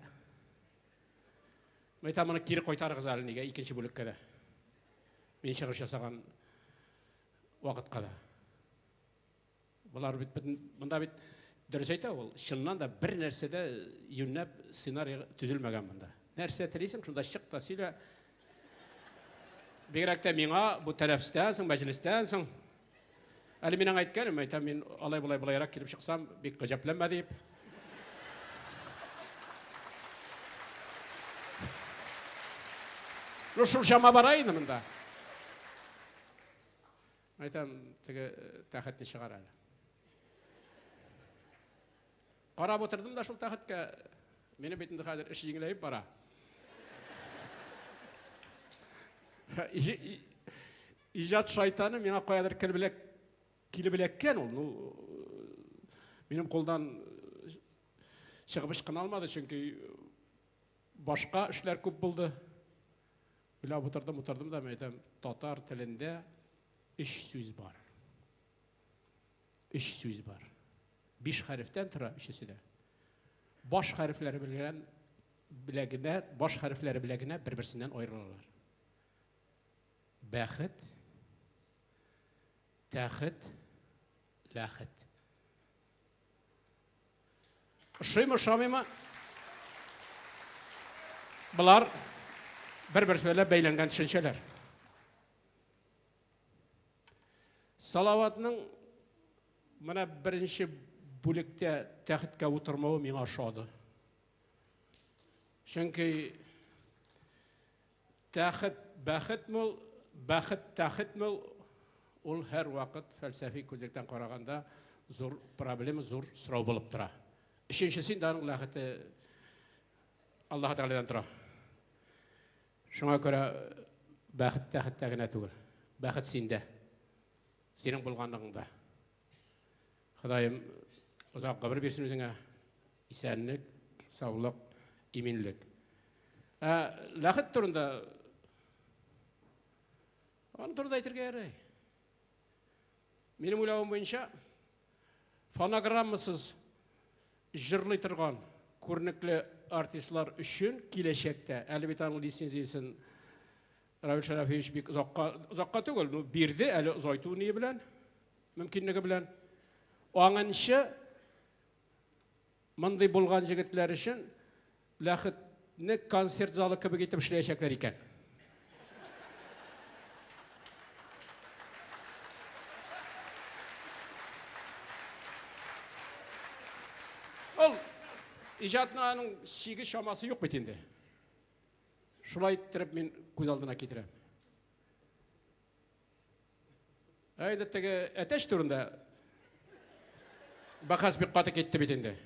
Мин әйтәм, моны кире кайтарыгыз әле нигә икенче бүлеккә дә. Мин чыгыш ясаган вакытка да. Болар бит монда бит дөрес әйтә ул, чыннан да бер нәрсә дә юньләп сценарий төзелмәгән монда. Нәрсә телисең, шунда чык та сөйлә. Бигрәк тә миңа бу тәнәфестән соң, мәҗлестән соң. Әле мин аңа әйткәнем, әйтәм, мин алай-болай болайрак килеп чыксам, бик гаҗәпләнмә дип. Ну, шул чама бара инде монда. Әйтәм, теге тәхетне чыгар әле. Карап утырдым да шул тәхеткә. Минем бит инде хәзер эш җиңеләеп бара. Иҗат шайтаны миңа каядыр килеп килеп эләккән ул. Ну, минем кулдан чыгып ычкына алмады, чөнки башка эшләр күп булды. Уйлап утырдым, утырдым да, мен әйтәм, татар телендә өч сүз бар. Өч сүз бар. Биш хәрефтән тора өчесе дә. Баш хәрефләре белән беләгенә, баш хәрефләре беләгенә бер-берсеннән аерылалар. Бәхет, тәхет, ләхет. Ошыймы, ошамыймы? Болар бер-берсе белән бәйләнгән төшенчәләр. Салаватның менә беренче бүлектә тәхеткә утырмавы миңа ошады. Чөнки тәхет бәхетме ул, бәхет тәхетме ул, ул һәрвакыт фәлсәфи күзлектән караганда зур проблема, зур сорау булып тора. Өченчесе инде аның ләхете Аллаһ Тәгаләдән тора. Шуңа күрә бәхет тәхеттә генә түгел. Бәхет синдә. Синең булганлыгыңда. Ходаем озак гомер бирсен үзеңә. Исәнлек, саулык, иминлек. Ә ләхет турында аны турында әйтергә ярый. Минем уйлавым буенча, фонограммасыз җырлый торган күренекле артистлар өчен киләчәктә, әле бит аның лицензиясен Равил Шәрәфиевич бик озакка, озакка түгел, ну, бирде, әле озайту ние белән, мөмкинлеге белән. Аңынчы мондый булган җегетләр өчен ләхетне концерт залы кебек итеп эшләячәкләр икән. Ул иҗатның аның чиге чамасы юк бит инде. Шулай иттереп мин күз алдына китерәм. Ә инде теге әтәч турында бәхәс бик каты китте бит инде.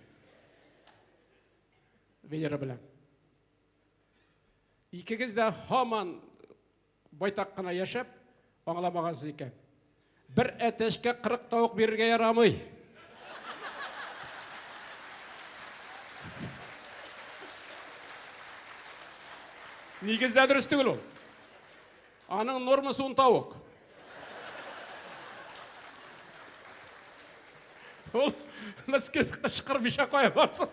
Венера белән. Икегез дә һаман байтак кына яшәп, аңламагансыз икән. Бер әтәчкә 40 тавык бирергә ярамый. Нигездә дөрес түгел ул. Аның нормасы ун тавык. Ул мескен кычкырмыйча кая барсын.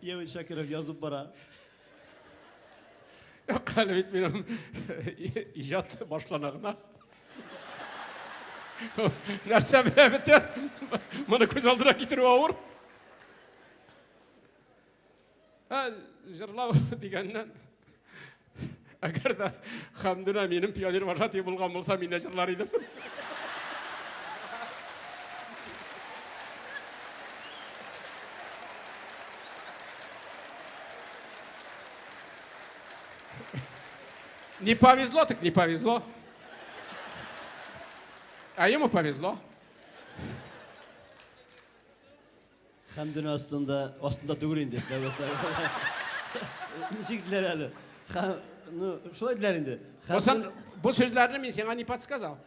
Евин Шакиров язып бара. Юк, әле бит минем иҗат башлана гына. Нәрсә белә бетә? Моны күз алдына китерү авыр. Ә, җырлау дигәннән, әгәр дә Хәмдүнә минем пионер вожатый булган булса, мин дә җырлар идем. Не повезло, так не повезло. А ему повезло. Хәмдүнә астында, астында түгел инде. Ничек диләр әле? Ну, шулай диләр инде. Бу сүзләрне мин сиңа не подсказал.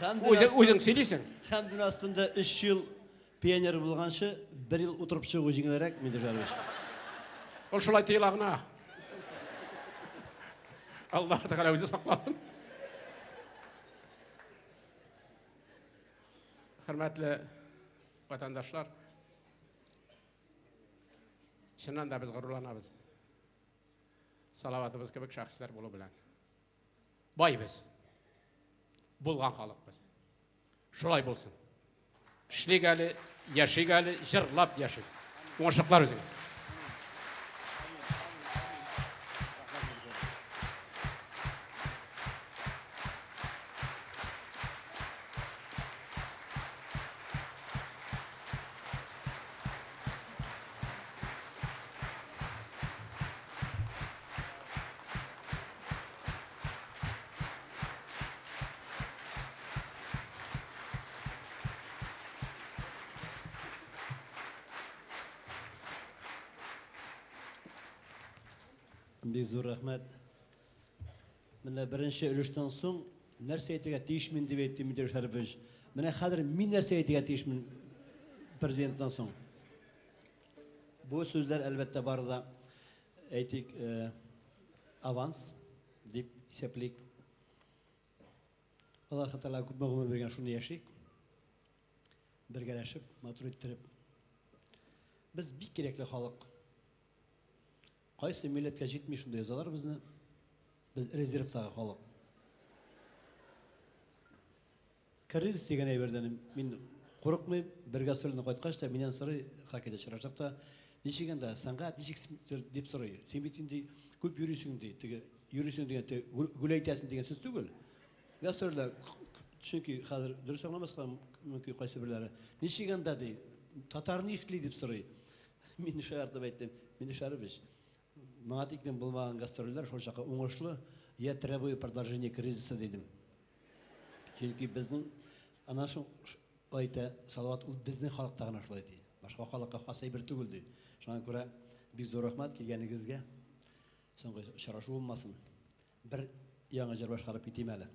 Үзең, үзең сөйлисең. Хәмдүнә астында 3 ел пионер булганчы, бер ел утырып чыгу җиңелрәк, Миндер Шәрипович. Ул шулай тоела гына. Аллаһ Тәгалә үзе сакласын. Хөрмәтле ватандашлар, чыннан да без горурланабыз. Салаватыбыз кебек шәхесләр булу белән. Бай без. Булган халык без. Шулай булсын. Эшлик әле, яшик әле, җырлап яшик. Уңышлыклар үзеңә. Бик зур рәхмәт. Менә беренче өлештән соң нәрсә әйтергә тиешмен дип әйтте Дмитрий Шәрипович. Менә хәзер мин нәрсә әйтергә тиешмен президенттан соң? Бу сүзләр әлбәттә бары да әйтик, аванс дип исәплик. Аллаһ Тәгалә күпме гомер биргән, шуны яшик. Бергәләшеп, матур иттереп. Без бик кирәкле халык. Кайсы милләткә җитми, шунда язалар безне. Без резервтагы халык. Кризис дигән әйбердән мин курыкмыйм. Бер гастрольдән кайткач та миннән сорый, хоккейда очрашсак та, ничек анда, сәнгать ничек дип сорый. Син бит инде күп йөрисең ди, теге йөрисең дигән теге гүләйтәсең дигән сүз түгел. Гастрольдә, чөнки хәзер дөрес аңламаска мөмкин кайсы берләре. Ничек анда ди, татар нишли дип сорый. Мин шаяртып әйттем, Мине Шәрипович, моңа тиклем булмаган гастрольләр шул чакта уңышлы, я требую продолжения кризиса дидем. Чөнки безнең ана шул әйтә Салават, ул безнең халыкта гына шулай ди. Башка халыкка хас әйбер түгел ди. Шуңа күрә бик зур рәхмәт килгәнегезгә. Соңгы очрашу булмасын. Бер яңа җыр башкарып китим әле.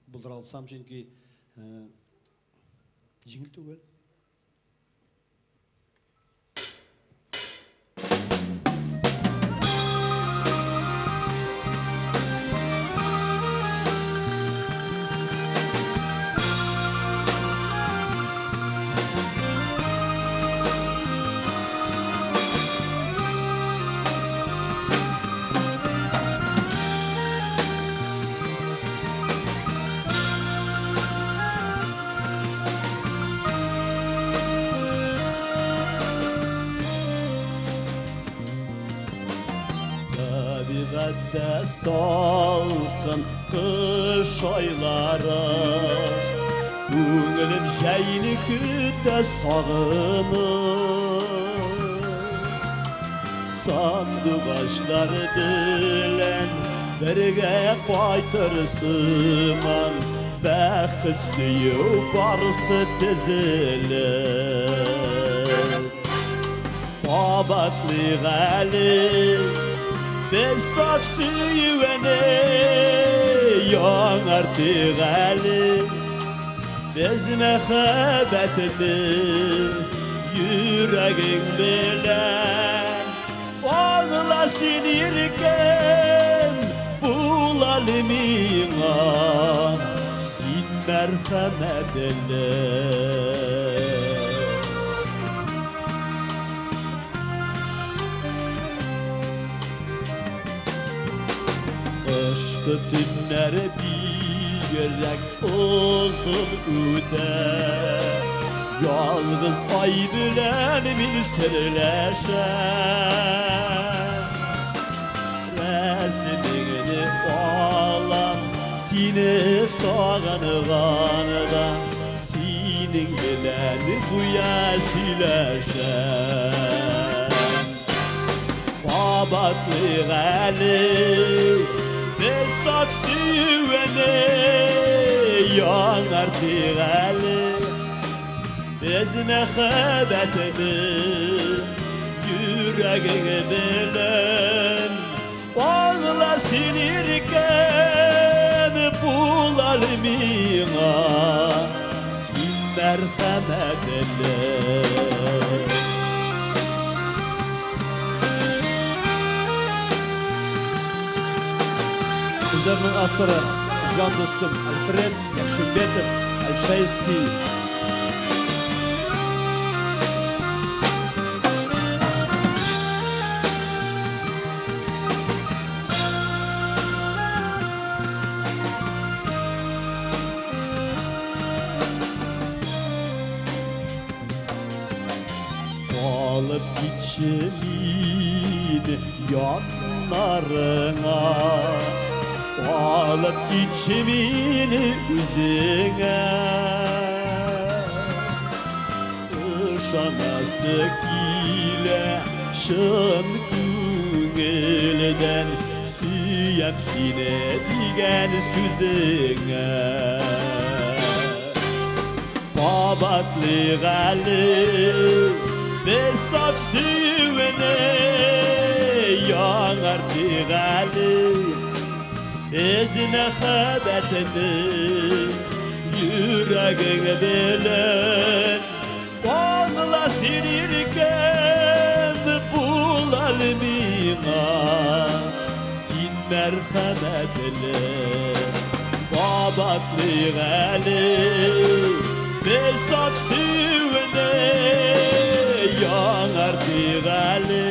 Булдыра алсам, чөнки җиңел түгел. Хәтта салкын кыш айлары. Күңелем җәйне көтә сагынып. Сандугачлар белән бергә кайтыр сыман, Бәхет сөю барысы тезелеп. Кабатлыйк әле без саф сөюне, яңартыйк әле без мәхәббәтне йөрәгең белән. Аңла син, иркем, бул әле миңа, син мәрхәмәтле. Кышкы төннәр бигрәк озын үтә. Ялгыз ай белән мин серләшәм. Рәсемеңне алам, сине сагынганда, синең белән гүя сөйләшәм. Кабатлыйк әле без саф сөюне, яңартыйк әле без мәхәббәтне йөрәгең белән. Аңла син, иркем, бул әле миңа, син мәрхәмәтле. Җырның авторы җан дустым Альфред Якшимбетов Альшейский. Алып китче мине яннарыңа, алып китче мине үзеңә. Ышанасы килә чын күңелдән, сөям сине дигән сүзеңә. Кабатлыйк әле без саф сөюне, яңартыйк әле без мәхәббәтне йөрәгең белән. Аңла син, иркем, бул әле миңа, син мәрхәмәтле. Кабатлыйк әле без саф сөюне, яңартыйк әле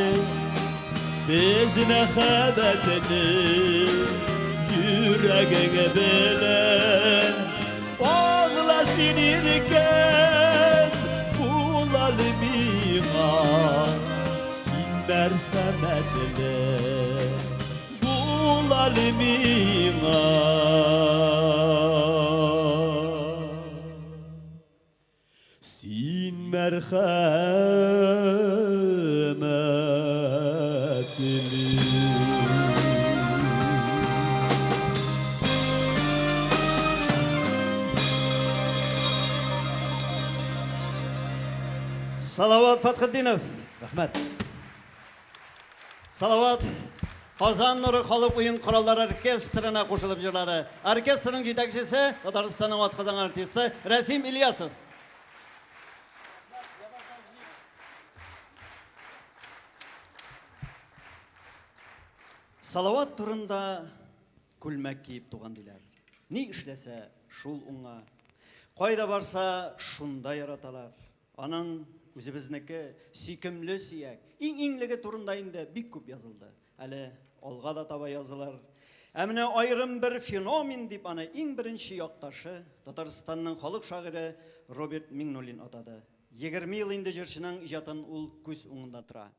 без мәхәббәтне йөрәгең белән. Аңла син, иркем, бул әле миңа, син мәрхәмәтле. Бул әле миңа, син мәрхәмәтле. Салават Фатхетдинов. Рәхмәт. Салават Казан нуры халык уен кораллары оркестрына кушылып җырлады. Оркестрның җитәкчесе Татарстанның атказанган артисты Рәсим Ильясов. Салават турында күлмәк киеп туган диләр. Ни эшләсә, шул уңа. Кайда барса, шунда яраталар. Аның үзебезнеке сөйкемле сөяк, иң-иңлеге турында инде бик күп язылды. Әле алга да таба язылыр. Ә менә аерым бер феномен дип аны иң беренче якташы, Татарстанның халык шагыйре Роберт Миңнуллин атады. 20 ел инде җырчының иҗатын ул күз уңында тора.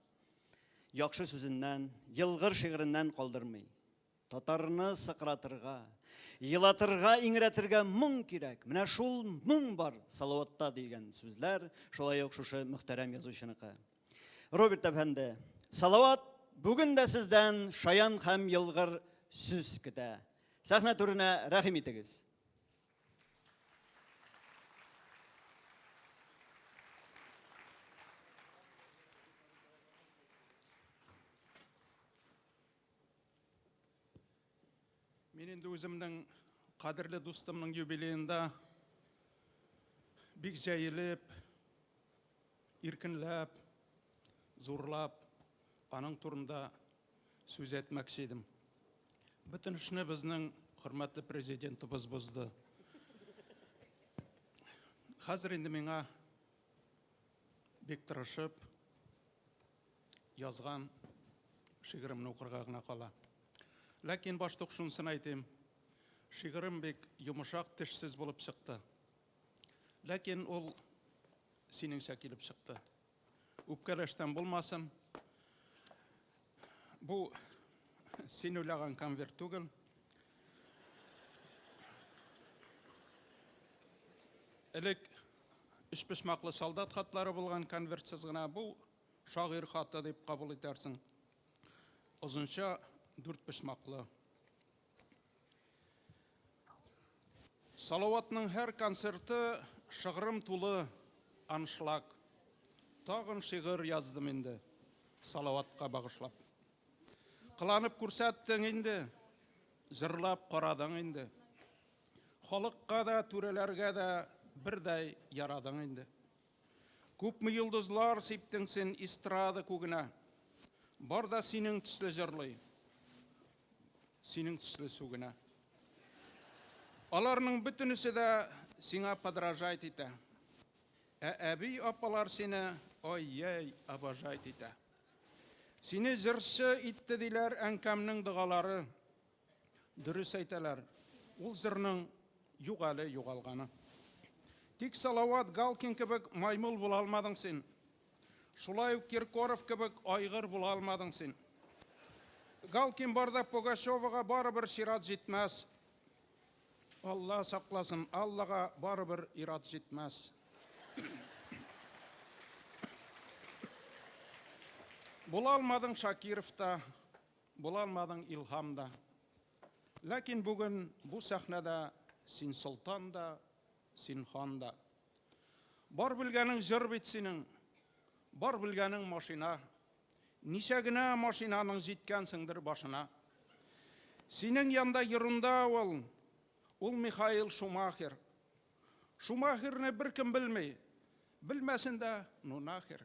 Яхшы сүзеннән, елгыр шигыреннән калдырмый. Татарны сыкратырга, елатырга, иңрәтергә моң кирәк. Менә шул моң бар Салаватта дигән сүзләр, шулай ук шушы мөхтәрәм язучыныкы. Роберт әфәнде, Салават бүген дә сездән шаян һәм елгыр сүз көтә. Сәхнә түренә рәхим итегез. Мин инде үземнең кадерле дустымның юбилеенда бик җәелеп, иркенләп, зурлап аның турында сүз әйтмәкче идем. Бөтен эшне безнең хөрмәтле президентыбыз бозды. Хәзер инде миңа бик тырышып язган шигыремне укырга гына кала. Ләкин баштук шунысын әйтим, шигырем бик йомышак, тешсез булып чыкты. Ләкин ул синеңчә килеп чыкты. Үпкәләштән булмасын. Бу син уйлаган конверт түгел. Элек өчпочмаклы солдат хатлары булган конвертсыз гына бу шагыйрь хаты дип кабул итәрсең. Озынча дүртпочмаклы. Салаватның һәр концерты шыгрым тулы аншлаг. Тагын шигырь яздым инде, Салаватка багышлап. Кыланып күрсәттең инде, җырлап карадың инде. Халыкка да, түрәләргә дә бердәй ярадың инде. Күпме йолдызлар сиптең син эстрада күгенә. Бар да синең төсле җырлый, синең төсле сүгенә. Аларның бөтенесе дә сиңа подражать итә. Ә әби апалар сине ай-яй обожать итә. Сине җырчы итте диләр әнкәмнең догалары. Дөрес әйтәләр, ул җырның юк әле югалганы. Тик Салават Галкин кебек маймыл була алмадың син. Шулай ук Киркоров кебек айгыр була алмадың син. Галкин барда Пугачевага барыбер чират җитмәс. Алла сакласын, Аллага барыбер ират җитмәс. Була алмадың Шакиров та, Була алмадың Илһам да. Ләкин бүген бу сәхнәдә син солтан да, син хан да. Бар белгәнең җыр бит синең, бар белгәнең машина. Ничә генә машинаның җиткәнсеңдер башына. Синең янда ерунда ул, ул Михаил Шумахер. Шумахерны беркем белми. Белмәсен дә, ну нахер.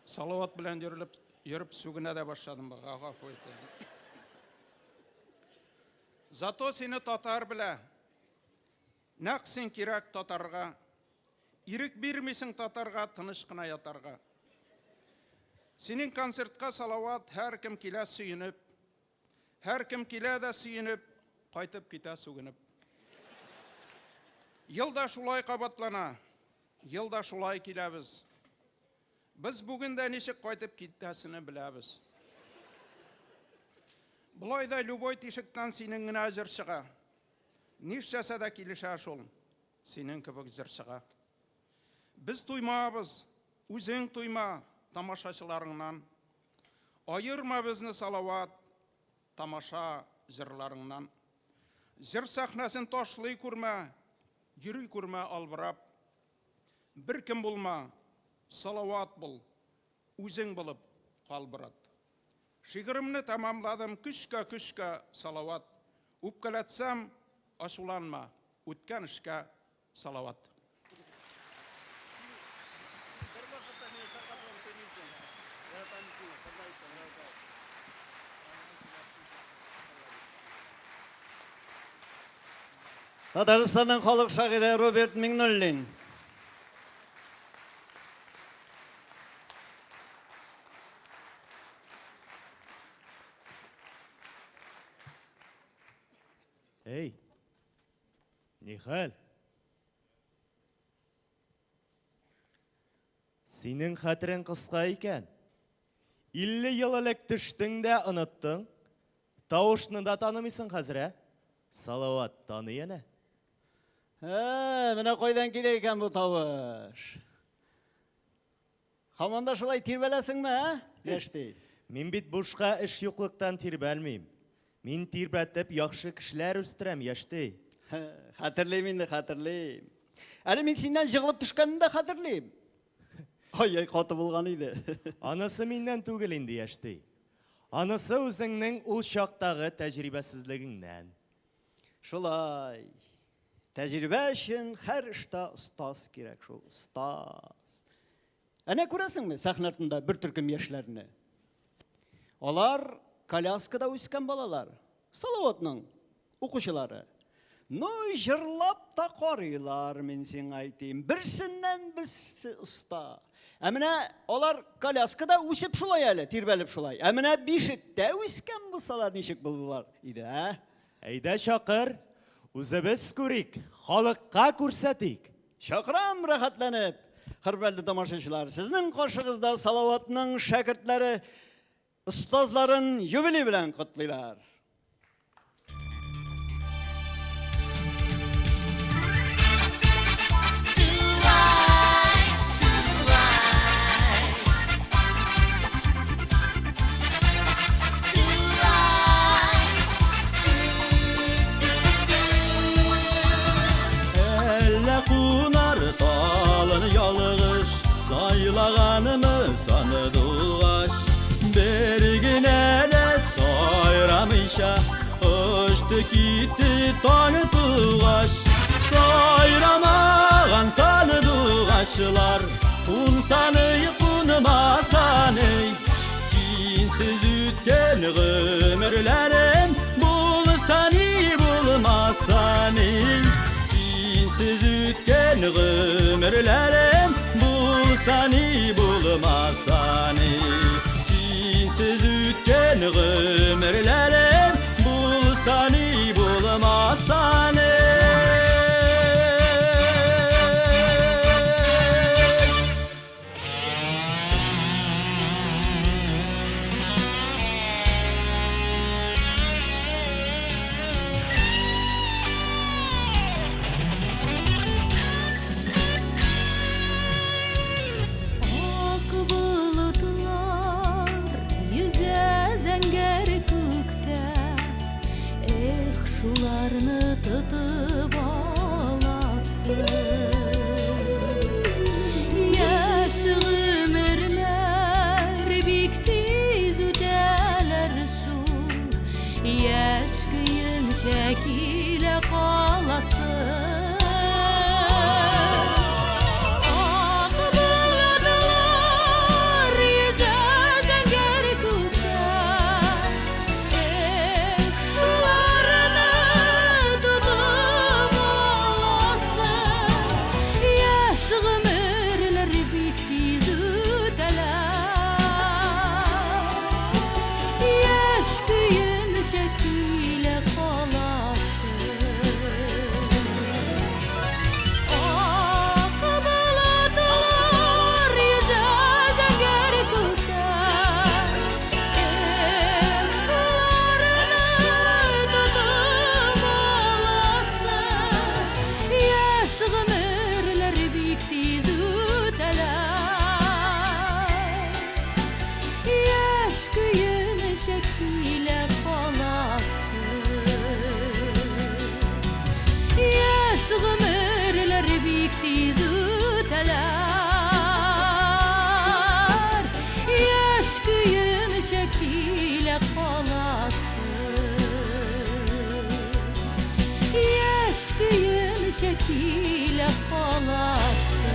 Салават белән йөрелеп, йөреп сүгенә дә башладым, гафу ит. Зато сине татар белә. Нәкъ син кирәк татарга. Ирек бирмисең татарга тыныч кына ятарга. Синең концертка, Салават, һәркем килә сөенеп. Һәркем килә дә сөенеп, кайтып китә сүгенеп. Ел да шулай кабатлана, ел да шулай киләбез. Без бүген дә ничек кайтып китәсене беләбез. Болай да любой тишектән синең генә җыр чыга. Нишләсә дә килешә шул синең кебек җырчыга. Без туймабыз, үзең туйма тамашачыларыңнан. Аерма безне, Салават, тамаша җырларыңнан. Җыр сәхнәсен ташлый күрмә, йөри күрмә албырап. Беркем булма, Салават бул, үзең булып кал, брат. Шигыремне тәмамладым көчкә-көчкә, Салават. Үпкәләтсәм, ачуланма, үткән эшкә салават. Татарстанның халык шагыйре Роберт Миңнуллин. Эй, нихәл? Синең хәтерең кыска икән. 50 ел элек төштең дә оныттың. Тавышны да танымыйсың хәзер, ә? Салават таный әнә. Ә, менә кайдан килә икән бу тавыш. Һаман да шулай тирбәләсеңме, ә? Яшьти. Мин бит бушка эш юклыктан тирбәлмим. Мин тирбәтеп яхшы кешеләр үстерәм, яшьти. Хәтерлим инде, хәтерлим. Әле мин синнән җыгылып төшкәнне дә хәтерлим. Ай-ай, каты булган иде. Анысы миннән түгел инде, яшьти. Анысы үзеңнең ул чактагы тәҗрибәсезлегеңнән. Шулай. Тәҗрибә өчен һәр эштә остаз кирәк шул, остаз. Әнә күрәсеңме сәхнә артында бер төркем яшьләрне? Алар коляскада үскән балалар. Салаватның укучылары. Ну, җырлап та карыйлар, мин сиңа әйтим. Берсеннән берсе оста. Ә менә алар коляскада үсеп шулай әле, тирбәлеп шулай. Ә менә бишектә үскән булсалар ничек булдылар иде, ә? Әйдә чакыр, үзебез күрик, халыкка күрсәтик. Чакырам рәхәтләнеп. Хөрмәтле тамашачылар, сезнең каршыгызда Салаватның шәкертләре остазларын юбилей белән котлыйлар. Әллә кунар талын ялгыш Сайлаганымы сандугач Бер генә дә сайрамыйча Очты китте таң тугач Сайрамаган сандугачлар Кунсаны кунмасаны Синсез үткән гомерләрем Булса ни, булмаса ни Синсез үткән гомерләрем Булса ни, булмаса ни Синсез үткән гомерләрем Булса ни, булмаса ни Ак болытлар йөзә зәңгәр күктә, Эх, шуларны тотып аласы. Яшь гомерләр бик тиз үтәләр шул, Яшь көенчә килә каласы. Ак болытлар йөзә зәңгәр күктә, Эх, шуларны тотып аласы. Яшь гомерләр бик тиз үтәләр, Яшь көенчә килә каласы. Ак болытлар йөзә зәңгәр күктә, Эх, шуларны тотып аласы. Яшь гомерләр бик тиз үтәләр, Яшь көенчә килә каласы. Яшь гомерләр бик тиз үтәләр, Яшь көенчә килә каласы. Яшь көенчә килә каласы.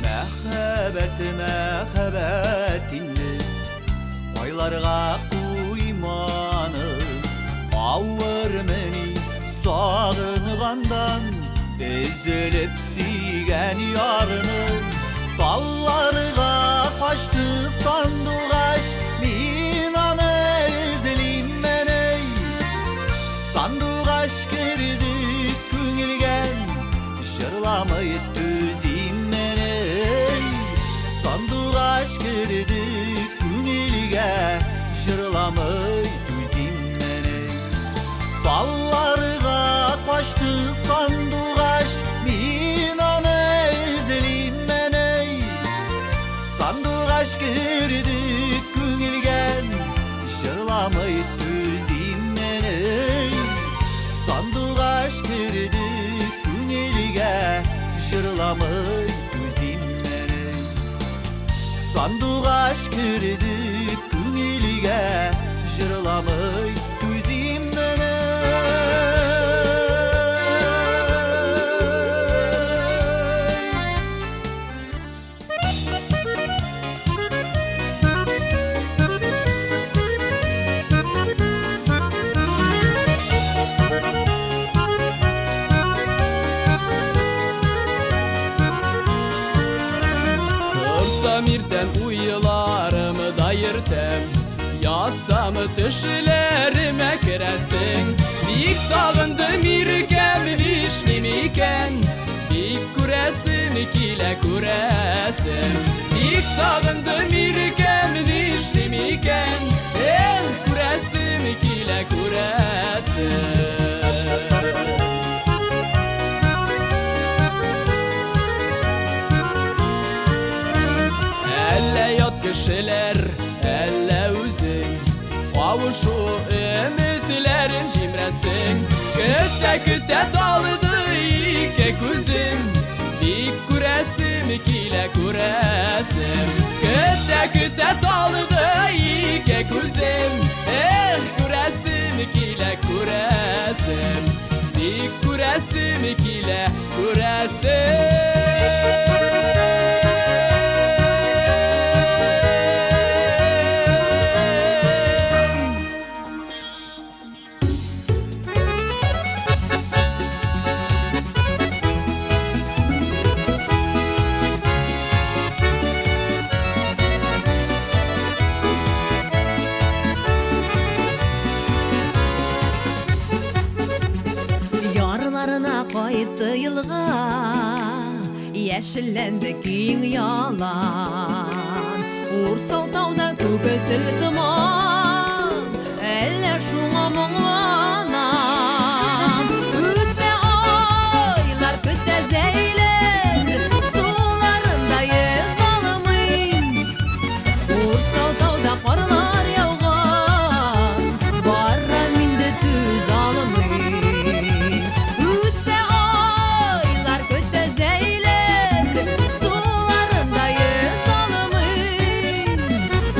Мәхәббәт, мәхәббәт инде Кайларга тугандан Өзелеп сөйгән ярны Талларга качты сандугач Мин аны эзлим әней. Сандугач керде күңелгә, Җырламый түзим әней. Сандугач керде күңелгә, Җырламый түзим әней. Талларга качты сандугач, Мин аны эзлим әней. Сандугач керде күңелгә, Җырламый түзим әней. Сандугач керде күңелгә, Җырламый түзим әней. Сандугач керде күңелгә, Җырламый түзим әней. Торсам иртән уйларымы да йөртәм, Ятсам төшләремә керәсең. Бик сагындым иркәм, нишлим икән? Бик күрәсем килә, күрәсем. Бик сагындым иркәм, нишлим икән? Эх, күрәсем килә, күрәсем. Әллә ят кешеләр, әллә үзең Кавышу өметләрен җимрәсең. Көтә-көтә талды ике күзем, Бик күрәсем килә, күрәсем. Көтә-көтә талды ике күзем, Эх, күрәсем килә, күрәсем. Бик күрәсем килә, күрәсем. Ярларына кайтты елга, Яшелләнде киң ялан. Урсал тауда күгесел томан, Әллә шуңа моңланам. Үтә айлар, көтә зәйләр, Суларында йөз алмыйм. Урсал тауда карлар яуган, Барам инде түз алмыйм. Үтә айлар, көтә зәйләр, Суларында йөз алмыйм.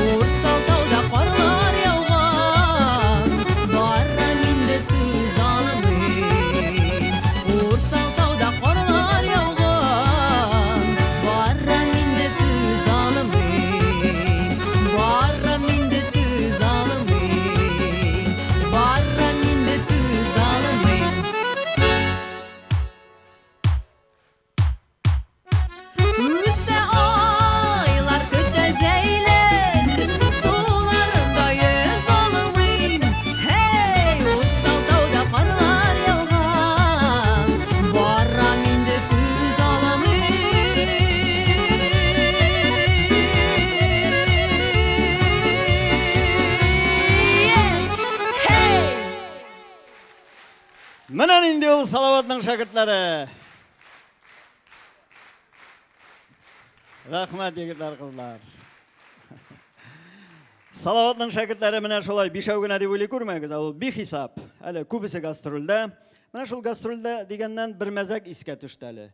Урсал тауда карлар яуган, Барам инде түз алмыйм. Урсал тауда карлар яуган, Барам инде түз алмыйм. Барам инде түз алмыйм. Барам инде түз алмыйм. Үтә айлар, көтә зәйләр, Суларында йөз алмыйм. Һәй, Урсал тауда карлар яуган, Барам инде түз алмыйм. Һәй! Менә нинди ул Салаватның шәкертләре. Рәхмәт, егетләр, кызлар. Салаватның шәкертләре менә шулай бишәү генә дип уйлый күрмәгез, ә ул бихисап. Әле күбесе гастрольдә. Менә шул гастрольдә дигәннән бер мәзәк искә төште әле.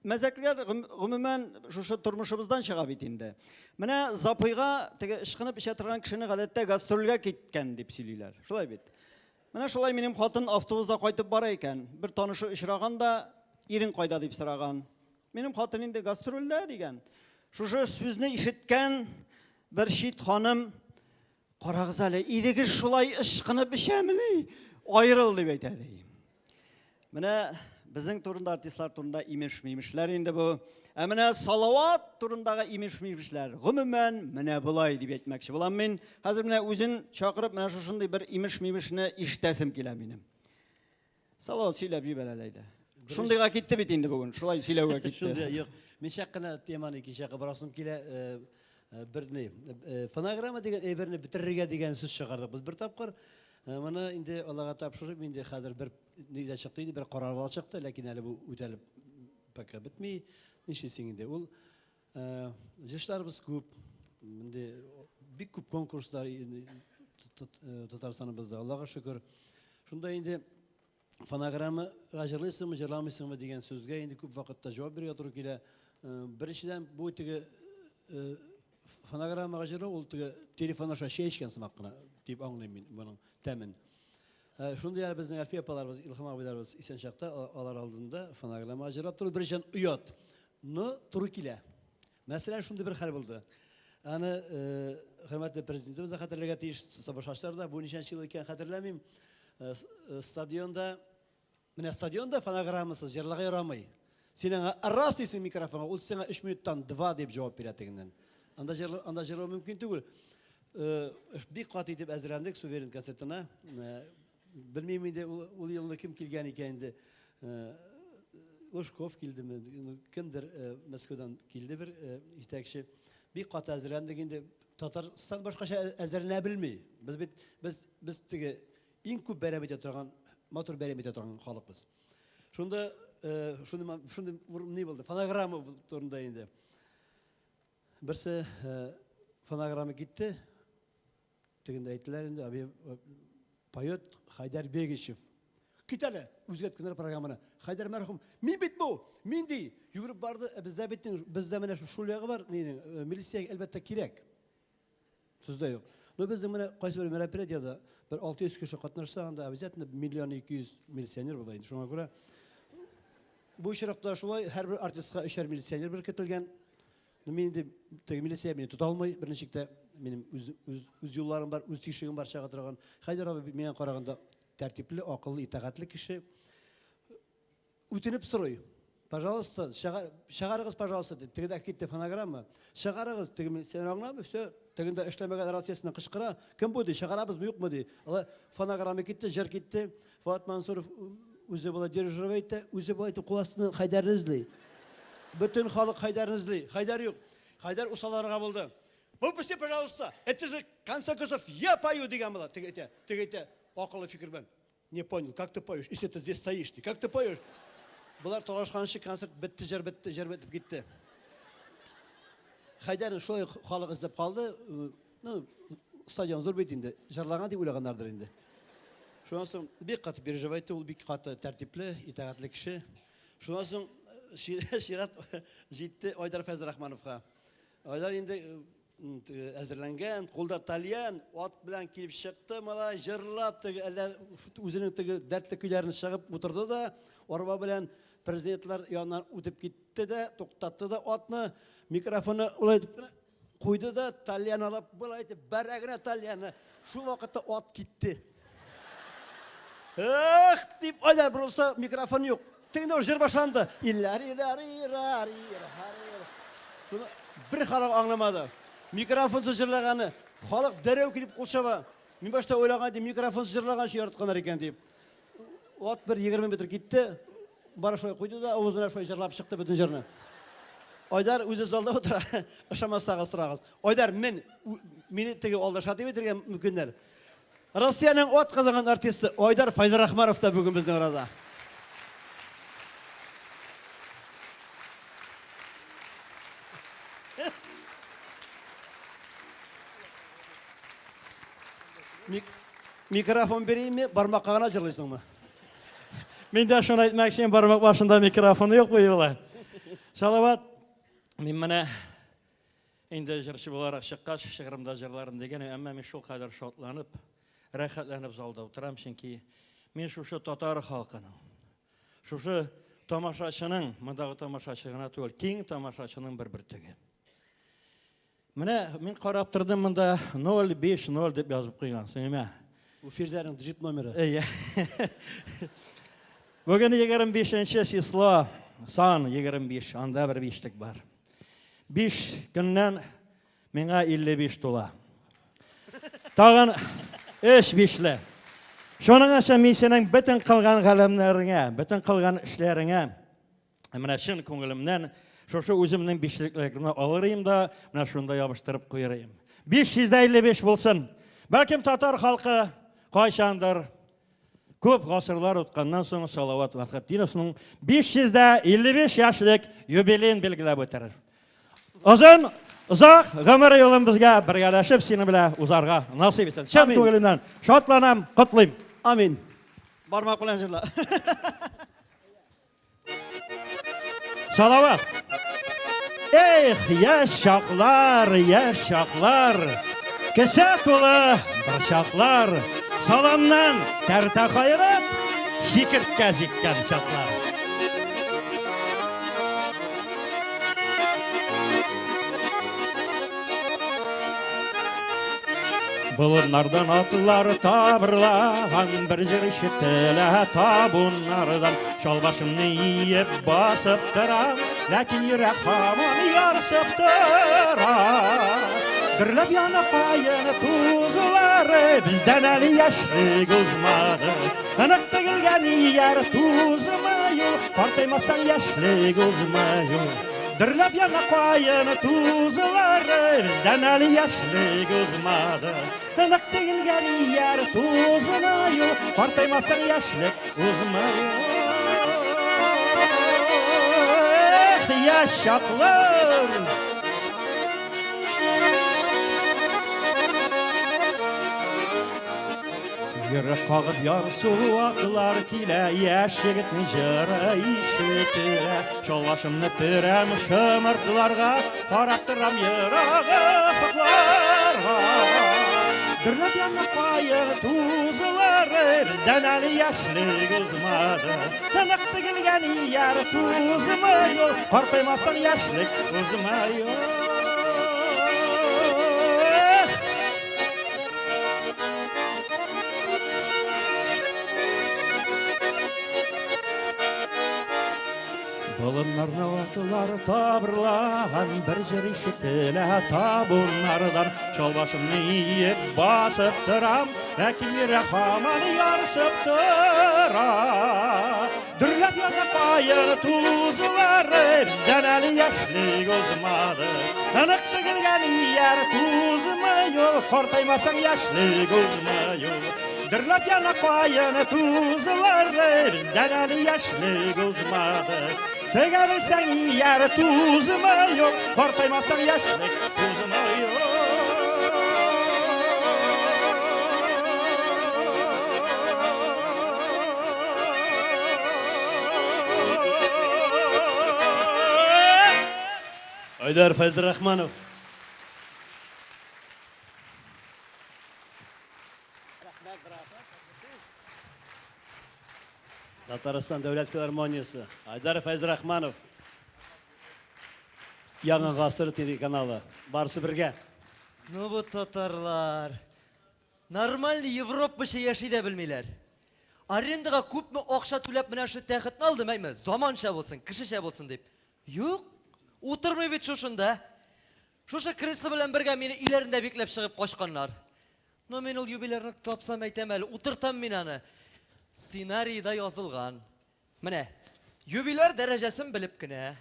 Мәзәкләр гомумән шушы тормышыбыздан чыга бит инде. Менә запойга теге ычкынып эчә торган кешене гадәттә гастрольгә киткән дип сөйлиләр. Шулай бит. Менә шулай минем хатын автобуста кайтып бара икән. Бер танышы очраган да, ирең кайда дип сораган. Минем хатын инде гастрольдә дигән. Шушы сүзне ишеткән бер чит ханым, карагыз әле, ирегез шулай ычкынып эчәмени? Аерыл дип әйтә ди. Менә Безнең турында, артистлар турында имеш-мимешләр инде бу. Ә менә Салават турындагы имеш-мимешләр, гомумән, менә болай дип әйтмәкче булам мин. Хәзер менә үзен чакырып, менә шушындый бер имеш-мимешне ишетәсем килә минем. Салават сөйләп җибәр әле әйдә. Шундыйга китте бит инде бүген, шулай сөйләүгә китте. Шундый, юк. Мин чак кына теманы икенче якка борасым килә. Э, э, бер ни, э, фонограмма дигән әйберне бетерергә дигән сүз чыгардык без бер тапкыр. Моны инде Аллага тапшырып, инде хәзер бер ни дә чыкты инде, бер карар да чыкты, ләкин әле бу үтәлеп пока бетми. Нишлисең инде? Ул җырчыларыбыз күп. Инде бик күп конкурслар Татарстаныбызда, Аллага шөкер. Шунда инде фонограммага җырлыйсыңмы, җырламыйсыңмы дигән сүзгә инде күп вакытта җавап бирергә туры килә. Беренчедән, бу теге фонограммага җырлау ул теге телефон аша чәй эчкән сымак кына дип аңлыйм мин моның тәмен. Шундый әле безнең Әлфия апаларыбыз, Илһам абыйларыбыз исән чакта алар алдында фонограммага җырлап тору беренчедән оят, но туры килә. Мәсәлән, шундый бер хәл булды. Аны хөрмәтле президентыбыз да хәтерләргә тиеш, тамашачылар да, бу ничәнче ел икәнен хәтерләмим. Стадионда, менә стадионда фонограммасыз җырларга ярамый. Син аңа раз дисең микрофонга, ул сиңа 3 минуттан 2 дип җавап бирә тегеннән. Анда җырлау, анда җырлау мөмкин түгел. Бик каты итеп әзерләндек Суверен концертына. Белмим инде ул, ул елны кем килгән икән инде. Лужков килдеме, кемдер Мәскәүдән килде бер җитәкче. Бик каты әзерләндек инде. Татарстан башкача әзерләнә белми. Без бит без без теге иң күп бәйрәм итә торган, матур бәйрәм итә торган халыкбыз. Шунда шундый шундый ни булды? Фонограмма турында инде. Берсе фонограмма китте. Тегендә әйттеләр инде, абый поет Хайдар Бегичев. Кит әле, үзгәрткәннәр программаны. Хайдар мәрхүм, мин бит бу, мин ди. Йөгереп барды, ә бездә бит бездә менә шул ягы бар, нинең, милиция әлбәттә кирәк. Сүз дә юк. Но безнең менә кайсы бер мероприятиедә бер 600 кеше катнашса, анда обязательно миллион 200 милиционер була инде. Шуңа күрә бу очракта шулай һәрбер артистка өчәр милиционер беркетелгән. Ну, мин инде теге милиция мине тота алмый берничек тә. Минем үз, үз, үз юлларым бар, үз тишегем бар чыга торган. Хәйдәр абый миңа караганда тәртипле, акыллы, итагатьле кеше. Үтенеп сорый. Пожалуйста, чыгарыгыз, пожалуйста, дип. Тегедә китте фонограмма. Чыгарыгыз, теге милиционер аңламый, все, тегендә эшләмәгән рациясеннән кычкыра. Кем бу ди, чыгарабызмы, юкмы ди. Алай фонограмма китте, җыр китте. Фоат Мансуров үзе болай дирижировать итә, үзе болай итеп кул астыннан Хәйдәрне эзли. Бөтен халык Хәйдәрне эзли. Хәйдәр юк. Хәйдәр усалларга булды. Выпусти, пожалуйста, это же, в конце концов, я пою, дигән була. Теге әйтә, теге әйтә, акыллы фикер белән. Не понял, как ты поешь, если ты здесь стоишь, ты как ты поешь? Болар талашканчы концерт бетте, җыр бетте, җыр бетеп китте. Хәйдәрне шулай халык эзләп калды. Ну, стадион зур бит инде, җырлаган дип уйлаганнардыр инде. Шуннан соң бик каты переживать итте, ул бик каты тәртипле, итагатьле кеше. Шуннан соң чират җитте Айдар Фәйзрахмановка. Айдар инде әзерләнгән, кулда тальян, ат белән килеп чыкты малай, җырлап, теге әллә үзенең теге дәртле көйләрен чыгып утырды да, арба белән президентлар яныннан үтеп китте дә, туктатты да атны, микрофонны улай итеп кенә куйды да, тальян алып, болай итеп бәрә генә тальянны. Шул вакытта ат китте. Эх, дип, Айдар борылса, микрофон юк. Тегендә җыр башланды. Шуны бер халык аңламады. Микрофонсыз җырлаганы. Халык дәррәү килеп кул чаба. Мин башта уйлаган идем, микрофонсыз җырлаган өчен яратканнар икән дип. Ат бер 20 метр китте. Бары шулай куйды да, авызына шулай җырлап чыкты бөтен җырны. Айдар үзе залда утыра. Ышанмасагыз сорагыз. Айдар, мен мине теге алдаша дип әйтергә мөмкиннәр. Россиянең ат казанган артисты Айдар Файзрахманов та бүген безнең арада. Мик микрофон бирейме, бармакка гына җырлыйсыңмы? Мин дә шуны әйтмәкче идем, бармак башында микрофон юк бу юлы. Салават, мин менә инде җырчы буларак чыккач, шигырымда җырларым дигән, әмма мин шулкадәр шатланып, рәхәтләнеп залда утырам, чөнки мин шушы татар халкының, шушы тамашачының, мондагы тамашачы гына түгел, киң тамашачының бер бөртеге. Менә мин карап тордым монда 050 дип язып куйгансың, әйме? Бу Фирзәрнең джип номеры. Әйе. Бүген 25 число, сан 25, анда бер бишлек бар. 5 көннән миңа 55 тула. Тагын 3 бишле. Шуның өчен мин синең бөтен кылган галәмнәреңә, бөтен кылган эшләреңә менә чын күңелемнән шушы үземнең бишлекләремне алыр идем да, менә шунда ябыштырып куер идем. 555 булсын. Бәлкем татар халкы кайчандыр күп гасырлар үткәннән соң Салават Вәхетдиновның 555 яшьлек юбилеен билгеләп үтәр. Озын, озак гомер юлын безгә бергәләшеп синең белән узарга насыйп итсен. Чын күңелемнән шатланам, котлыйм. Амин. Бармак белән җырла. Салават. Эх, яшь чаклар, яшь чаклар. Кесә тулы борчаклар. Саламнан тәртә каерып, чикерткә җиккән чаклар. Болыннардан атлар табырлаган, бер җыр ишетелә табуннардан. Чалбашымны иеп басып торам, ләкин йөрәк һаман ярсып тора. Дөрләп яна каен тузлары, бездән әле яшьлек узмады. Нык тегелгән ияр тузмый ул, картаймасаң яшьлек узмый ул. Дөрләп яна каен тузлары, бездән әле яшьлек узмады. Нык тегелгән ияр тузмый ул, картаймасаң яшьлек узмый ул. Эх, яшь чаклар! Йөрәк кагып ярсу атлар килә, яшь егетнең җыры ишетелә. Чалбашымны төрәм шымыртларга, карап торам ерак офыкларга. Дөрләп яна каен тузлары, бездән әле яшьлек узмады. Нык тегелгән ияр тузмый ул, картаймасаң яшьлек узмый ул. Эх! Болыннарны атлар табырлаган, бер җыр ишетелә табуннардан. Чалбашымны иеп басып торам, ләкин йөрәк һаман ярсып тора. Дөрләп яна каен тузлары, бездән әле яшьлек узмады. Нык тегелгән ияр тузмый ул, картаймасаң яшьлек узмый ул. Дөрләп яна каен тузлары, бездән әле яшьлек узмады. Тегә белсәң ияр тузмый ул, картаймасаң яшьлек узмый ул. Айдар Фәйзрахманов. Татарстан дәүләт филармониясе. Айдар Фәйзрахманов. Яңа гасыр телеканалы. Барысы бергә. Ну бу татарлар. Нормальный Европача яши дә белмиләр. Арендага күпме акча түләп менә шушы тәхетне алдым, әйме? Заманча булсын, кешечә булсын дип. Юк, утырмый бит шушында. Шушы кресло белән бергә мине өйләрендә бикләп чыгып качканнар. Но мин ул юбилярны тапсам әйтәм әле, утыртам мин аны. Сценарийда язылган. Менә, юбиляр дәрәҗәсен белеп кенә,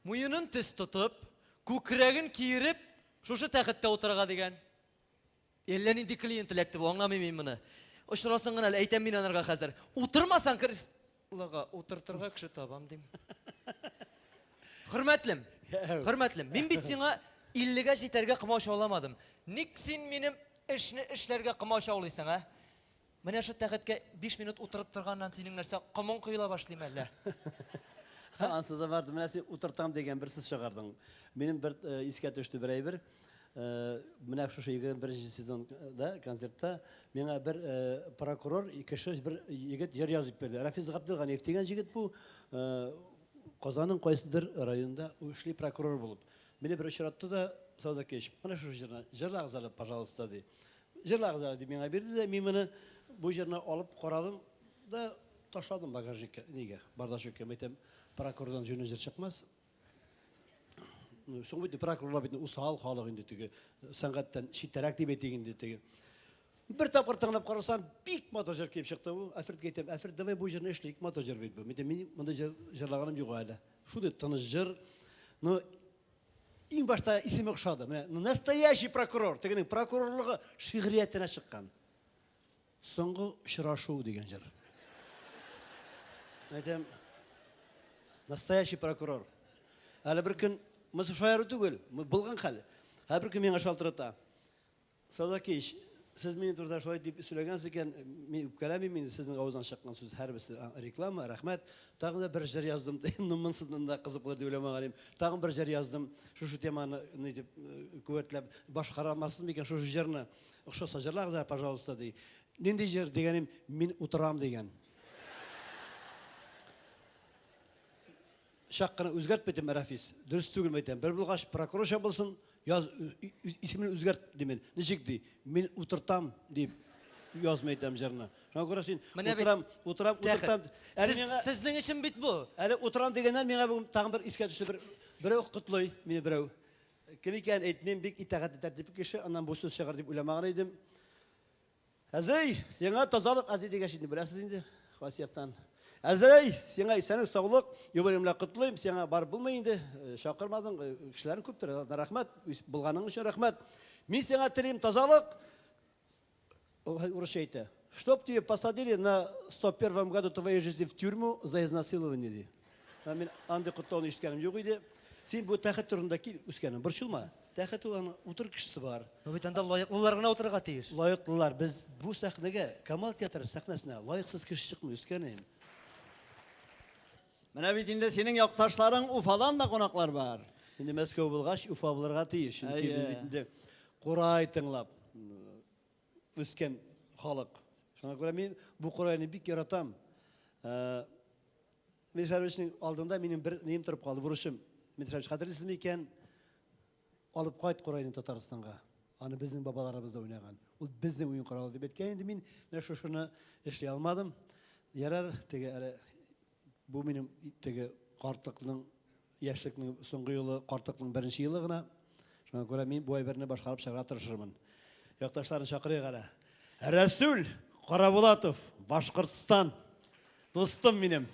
муенын төз тотып, күкрәген киереп, шушы тәхеттә утырырга дигән. Әллә нинди клиент эләкте бу, аңламыйм мин моны. Очрасын гына әле, әйтәм мин анарга хәзер. Утырмасаң креслога утыртырга кеше табам дим. Хөрмәтлем, хөрмәтлем, мин бит сиңа 50-гә җитәргә комачауламадым. Ник син минем эшне эшләргә комачаулыйсың, ә? Менә шу тәхеткә 5 минут утырып торганнан синең нәрсә, комың коела башлыймы әллә? Ансы да бар. Менә син утыртам дигән бер сүз чыгардың. Минем бер искә төште бер әйбер. Менә шушы 21 сезонда концертта миңа бер прокурор кеше бер егет җыр язып бирде. Рафис Габделганиев дигән җегет бу. Казанның кайсыдыр районында эшли прокурор булып. Мине бер очратты да, Саудакевич, менә шушы җырны җырлагыз әле, пожалуйста, ди. Җырлагыз әле дип миңа бирде дә, мин моны бу җырны алып карадым да, Ташладым багажникка, нигә, бардачокка. Әйтәм, прокурордан җүнле җыр чыкмас. Соң бит прокурорлар бит усал халык инде теге, сәнгатьтән читтәрәк дип әйтик инде теге. Бер тапкыр тыңлап карасам, бик матур җыр килеп чыкты бу. Әлфредкә әйтәм, Әлфред, давай бу җырны эшлик, матур җыр бит бу. Мин әйтәм, мин мондый җыр җырлаганым юк әле. Шундый тыныч җыр. Ну, иң башта исеме охшады. Менә, ну, настоящий прокурор. Тегенең прокурорлыгы шигъриятенә чыккан. Соңгы очрашу дигән җыр. Әйтәм, настоящий прокурор. Әле бер көн, монысы шаяру түгел, булган хәл. Әле бер көн миңа шалтырата. Садакич, сез минем турыда шулай дип сөйләгәнсез икән, мин үпкәләмим инде, сезнең авыздан чыккан сүз һәрберсе реклама, рәхмәт. Тагын да бер җыр яздым, ну монсыздан да кызык булыр дип уйламаган идем. Тагын бер җыр яздым, шушы теманы ни дип куәтләп башкара алмассыз микән шушы җырны? Охшаса җырлагыз әле, пожалуйста, ди. Нинди җыр дигәнем, мин утырам дигән. Чак кына үзгәрт битем, Рәфис. Дөрес түгел, әйтәм. Бер булгач, прокурорча булсын, яз, исемен үзгәрт, димен. Ничек ди? Мин утыртам, дип язмый әйтәм җырны. Шуңа күрә син утырам, утырам, утыртам. Әле миңа Сезнең өчен бит бу. Әле утырам дигәннән миңа бүген тагын бер искә төште бер берәү котлый мине берәү. Кем икәнен әйтмим, бик итагатьле тәртипле кеше, аннан бу сүз чыгар дип уйламаган идем. Әзей, сиңа тазалык, әзей дигәч инде беләсез инде, кайсы яктан. Әзей, сиңа исәнлек, саулык, юбилеең белән котлыйм, сиңа барып булмый инде, чакырмадың, кешеләрең күптер, рәхмәт, булганың өчен рәхмәт. Мин сиңа телим тазалык, урысча әйтә, чтоб тебе посадили на 101 году твоей жизни в тюрьму за изнасилование, ди. Ә мин андый котлауны ишеткәнем юк иде. Син бу тәхет турында кил, үскәнем, борчылма. Тәхет ул аның утыр кешесе бар. Но бит анда лаеклылар гына утырырга тиеш. Лаеклылар. Без бу сәхнәгә, Камал театры сәхнәсенә лаексыз кеше чыкмый, үскәнем. Менә бит инде синең якташларың Уфадан да кунаклар бар. Инде Мәскәү булгач, Уфа булырга тиеш. Чөнки без бит инде курай тыңлап үскән халык. Шуңа күрә мин бу курайны бик яратам. Миршәровичның алдында минем бер нием торып калды, бурычым. Миршәрович, хәтерлисезме икән? Алып кайт курайны Татарстанга. Аны безнең бабаларыбыз да уйнаган. Ул безнең уен коралы дип әйткән инде мин менә шушыны эшли алмадым. Ярар, теге әле бу минем теге картлыкның, яшьлекнең соңгы юлы, картлыкның беренче елы гына. Шуңа күрә мин бу әйберне башкарып чыгарга тырышырмын. Якташларны чакырыйк әле. Рәсүл Карабулатов, Башкортстан. Дустым минем.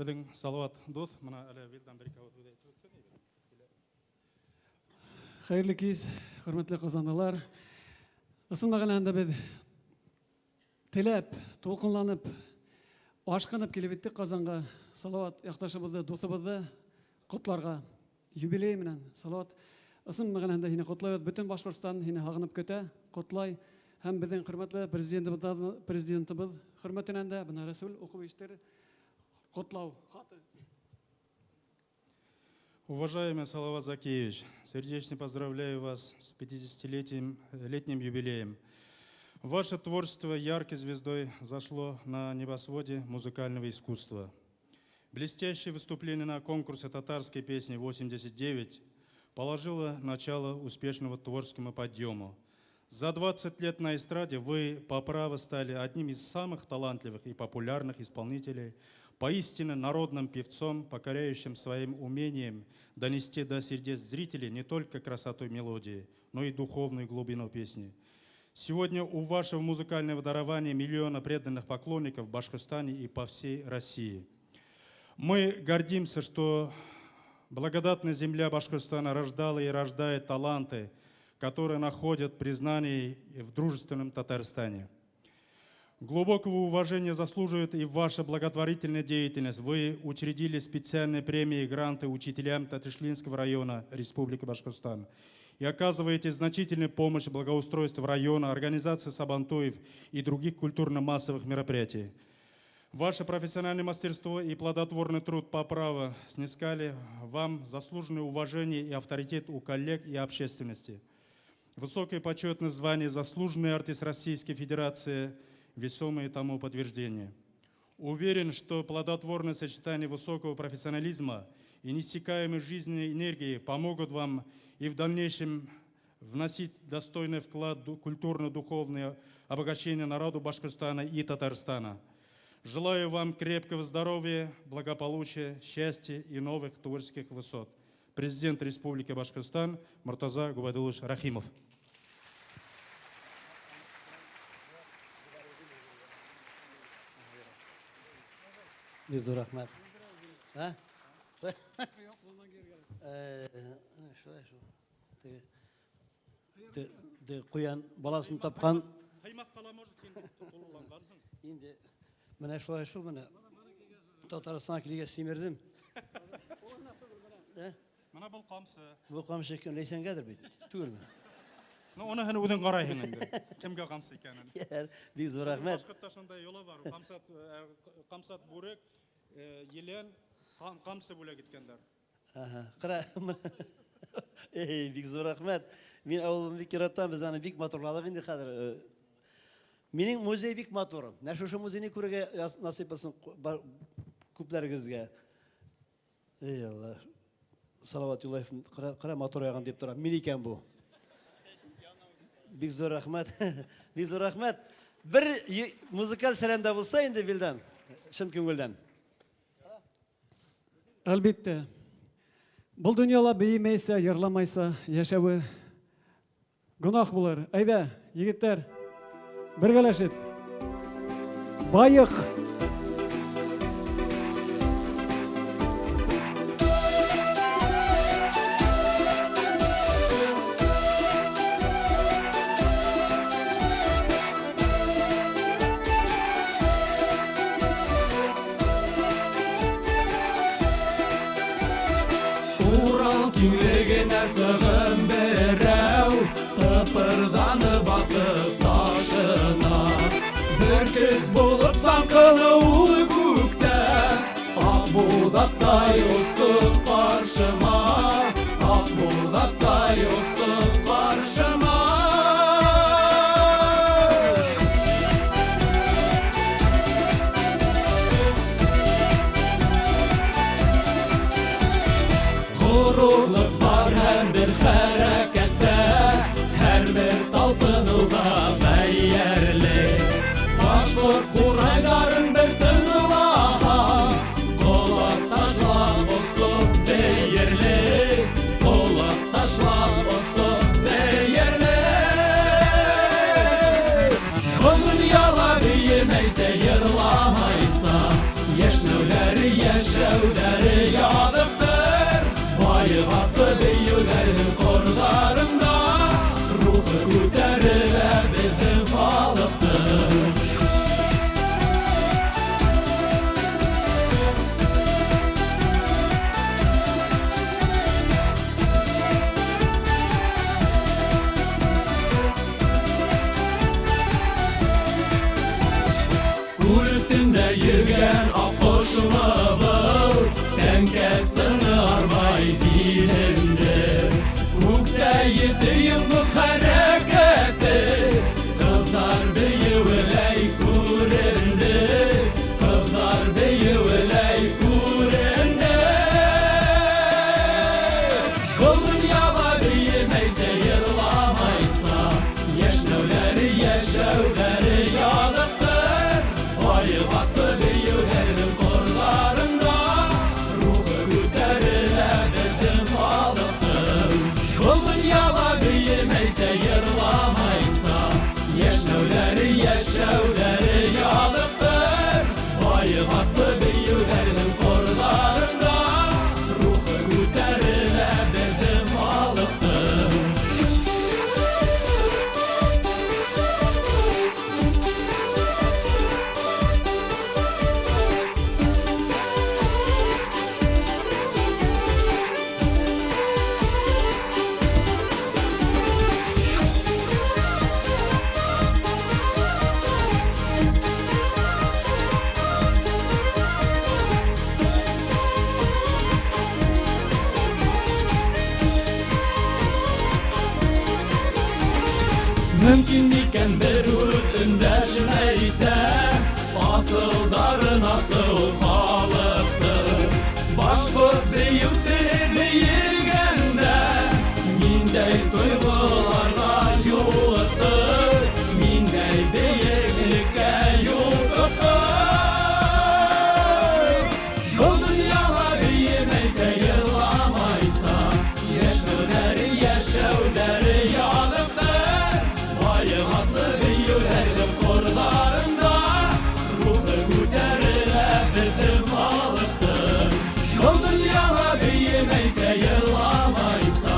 Безнең Салават дус, менә әле Вилдан бер ике авыз сүз әйтеп үтсен иде. Хәерле кич, хөрмәтле казанлылар. Ысын мәгънәһендә без теләп, тулкынланып, ашкынып килеп җиттек Казанга. Салават якташыбызны, дусыбызны котларга. Юбилей белән, Салават, ысын мәгънәһендә һине котлыйбыз. Бөтен Башкортстан һине һагынып көтә, котлай. Һәм безнең хөрмәтле президентыбыз, президентыбыз хөрмәтеннән дә менә Рәсүл укып ишетер котлау хаты. Уважаемый Салават Закиевич, сердечно поздравляю вас с 50-летним летним юбилеем. Ваше творчество яркой звездой зашло на небосводе музыкального искусства. Блестящее выступление на конкурсе татарской песни 89 положило начало успешному творческому подъему. За 20 лет на эстраде вы по праву стали одним из самых талантливых и популярных исполнителей, поистине народным певцом, покоряющим своим умением донести до сердец зрителей не только красоту мелодии, но и духовную глубину песни. Сегодня у вашего музыкального дарования миллиона преданных поклонников в Башкортостане и по всей России. Мы гордимся, что благодатная земля Башкортостана рождала и рождает таланты, которые находят признание в дружественном Татарстане. Глубокого уважения заслуживает и ваша благотворительная деятельность. Вы учредили специальные премии и гранты учителям Татышлинского района Республики Башкортостан и оказываете значительную помощь в благоустройстве района, организации сабантуев и других культурно-массовых мероприятий. Ваше профессиональное мастерство и плодотворный труд по праву снискали вам заслуженное уважение и авторитет у коллег и общественности. Высокое почетное звание «Заслуженный артист Российской Федерации» – весомое тому подтверждение. Уверен, что плодотворное сочетание высокого профессионализма и неиссякаемой жизненной энергии помогут вам и в дальнейшем вносить достойный вклад в культурно-духовное обогащение народу Башкортостана и Татарстана. Желаю вам крепкого здоровья, благополучия, счастья и новых творческих высот. Президент Республики Башкортостан Муртаза Губайдуллович Рахимов. Бик зур рәхмәт. А? Шулай шул. Теге теге куян баласын тапкан. Инде менә шулай шул менә. Татарстанга килгәч симердем. Менә бу камчы. Бу камчы кем Ләйсәнгәдер бит, түгелме? Ну, аны һән үзең карайһың инде. Кемгә камчы икәнен. Бик зур рәхмәт. Башкортта шундай йола бар. Камсат, камсат бүрек, елен, камчы бүләк иткәннәр. Ага, кара. Эй, бик зур рәхмәт. Мин авылымны бик яратам, без аны бик матурладык инде хәзер. Минем музей бик матур. Менә шушы музейны күрергә насыйп булсын күпләрегезгә. Эй, Алла. Салават Юлаев кара, кара матур ягын дип тора. Мин икән бу. Бик зур рәхмәт. Бик зур рәхмәт. Бер музыкаль сәлам дә булса инде Вилдан, чын күңелдән. Әлбиттә. Бу дөньяла биемәйсә, йырламайса, яшәве гөнаһ булыр. Әйдә, егетләр, бергәләшеп. Баек! Урал киңлегенә сыгын берәү Тыпырданып атып ташына Бөркет булып саңкылы ул күктә Акбуҙаттай осто каршыма Акбуҙаттай осто каршыма. Горурлык бар һәрбер хәрәкәттә, һәрбер талпынуга гайярлек. Башкорт курайларын бер тыңлаһа, колас ташлап осып диярлек, колас ташлап осып диярлек. Дөньяла биемәйсә, йырламайса, яшьнәүләр яшәү. Бәйте еллык хәрәкәте, кызлар биюеләй күренде, кызлар биюеләй күренде. Бу дөньяда биемәйсә, йырламайса, яшьнәүләре, яшәүләре ялыктыр. Айгатлы биюләрнең кырларында рухы күтәрелә бөтен халыктыр. Бу дөньяда биемәйсә, йырламайса, яшьнәүләре, яшәүләре ялыктыр. Айгатлы биюләрнең кырларында рухы күтәрелә бөтен халыктыр. Мөмкин микән бер үк эндәшмәйсә, асылдарын асыл халыктыр. Башкорт биюсе биегәндә, миндәй тойгыларга юлыктыр, миндәй бөеклеккә юл тоттыр. Бу дөньяда биемәйсә, йырламайса, яшьнәүләре, яшәүләре ялыктыр. Айгатлы биюләрнең кырларында рухы күтәрелә бөтен халыктыр. Бу дөньяда биемәйсә, йырламайса,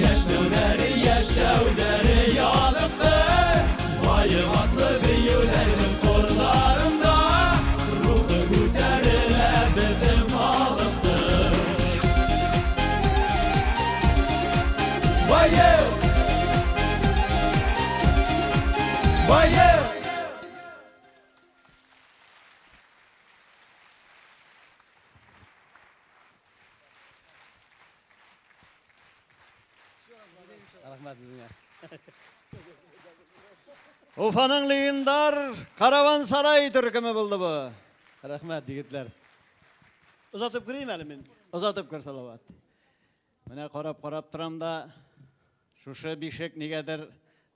яшьнәүләре, яшәүләре ялыктыр. Айгатлы биюләрнең кырларында рухы күтәрелә бөтен халыктыр. Бае! Бае! Рәхмәт сезгә. Уфаның легендар Караван Сарай төркеме булды бу. Рәхмәт, егетләр. Озатып керим әле мин. Озатып кер, Салават. Менә карап-карап торам да, шушы бишек нигәдер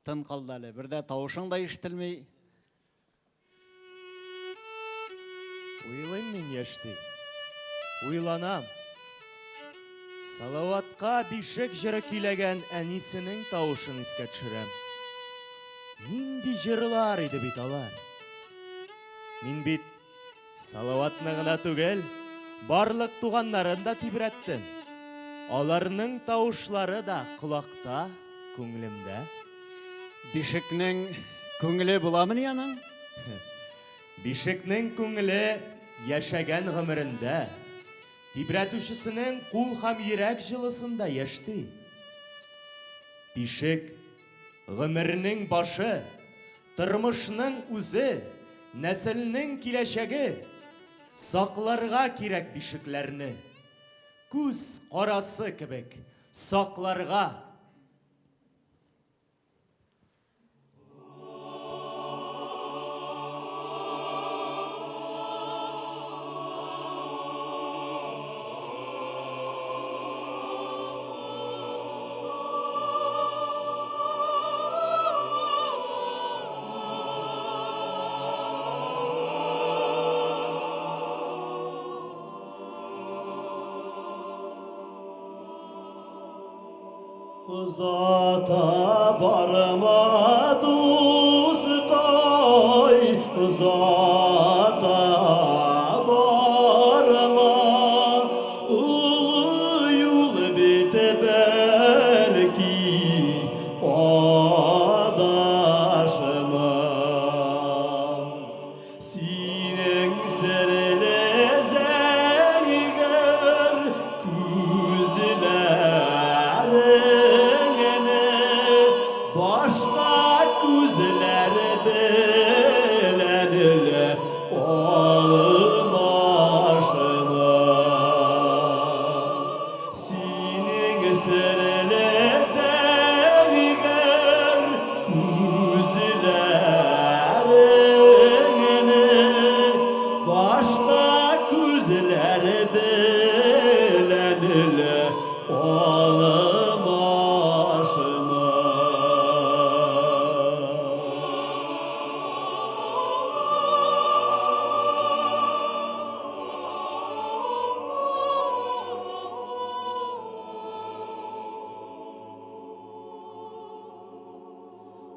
тын калды әле. Бер дә тавышың да ишетелми. Уйлыйм мин яшьти. Уйланам. Салаватка бишек җыры көйләгән әнисенең тавышын искә төшерәм. Нинди җырлар иде бит алар. Мин бит Салаватны гына түгел, барлык туганнарын да тибрәттем. Аларның тавышлары да колакта, күңелемдә. Бишекнең күңеле буламыни аның? Бишекнең күңеле яшәгән гомерендә, тибрәтүчесенең кул һәм йөрәк җылысында яшьти. Бишек гомернең башы, тормышның үзе, нәселнең киләчәге. Сакларга кирәк бишекләрне. Күз карасы кебек сакларга. Озата барма дускай, озата барма. Улы юл бит бәлки адашмам. Синең серле зәңгәр күзләреңне башка күз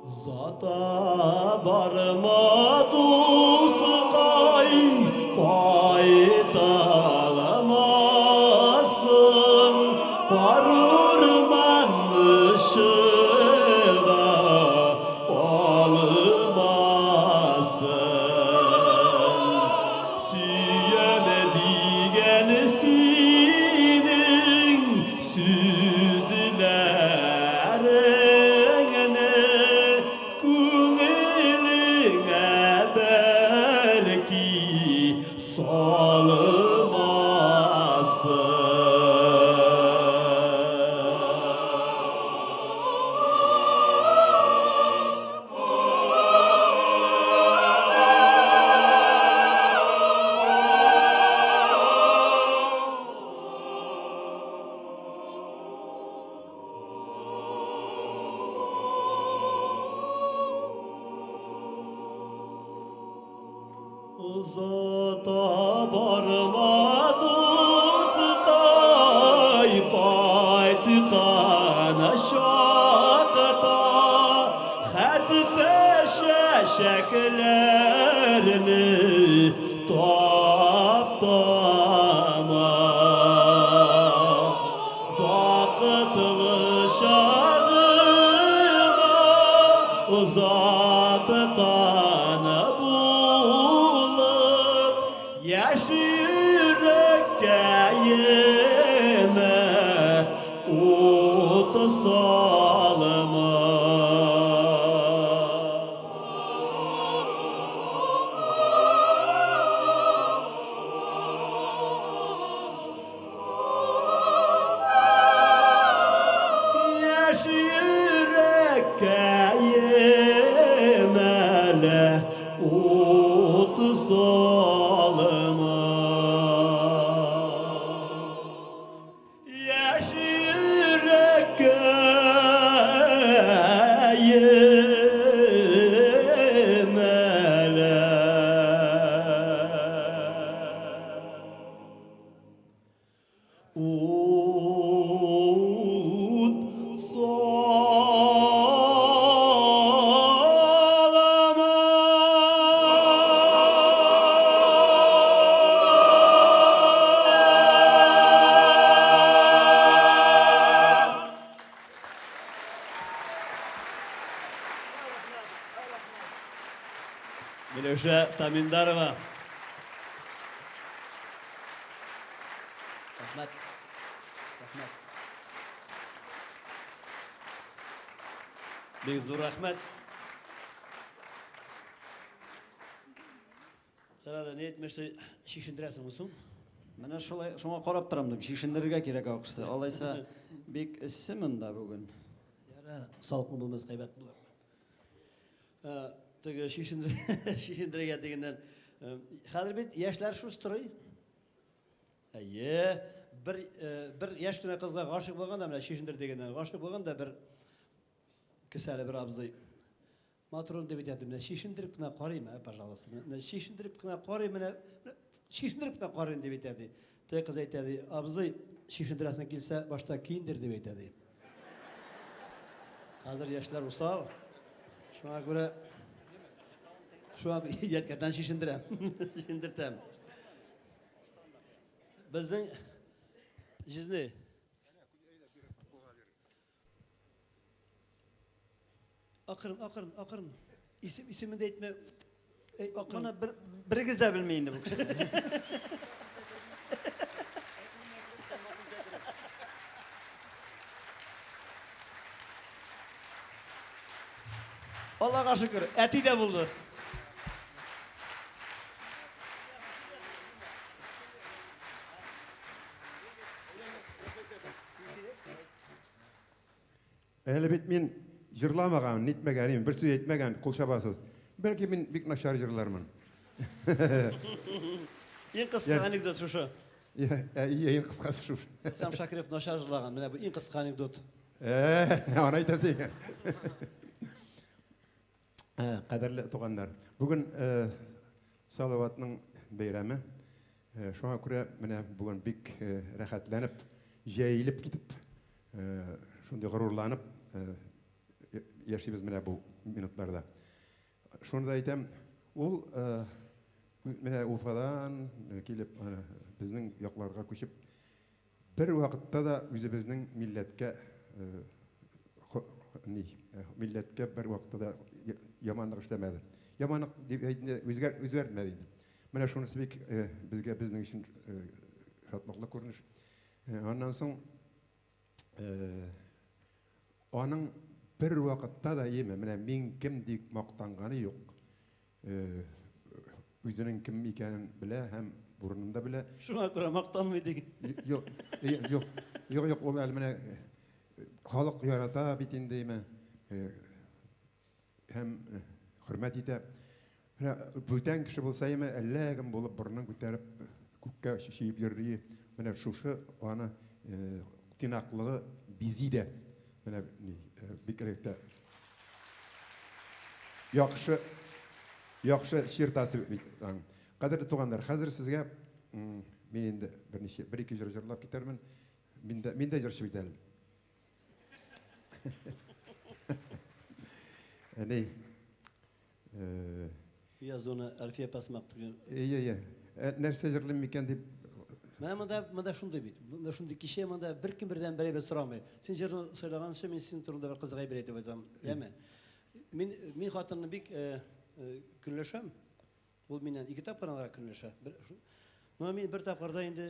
Озата барма дускай, кайта алмассың, Карурман чыга алмассың. Сөям дигән синең сүзләреңне күңелеңә бәлки салмассың. Озата барма дускай, кайткан чакта хәтфә чәчәкләрне таптама. Вакытлы чагында озаткан булып, яшь йөрәккәемә ут салма. Яшь йөрәккәемә лә ут салма. Яшь йөрәккәемә лә ут салма. Миләүшә Таминдарова. Рәхмәт. Рәхмәт. Бик зур рәхмәт. Карада ни әйтмешли, чишендерәсеңме соң? Менә шулай, шуңа карап торам дип, чишендерергә кирәк акчасы. Алайса бик эссе монда бүген. Яра, салкын булмас, әйбәт булыр. Теге чишендерергә дигәннән, хәзер бит яшьләр шул строй. Әйе, бер яшь кенә кызга гашыйк булган да, менә чишендер дигәннән, гашыйк булган да бер кесәле бер абзый. Матурым дип әйтә, менә чишендереп кенә карыйм, ә, пожалуйста. Менә чишендереп кенә карыйм, менә чишендереп кенә карыйм дип әйтә ди. Теге кыз әйтә ди, абзый, чишендерәсең килсә, башта киендер дип әйтә ди. Хәзер яшьләр усал. Шуңа күрә шуңа ядкәрдән чишендерәм. Чишендертәм. Безнең җизни Акрын, акрын, акрын. Исем, исемен дә әйтмә. Эй, акрын. Моны берегез дә белми инде бу кешене. Аллага шөкер, әти дә булды. Әле бит мин җырламаган, нитмәгән, бер сүз әйтмәгән, кул чабасыз. Бәлки мин бик начар җырлармын. Иң кыска анекдот шушы. Иң кыскасы шушы. Ислам Шакиров начар җырлаган. Менә бу иң кыска анекдот. Аны әйтәсе икән. Кадерле туганнар, бүген Салаватның бәйрәме. Шуңа күрә менә бүген бик рәхәтләнеп, җәелеп китеп, шундый горурланып яшибез менә бу минутларда. Шуны да әйтәм, ул менә Уфадан килеп безнең якларга күчеп, бер вакытта да үзебезнең милләткә милләткә бер вакытта да яманлык эшләмәде. Яманлык дип әйтте, үзгәртмәде инде. Менә шунысы бик безгә, безнең өчен шатлыклы күренеш. Аннан соң аның бер вакытта да име, менә мин кем дип мактанганы юк. Үзенең кем икәнен белә һәм урынын да белә. Шуңа күрә мактанмый диген. Юк, юк, юк, юк, ул әле менә халык ярата бит инде име, һәм хөрмәт итә. Менә бүтән кеше булса име, әллә кем булып борынын күтәреп күккә чөеп йөрри. Менә шушы аны тыйнаклыгы бизи дә. Менә бик тә яхшы, яхшы чертасы бит аның. Кадерле туганнар, хәзер сезгә мин инде берничә, бер-ике җыр җырлап китәрмен. Мин дә, мин дә җырчы бит әле. Әни. Язуны Әлфия Пасмак дигән. Әйе, әйе. Нәрсә җырлыйм микән дип. Менә монда шундый бит. Монда шундый кичә, монда беркем бердән бер әйбер сорамый. Син җырны сайлаганчы, мин синең турында бер кызык әйбер әйтеп әйтәм. Яме. Мин хатынны бик көнләшәм. Ул миннән ике тапкыр аңа көнләшә. Но мин бер тапкырда инде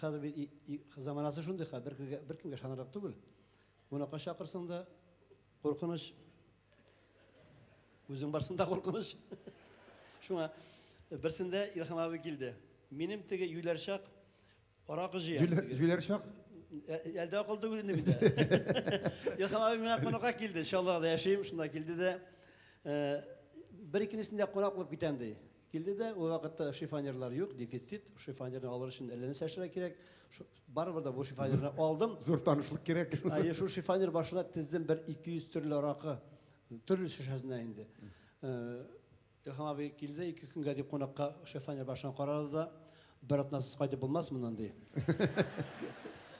хәзер бит заманасы шундый, хәзер беркемгә ышанырлык түгел. Кунакка чакырсаң да куркыныч. Үзең барсың да куркыныч. Шуңа берсендә Илһам абый килде. Минем теге юләр чак аракы җыям. Юләр чак? Әлдә акыл түгел инде миндә. Илһам абый миңа кунакка килде. Чаллыда яшим, шунда килде дә. Бер икенчесендә кунак булып китәм ди. Килде дә, ул вакытта шифонерлар юк, дефицит. Шифонерны алыр өчен әллә нәрсә эшләргә кирәк. Барыбер дә бу шифонерны алдым. Зур танышлык кирәк. Әйе, шул шифонер башына тездем бер 200 төрле аракы. Төрле шешәсенә инде. Илһам абый килде, ике көнгә дип кунакка шифонер башына карады да, бер атнасыз кайтып булмас моннан ди.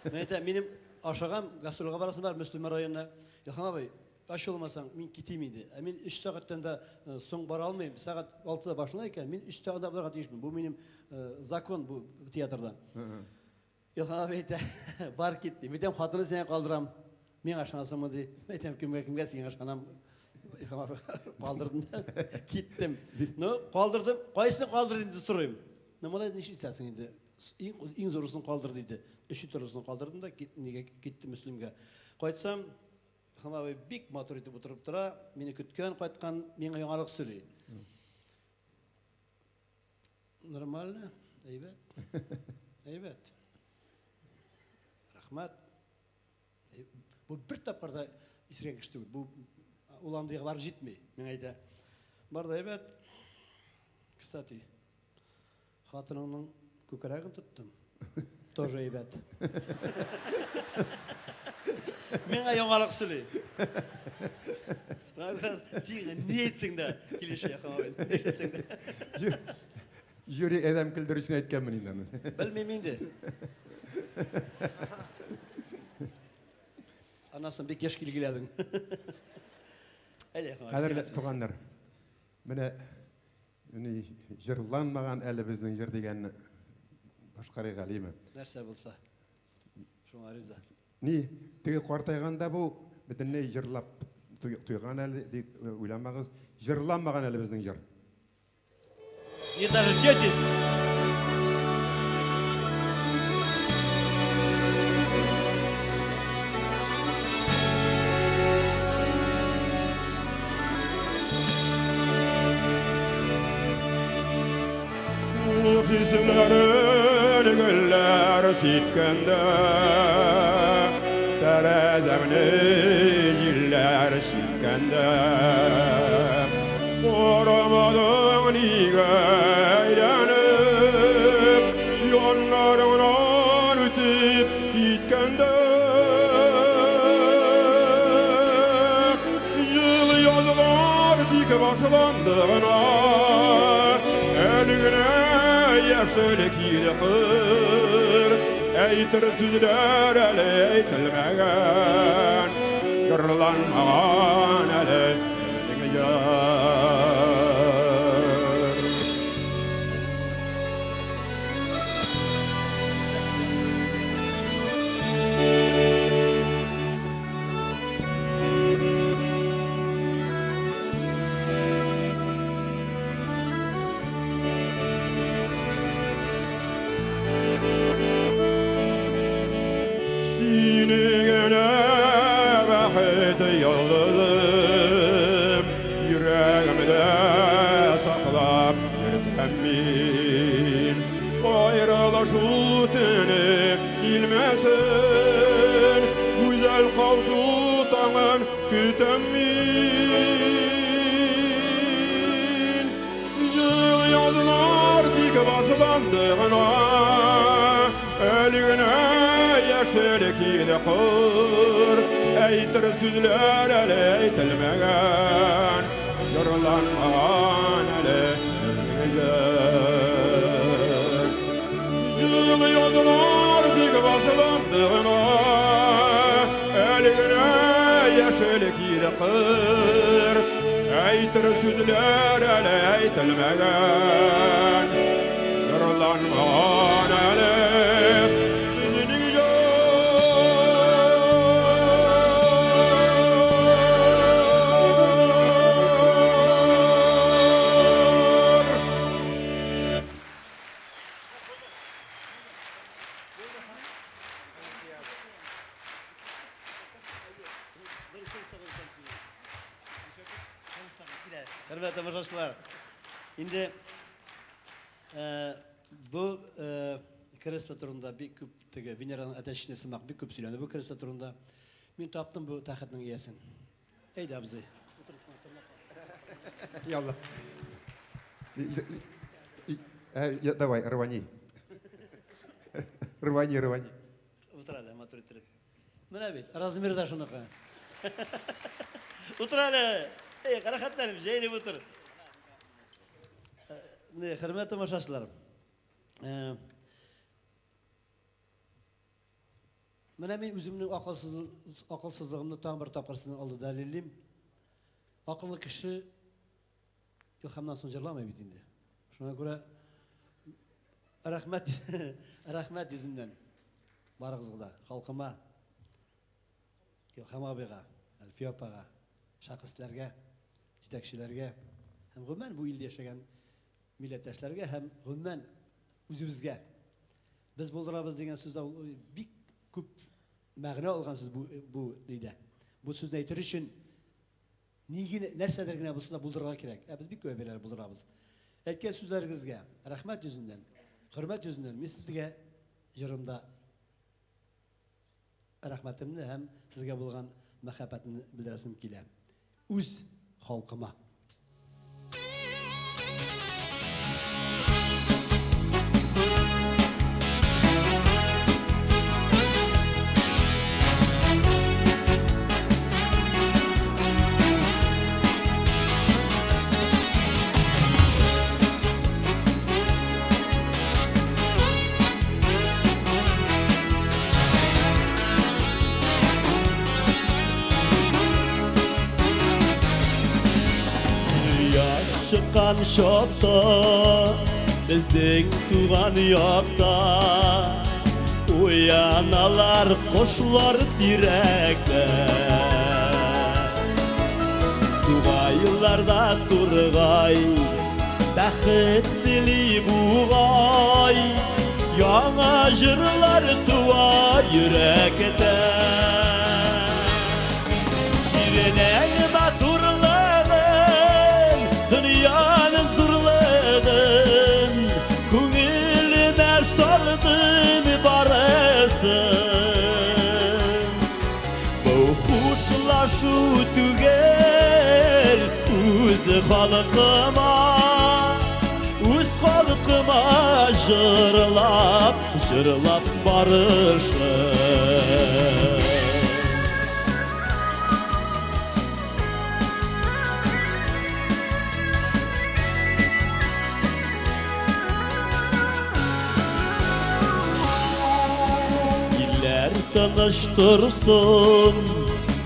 Мин әйтәм, минем ашагам, гастрольгә барасым бар Мөслим районына. Илһам абый, ачылмасаң, мин китим инде. Ә мин 3 сәгатьтән дә соң бара алмыйм. Сәгать 6-да башлана икән, мин 3 сәгатьтә барырга тиешмен. Бу минем закон бу театрда. Илһам абый әйтә, бар кит ди. Мин әйтәм, хатыны сиңа калдырам. Миңа ышанасыңмы ди. Мин әйтәм, кемгә, кемгә сиңа ышанам. Илһам абый калдырдым да киттем. Ну, калдырдым. Кайсысын калдыр инде сорыйм. Ну, малай, ничек итәсең инде? Иң зурысын калдыр диде. 3 төрлесен калдырдым да нигә киттем Мөслимгә. Кайтсам, Илһам абый бик матур итеп утырып тора, мине көткән, кайткан, миңа яңалык сөйли. Нормально, әйбәт. Әйбәт. Рәхмәт. Бу бер тапкыр да исергән кеше түгел. Бу ул андыйга барып җитми, миңа әйтә. Бар да әйбәт. Кстати, хатыныңның күкрәген тоттым. Тоже әйбәт. Миңа яңалык сөйли. Син ни әйтсең дә килешә, Илһам абый, ни эшләсәң дә. Жюри әдәм көлдерү өчен әйткәнмен инде аны. Белмим инде. Аннан соң бик яшь килгеләдең. Әйдә, Илһам абый, Кадерле сиңа сүз. туганнар, менә ни җырланмаган әле безнең җыр дигәнне башкарыйк әлеме? Нәрсә булса, шуңа риза. Ни, теге картайганда бу бөтенләй җырлап туйган әле дип уйламагыз. Җырланмаган әле безнең җыр. Не дождетесь! Җисемнәрен гөлләр сипкәндә, тәрәзәмне җилләр читкәндә, карамадың нигә әйләнеп, яннарыңнан үтеп киткәндә. Җылы язлар тик башланды гына, әле генә яшел киде кыр, әйтер сүзләр әле әйтелмәгән. Җырланмаган әле безнең җыр. Сине генә бәхет йолдызым, йөрәгемдә саклап йөртәм мин. Аерылышу төне килмәсен, гүзәл кавышу таңын көтәм мин. Җылы язлар тик башланды гына, әле генә яшел килә кыр. Әйтер сүзләр әле әйтелмәгән, җырланмаган әле безнең җыр. Җылы язлар тик башланды гына, әле генә яшел килә кыр. Әйтер сүзләр әле әйтелмәгән, җырланмаган әле безнең җыр. Хөрмәтле тамашачылар, инде бу кресло турында бик күп теге Венераның әтәченә сымак бик күп сөйләнде бу кресло турында. Мин таптым бу тәхетнең иясен. Әйдә, абзый. Ялла. Давай, рвани. Рвани, рвани. Утыр әле, матур иттереп. Менә бит, размер да шуныкы. Утыр әле. Эй, рәхәтләнеп, җәелеп утыр. Не, хөрмәтле тамашачылар. Менә мин үземнең акылсызлыгымны тагын бер тапкыр сезнең алда дәлиллим. Акыллы кеше Илһамнан соң җырламый бит инде. Шуңа күрә рәхмәт, рәхмәт йөзеннән барыгызга да, халкыма, Илһам абыйга, Әлфия апага, шәхесләргә, җитәкчеләргә һәм гомумән бу илдә яшәгән милләттәшләргә һәм гомумән үзебезгә. Без булдырабыз дигән сүз ул бик күп мәгънә алган сүз бу нидә. Бу сүзне әйтер өчен ни генә, нәрсәдер генә булса да булдырырга кирәк. Ә без бик күп әйберләр булдырабыз. Әйткән сүзләрегезгә рәхмәт йөзеннән, хөрмәт йөзеннән мин сезгә җырымда рәхмәтемне һәм сезгә булган мәхәббәтемне белдерәсем килә. Үз халкыма. Чыккан чакта, безнең туган якта, уяналар кошлар тирәктә. Тугайларда тургай, бәхет тели бугай, яңа җырлар туа йөрәктә. Җирнең матурлыгын, дөньяның зурлыгын, күңелемә салдым барысын. Бу хушлашу түгел, үз халкыма, үз халкыма җырлап, җырлап барышым. Илләр тыныч торсын,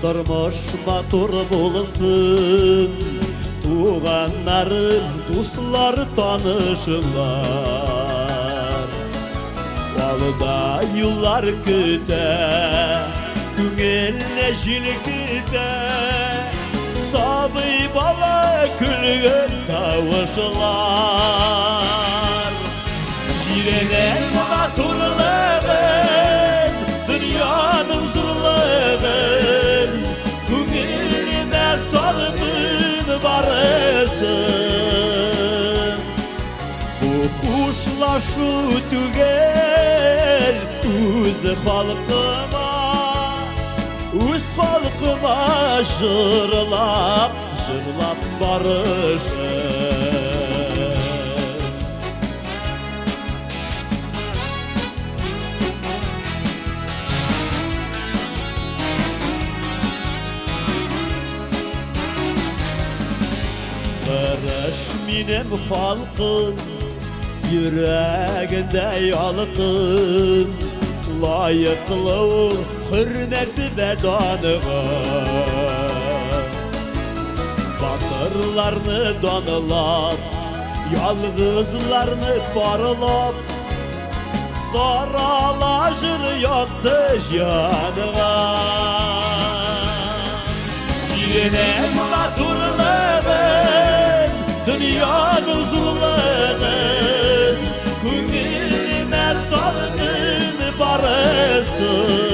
Тормыш матур булсын, туганнарым, дуслар, танышлар. Алда юллар көтә, күңелне җил көтә, сабый бала көлгән тавышлар. Җиренең матурлыгын, дөньяның зурлыгын, күңелемә салдым барысын. Бу хушлашу түгел, үз халкыма, үз халкыма җырлап, җырлап барышым. Тырыш минем халкым, йөрәгендә ялкын, лаеклы ул хөрмәт вә данга. Батырларны данлап, ялгызларны парлап, тарала җыр якты җанга. Җиренең матурлыгын, дөньяның зурлыгын, күңелемә салдым барысын.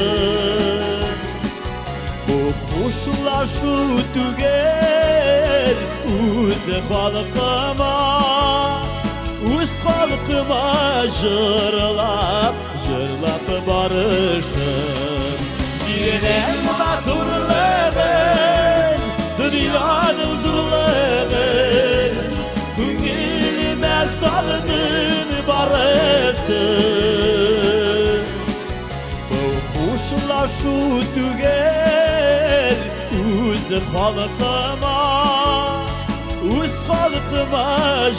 Бу хушлашу түгел, үз халкыма, үз халкыма җырлап, җырлап барышым. Җиренең матурлыгын, дөньяның зурлыгын, күңелемә салдым барысын. Бу хушлашу түгел, үз халкыма, үз халкыма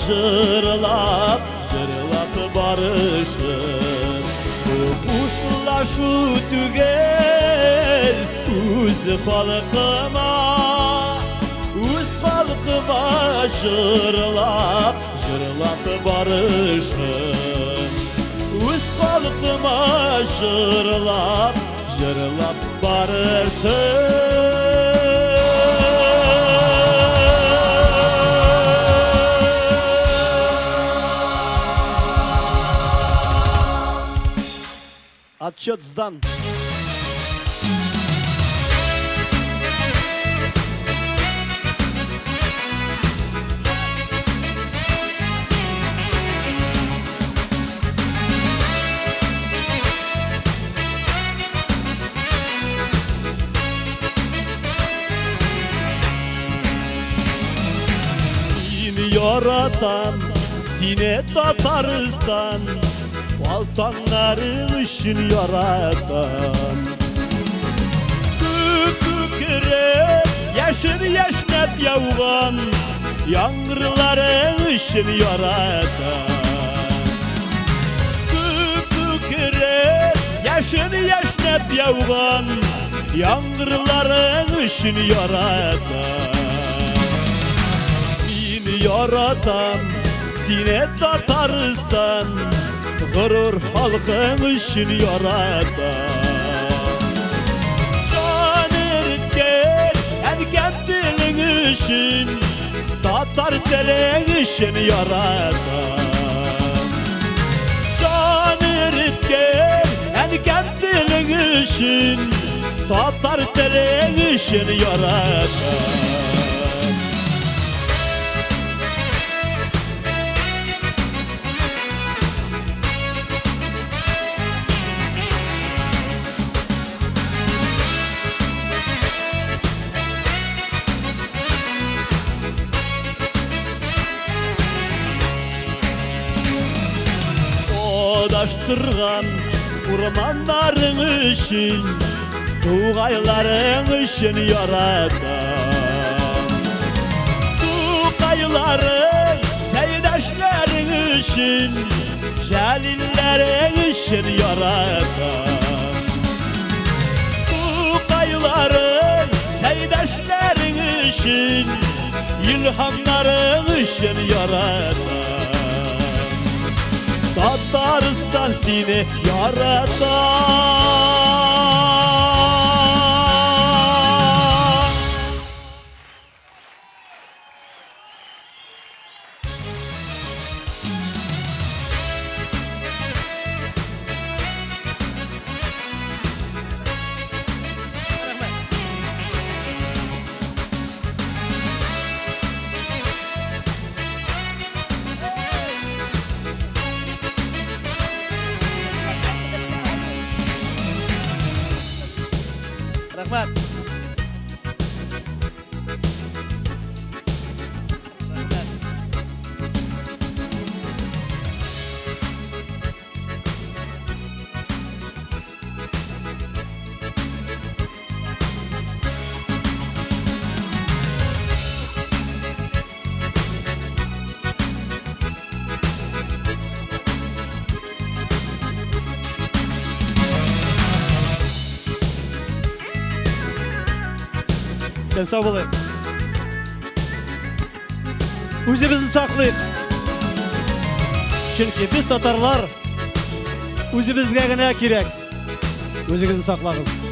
җырлап, җырлап барышым. Бу хушлашу түгел, үз халкыма, үз халкыма җырлап, җырлап барышым. Үз халкыма җырлап, җырлап барышым. Отчет сдан. Мин яратам сине, Татарстан, Алтаннарың өчен яратам. Күк күкрәп, яшен яшьнәп яуган яңгырларың өчен яратам. Күк күкрәп, яшен яшьнәп яуган яңгырларың өчен яратам. Мин яратам сине, Татарстан, горур халкың өчен яратам. Җан иреткән әнкәм телең өчен, татар телең өчен яратам. Җан иреткән әнкәм телең өчен, татар телең өчен яратам. Адаштырган урманнарың өчен, тугайларың өчен яратам. Тукайларың, сәйдәшләрең өчен, Җәлилләрең өчен яратам. Тукайларың, Көйдәшләрең өчен, илһамнарың өчен яратам. Татарстан сине ярата. Рәхмәт. Сән сау булыйк. Үзебезне саклыйк. Чөнки без татарлар үзебезгә генә кирәк. Үзегезне саклагыз.